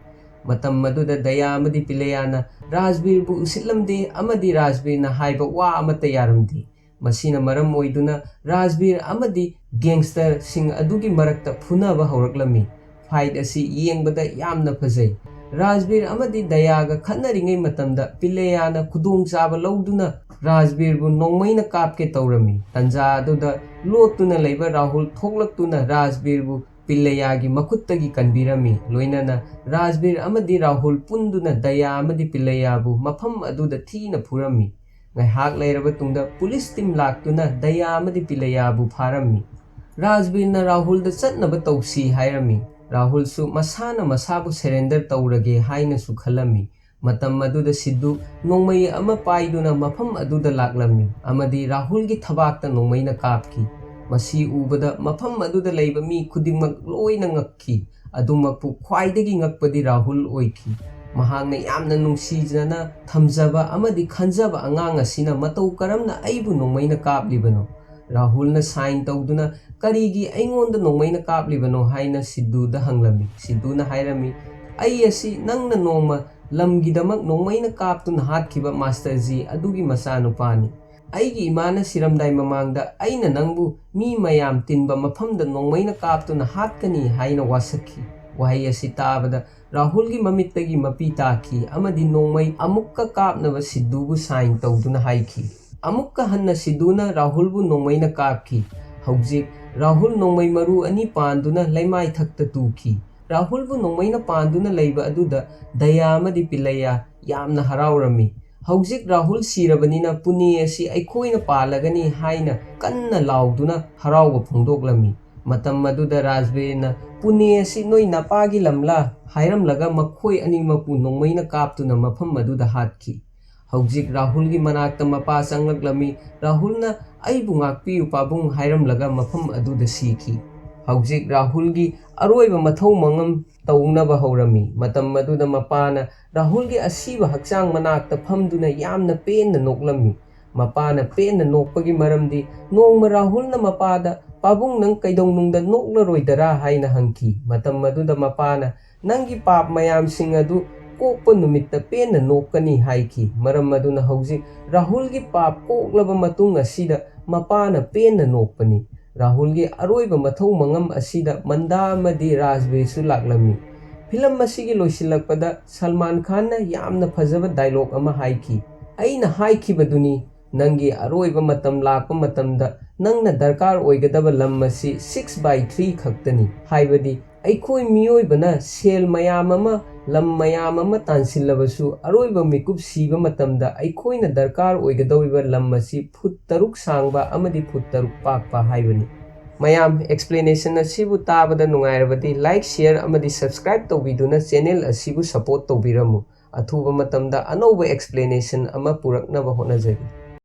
ꯃꯇꯝ ꯑꯗꯨꯗ ꯗꯌꯥ ꯑꯃꯗꯤ ꯄꯤꯂꯌꯥꯅ ꯔꯥꯖꯕꯤꯔꯕꯨ ꯎꯁꯤꯠꯂꯝꯗꯦ ꯑꯃꯗꯤ ꯔꯥꯖꯕꯤꯔꯅ ꯍꯥꯏꯕ ꯋꯥ ꯑꯃꯠꯇ ꯌꯥꯔꯝꯗꯦ꯫ ꯃꯁꯤꯅ ꯃꯔꯝ ꯑꯣꯏꯗꯨꯅ ꯔꯥꯖꯕꯤꯔ ꯑꯃꯗꯤ ꯒꯦꯡꯁꯇꯔꯁꯤꯡ ꯑꯗꯨꯒꯤ ꯃꯔꯛꯇ ꯐꯨꯅꯕ ꯍꯧꯔꯛꯂꯝꯃꯤ꯫ ꯐꯥꯏꯠ ꯑꯁꯤ ꯌꯦꯡꯕꯗ ꯌꯥꯝꯅ ꯐꯖꯩ꯫ ꯔꯥꯖꯕꯤꯔ ꯑꯃꯗꯤ ꯗꯌꯥꯒ ꯈꯠꯅꯔꯤꯉꯩ ꯃꯇꯝꯗ ꯄꯤꯂꯌꯥꯅ ꯈꯨꯗꯣꯡꯆꯥꯕ ꯂꯧꯗꯨꯅ ꯔꯥꯖꯕꯤꯔꯕꯨ ꯅꯣꯡꯃꯩꯅ ꯀꯥꯞꯀꯦ ꯇꯧꯔꯝꯃꯤ꯫ ꯇꯟꯖꯥ ꯑꯗꯨꯗ ꯂꯣꯠꯇꯨꯅ ꯂꯩꯕ ꯔꯥꯍꯨꯜ ꯊꯣꯛꯂꯛꯇꯨꯅ ꯔꯥꯖꯕꯤꯔꯕꯨ ꯄꯤꯂꯌꯥꯒꯤ ꯃꯈꯨꯠꯇꯒꯤ ꯀꯟꯕꯤꯔꯝꯃꯤ꯫ ꯂꯣꯏꯅꯅ ꯔꯥꯖꯕꯤꯔ ꯑꯃꯗꯤ ꯔꯥꯍꯨꯜ ꯄꯨꯟꯗꯨꯅ ꯗꯌꯥ ꯑꯃꯗꯤ ꯄꯤꯂꯌꯥꯕꯨ ꯃꯐꯝ ꯑꯗꯨꯗ ꯊꯤꯅ ꯐꯨꯔꯝꯃꯤ꯫ ꯉꯥꯏꯍꯥꯛ ꯂꯩꯔꯕ ꯇꯨꯡꯗ ꯄꯨꯂꯤꯁ ꯇꯤꯝ ꯂꯥꯛꯇꯨꯅ ꯗꯌꯥ ꯑꯃꯗꯤ ꯄꯤꯂꯌꯥꯕꯨ ꯐꯥꯔꯝꯃꯤ꯫ ꯔꯥꯖꯕꯤꯔꯅ ꯔꯥꯍꯨꯜꯗ ꯆꯠꯅꯕ ꯇꯧꯁꯤ ꯍꯥꯏꯔꯝꯃꯤ꯫ ꯔꯥꯍꯨꯜꯁꯨ ꯃꯁꯥꯅ ꯃꯁꯥꯕꯨ ꯁꯔꯦꯟꯗꯔ ꯇꯧꯔꯒꯦ ꯍꯥꯏꯅꯁꯨ ꯈꯜꯂꯝꯃꯤ꯫ ꯃꯇꯝ ꯑꯗꯨꯗ ꯁꯤꯗꯨ ꯅꯣꯡꯃꯩ ꯑꯃ ꯄꯥꯏꯗꯨꯅ ꯃꯐꯝ ꯑꯗꯨꯗ ꯂꯥꯛꯂꯝꯃꯤ ꯑꯃꯗꯤ ꯔꯥꯍꯨꯜꯒꯤ ꯊꯕꯥꯛꯇ ꯅꯣꯡꯃꯩꯅ ꯀꯥꯞꯈꯤ꯫ ꯃꯁꯤ ꯎꯕꯗ ꯃꯐꯝ ꯑꯗꯨꯗ ꯂꯩꯕ ꯃꯤ ꯈꯨꯗꯤꯡꯃꯛ ꯂꯣꯏꯅ ꯉꯛꯈꯤ꯫ ꯑꯗꯨꯃꯛꯄꯨ ꯈ꯭ꯋꯥꯏꯗꯒꯤ ꯉꯛꯄꯗꯤ ꯔꯥꯍꯨꯜ ꯑꯣꯏꯈꯤ꯫ ꯃꯍꯥꯛꯅ ꯌꯥꯝꯅ ꯅꯨꯡꯁꯤꯖꯅ ꯊꯝꯖꯕ ꯑꯃꯗꯤ ꯈꯟꯖꯕ ꯑꯉꯥꯡ ꯑꯁꯤꯅ ꯃꯇꯧ ꯀꯔꯝꯅ ꯑꯩꯕꯨ ꯅꯣꯡꯃꯩꯅ ꯀꯥꯞꯂꯤꯕꯅꯣ? ꯔꯥꯍꯨꯜꯅ ꯁꯥꯏꯟ ꯇꯧꯗꯨꯅ ꯀꯔꯤꯒꯤ ꯑꯩꯉꯣꯟꯗ ꯅꯣꯡꯃꯩꯅ ꯀꯥꯞꯂꯤꯕꯅꯣ ꯍꯥꯏꯅ ꯁꯤꯗꯨꯗ ꯍꯪꯂꯝꯃꯤ꯫ ꯁꯤꯗꯨꯅ ꯍꯥꯏꯔꯝꯃꯤ, "ꯑꯩ ꯑꯁꯤ ꯅꯪꯅ ꯅꯣꯡꯃ ꯂꯝꯒꯤꯗꯃꯛ ꯅꯣꯡꯃꯩꯅ ꯀꯥꯞꯇꯨꯅ ꯍꯥꯠꯈꯤꯕ ꯃꯥꯁꯇꯔ ꯖꯤ ꯑꯗꯨꯒꯤ ꯃꯆꯥꯅꯨꯄꯥꯅꯤ꯫ ꯑꯩꯒꯤ ꯏꯃꯥꯅ ꯁꯤꯔꯝꯗꯥꯏ ꯃꯃꯥꯡꯗ ꯑꯩꯅ ꯅꯪꯕꯨ ꯃꯤ ꯃꯌꯥꯝ ꯇꯤꯟꯕ ꯃꯐꯝꯗ ꯅꯣꯡꯃꯩꯅ ꯀꯥꯞꯇꯨꯅ ꯍꯥꯠꯀꯅꯤ ꯍꯥꯏꯅ ꯋꯥꯁꯛꯈꯤ꯫" ꯋꯥꯍꯩ ꯑꯁꯤ ꯇꯥꯕꯗ ꯔꯥꯍꯨꯜꯒꯤ ꯃꯃꯤꯠꯇꯒꯤ ꯃꯄꯤ ꯇꯥꯈꯤ ꯑꯃꯗꯤ ꯅꯣꯡꯃꯩ ꯑꯃꯨꯛꯀ ꯀꯥꯞꯅꯕ ꯁꯤꯗꯨꯕꯨ ꯁꯥꯏꯟ ꯇꯧꯗꯨꯅ ꯍꯥꯏꯈꯤ꯫ ꯑꯃꯨꯛꯀ ꯍꯟꯅ ꯁꯤꯗꯨꯅ ꯔꯥꯍꯨꯜꯕꯨ ꯅꯣꯡꯃꯩꯅ ꯀꯥꯞꯈꯤ꯫ ꯍꯧꯖꯤꯛ ꯔꯥꯍꯨꯜ ꯅꯣꯡꯃꯩ ꯃꯔꯨ ꯑꯅꯤ ꯄꯥꯟꯗꯨꯅ ꯂꯩꯃꯥꯏꯊꯛꯇ ꯇꯨꯈꯤ꯫ ꯔꯥꯍꯨꯜꯕꯨ ꯅꯣꯡꯃꯩꯅ ꯄꯥꯟꯗꯨꯅ ꯂꯩꯕ ꯑꯗꯨꯗ ꯗꯌꯥ ꯑꯃꯗꯤ ꯄꯤꯂꯌꯥ ꯌꯥꯝꯅ ꯍꯔꯥꯎꯔꯝꯃꯤ꯫ "ꯍꯧꯖꯤꯛ ꯔꯥꯍꯨꯜ ꯁꯤꯔꯕꯅꯤꯅ ꯄꯨꯅꯦ ꯑꯁꯤ ꯑꯩꯈꯣꯏꯅ ꯄꯥꯜꯂꯒꯅꯤ" ꯍꯥꯏꯅ ꯀꯟꯅ ꯂꯥꯎꯗꯨꯅ ꯍꯔꯥꯎꯕ ꯐꯣꯡꯗꯣꯛꯂꯝꯃꯤ꯫ ꯃꯇꯝ ꯑꯗꯨꯗ ꯔꯥꯖꯕꯤꯔꯅ "ꯄꯨꯅꯦ ꯑꯁꯤ ꯅꯣꯏ ꯅꯄꯥꯒꯤ ꯂꯝꯂꯥ?" ꯍꯥꯏꯔꯝꯂꯒ ꯃꯈꯣꯏ ꯑꯅꯤꯃꯛꯄꯨ ꯅꯣꯡꯃꯩꯅ ꯀꯥꯞꯇꯨꯅ ꯃꯐꯝ ꯑꯗꯨꯗ ꯍꯥꯠꯈꯤ꯫ ꯍꯧꯖꯤꯛ ꯔꯥꯍꯨꯜꯒꯤ ꯃꯅꯥꯛꯇ ꯃꯄꯥ ꯆꯪꯂꯛꯂꯝꯃꯤ꯫ ꯔꯥꯍꯨꯜꯅ "ꯑꯩꯕꯨ ꯉꯥꯛꯄꯤꯌꯨ ꯄꯥꯕꯨꯡ" ꯍꯥꯏꯔꯝꯂꯒ ꯃꯐꯝ ꯑꯗꯨꯗ ꯁꯤꯈꯤ꯫ ꯍꯧꯖꯤꯛ ꯔꯥꯍꯨꯜꯒꯤ ꯑꯔꯣꯏꯕ ꯃꯊꯧ ꯃꯉꯝ ꯇꯧꯅꯕ ꯍꯧꯔꯝꯃꯤ꯫ ꯃꯇꯝ ꯑꯗꯨꯗ ꯃꯄꯥꯅ ꯔꯥꯍꯨꯜꯒꯤ ꯑꯁꯤꯕ ꯍꯛꯆꯥꯡ ꯃꯅꯥꯛꯇ ꯐꯝꯗꯨꯅ ꯌꯥꯝꯅ ꯄꯦꯟꯅ ꯅꯣꯛꯂꯝꯃꯤ꯫ ꯃꯄꯥꯅ ꯄꯦꯟꯅ ꯅꯣꯛꯄꯒꯤ ꯃꯔꯝꯗꯤ ꯅꯣꯡꯃ ꯔꯥꯍꯨꯜꯅ ꯃꯄꯥꯗ "ꯄꯥꯕꯨꯡ, ꯅꯪ ꯀꯩꯗꯧꯅꯨꯡꯗ ꯅꯣꯛꯂꯔꯣꯏꯗꯔꯥ?" ꯍꯥꯏꯅ ꯍꯪꯈꯤ꯫ ꯃꯇꯝ ꯑꯗꯨꯗ ꯃꯄꯥꯅ "ꯅꯪꯒꯤ ꯄꯥꯞ ꯃꯌꯥꯝꯁꯤꯡ ꯑꯗꯨ ꯀꯣꯛꯄ ꯅꯨꯃꯤꯠꯇ ꯄꯦꯟꯅ ꯅꯣꯛꯀꯅꯤ" ꯍꯥꯏꯈꯤ꯫ ꯃꯔꯝ ꯑꯗꯨꯅ ꯍꯧꯖꯤꯛ ꯔꯥꯍꯨꯜꯒꯤ ꯄꯥꯞ ꯀꯣꯛꯂꯕ ꯃꯇꯨꯡ ꯑꯁꯤꯗ ꯃꯄꯥꯅ ꯄꯦꯟꯅ ꯅꯣꯛꯄꯅꯤ꯫ ꯔꯥꯍꯨꯜꯒꯤ ꯑꯔꯣꯏꯕ ꯃꯊꯧ ꯃꯉꯝ ꯑꯁꯤꯗ ꯃꯟꯗꯥ ꯑꯃꯗꯤ ꯔꯥꯖꯕꯤꯔꯁꯨ ꯂꯥꯛꯂꯝꯃꯤ꯫ ꯐꯤꯂꯝ ꯑꯁꯤꯒꯤ ꯂꯣꯏꯁꯤꯜꯂꯛꯄꯗ ꯁꯜꯃꯥꯟ ꯈꯥꯟꯅ ꯌꯥꯝꯅ ꯐꯖꯕ ꯗꯥꯏꯂꯣꯛ ꯑꯃ ꯍꯥꯏꯈꯤ꯫ "ꯑꯩꯅ ꯍꯥꯏꯈꯤꯕꯗꯨꯅꯤ, ꯅꯪꯒꯤ ꯑꯔꯣꯏꯕ ꯃꯇꯝ ꯂꯥꯛꯄ ꯃꯇꯝꯗ ꯅꯪꯅ ꯗꯔꯀꯥꯔ ꯑꯣꯏꯒꯗꯕ ꯂꯝ ꯑꯁꯤ six by three ꯈꯛꯇꯅꯤ"꯫ ꯍꯥꯏꯕꯗꯤ ꯑꯩꯈꯣꯏ ꯃꯤꯑꯣꯏꯕꯅ ꯁꯦꯜ ꯃꯌꯥꯝ ꯑꯃ, ꯂꯝ ꯃꯌꯥꯝ ꯑꯃ ꯇꯥꯟꯁꯤꯜꯂꯕꯁꯨ, ꯑꯔꯣꯏꯕ ꯃꯤꯀꯨꯞ ꯁꯤꯕ ꯃꯇꯝꯗ ꯑꯩꯈꯣꯏꯅ ꯗꯔꯀꯥꯔ ꯑꯣꯏꯒꯗꯧꯔꯤꯕ ꯂꯝ ꯑꯁꯤ ꯐꯨꯠ ꯇꯔꯨꯛ ꯁꯥꯡꯕ ꯑꯃꯗꯤ ꯐꯨꯠ ꯇꯔꯨꯛ ꯄꯥꯛꯄ ꯍꯥꯏꯕꯅꯤ꯫ ꯃꯌꯥꯝ, explanation ꯑꯁꯤꯕꯨ ꯇꯥꯕꯗ ꯅꯨꯡꯉꯥꯏꯔꯕꯗꯤ like, share ꯑꯃꯗꯤ subscribe ꯇꯧꯕꯤꯗꯨꯅ channel ꯑꯁꯤꯕꯨ support ꯇꯧꯕꯤꯔꯝꯃꯨ꯫ ꯑꯊꯨꯕ ꯃꯇꯝꯗ ꯑꯅꯧꯕ explanation ꯑꯃ ꯄꯨꯔꯛꯅꯕ ꯍꯣꯠꯅꯖꯒꯦ꯫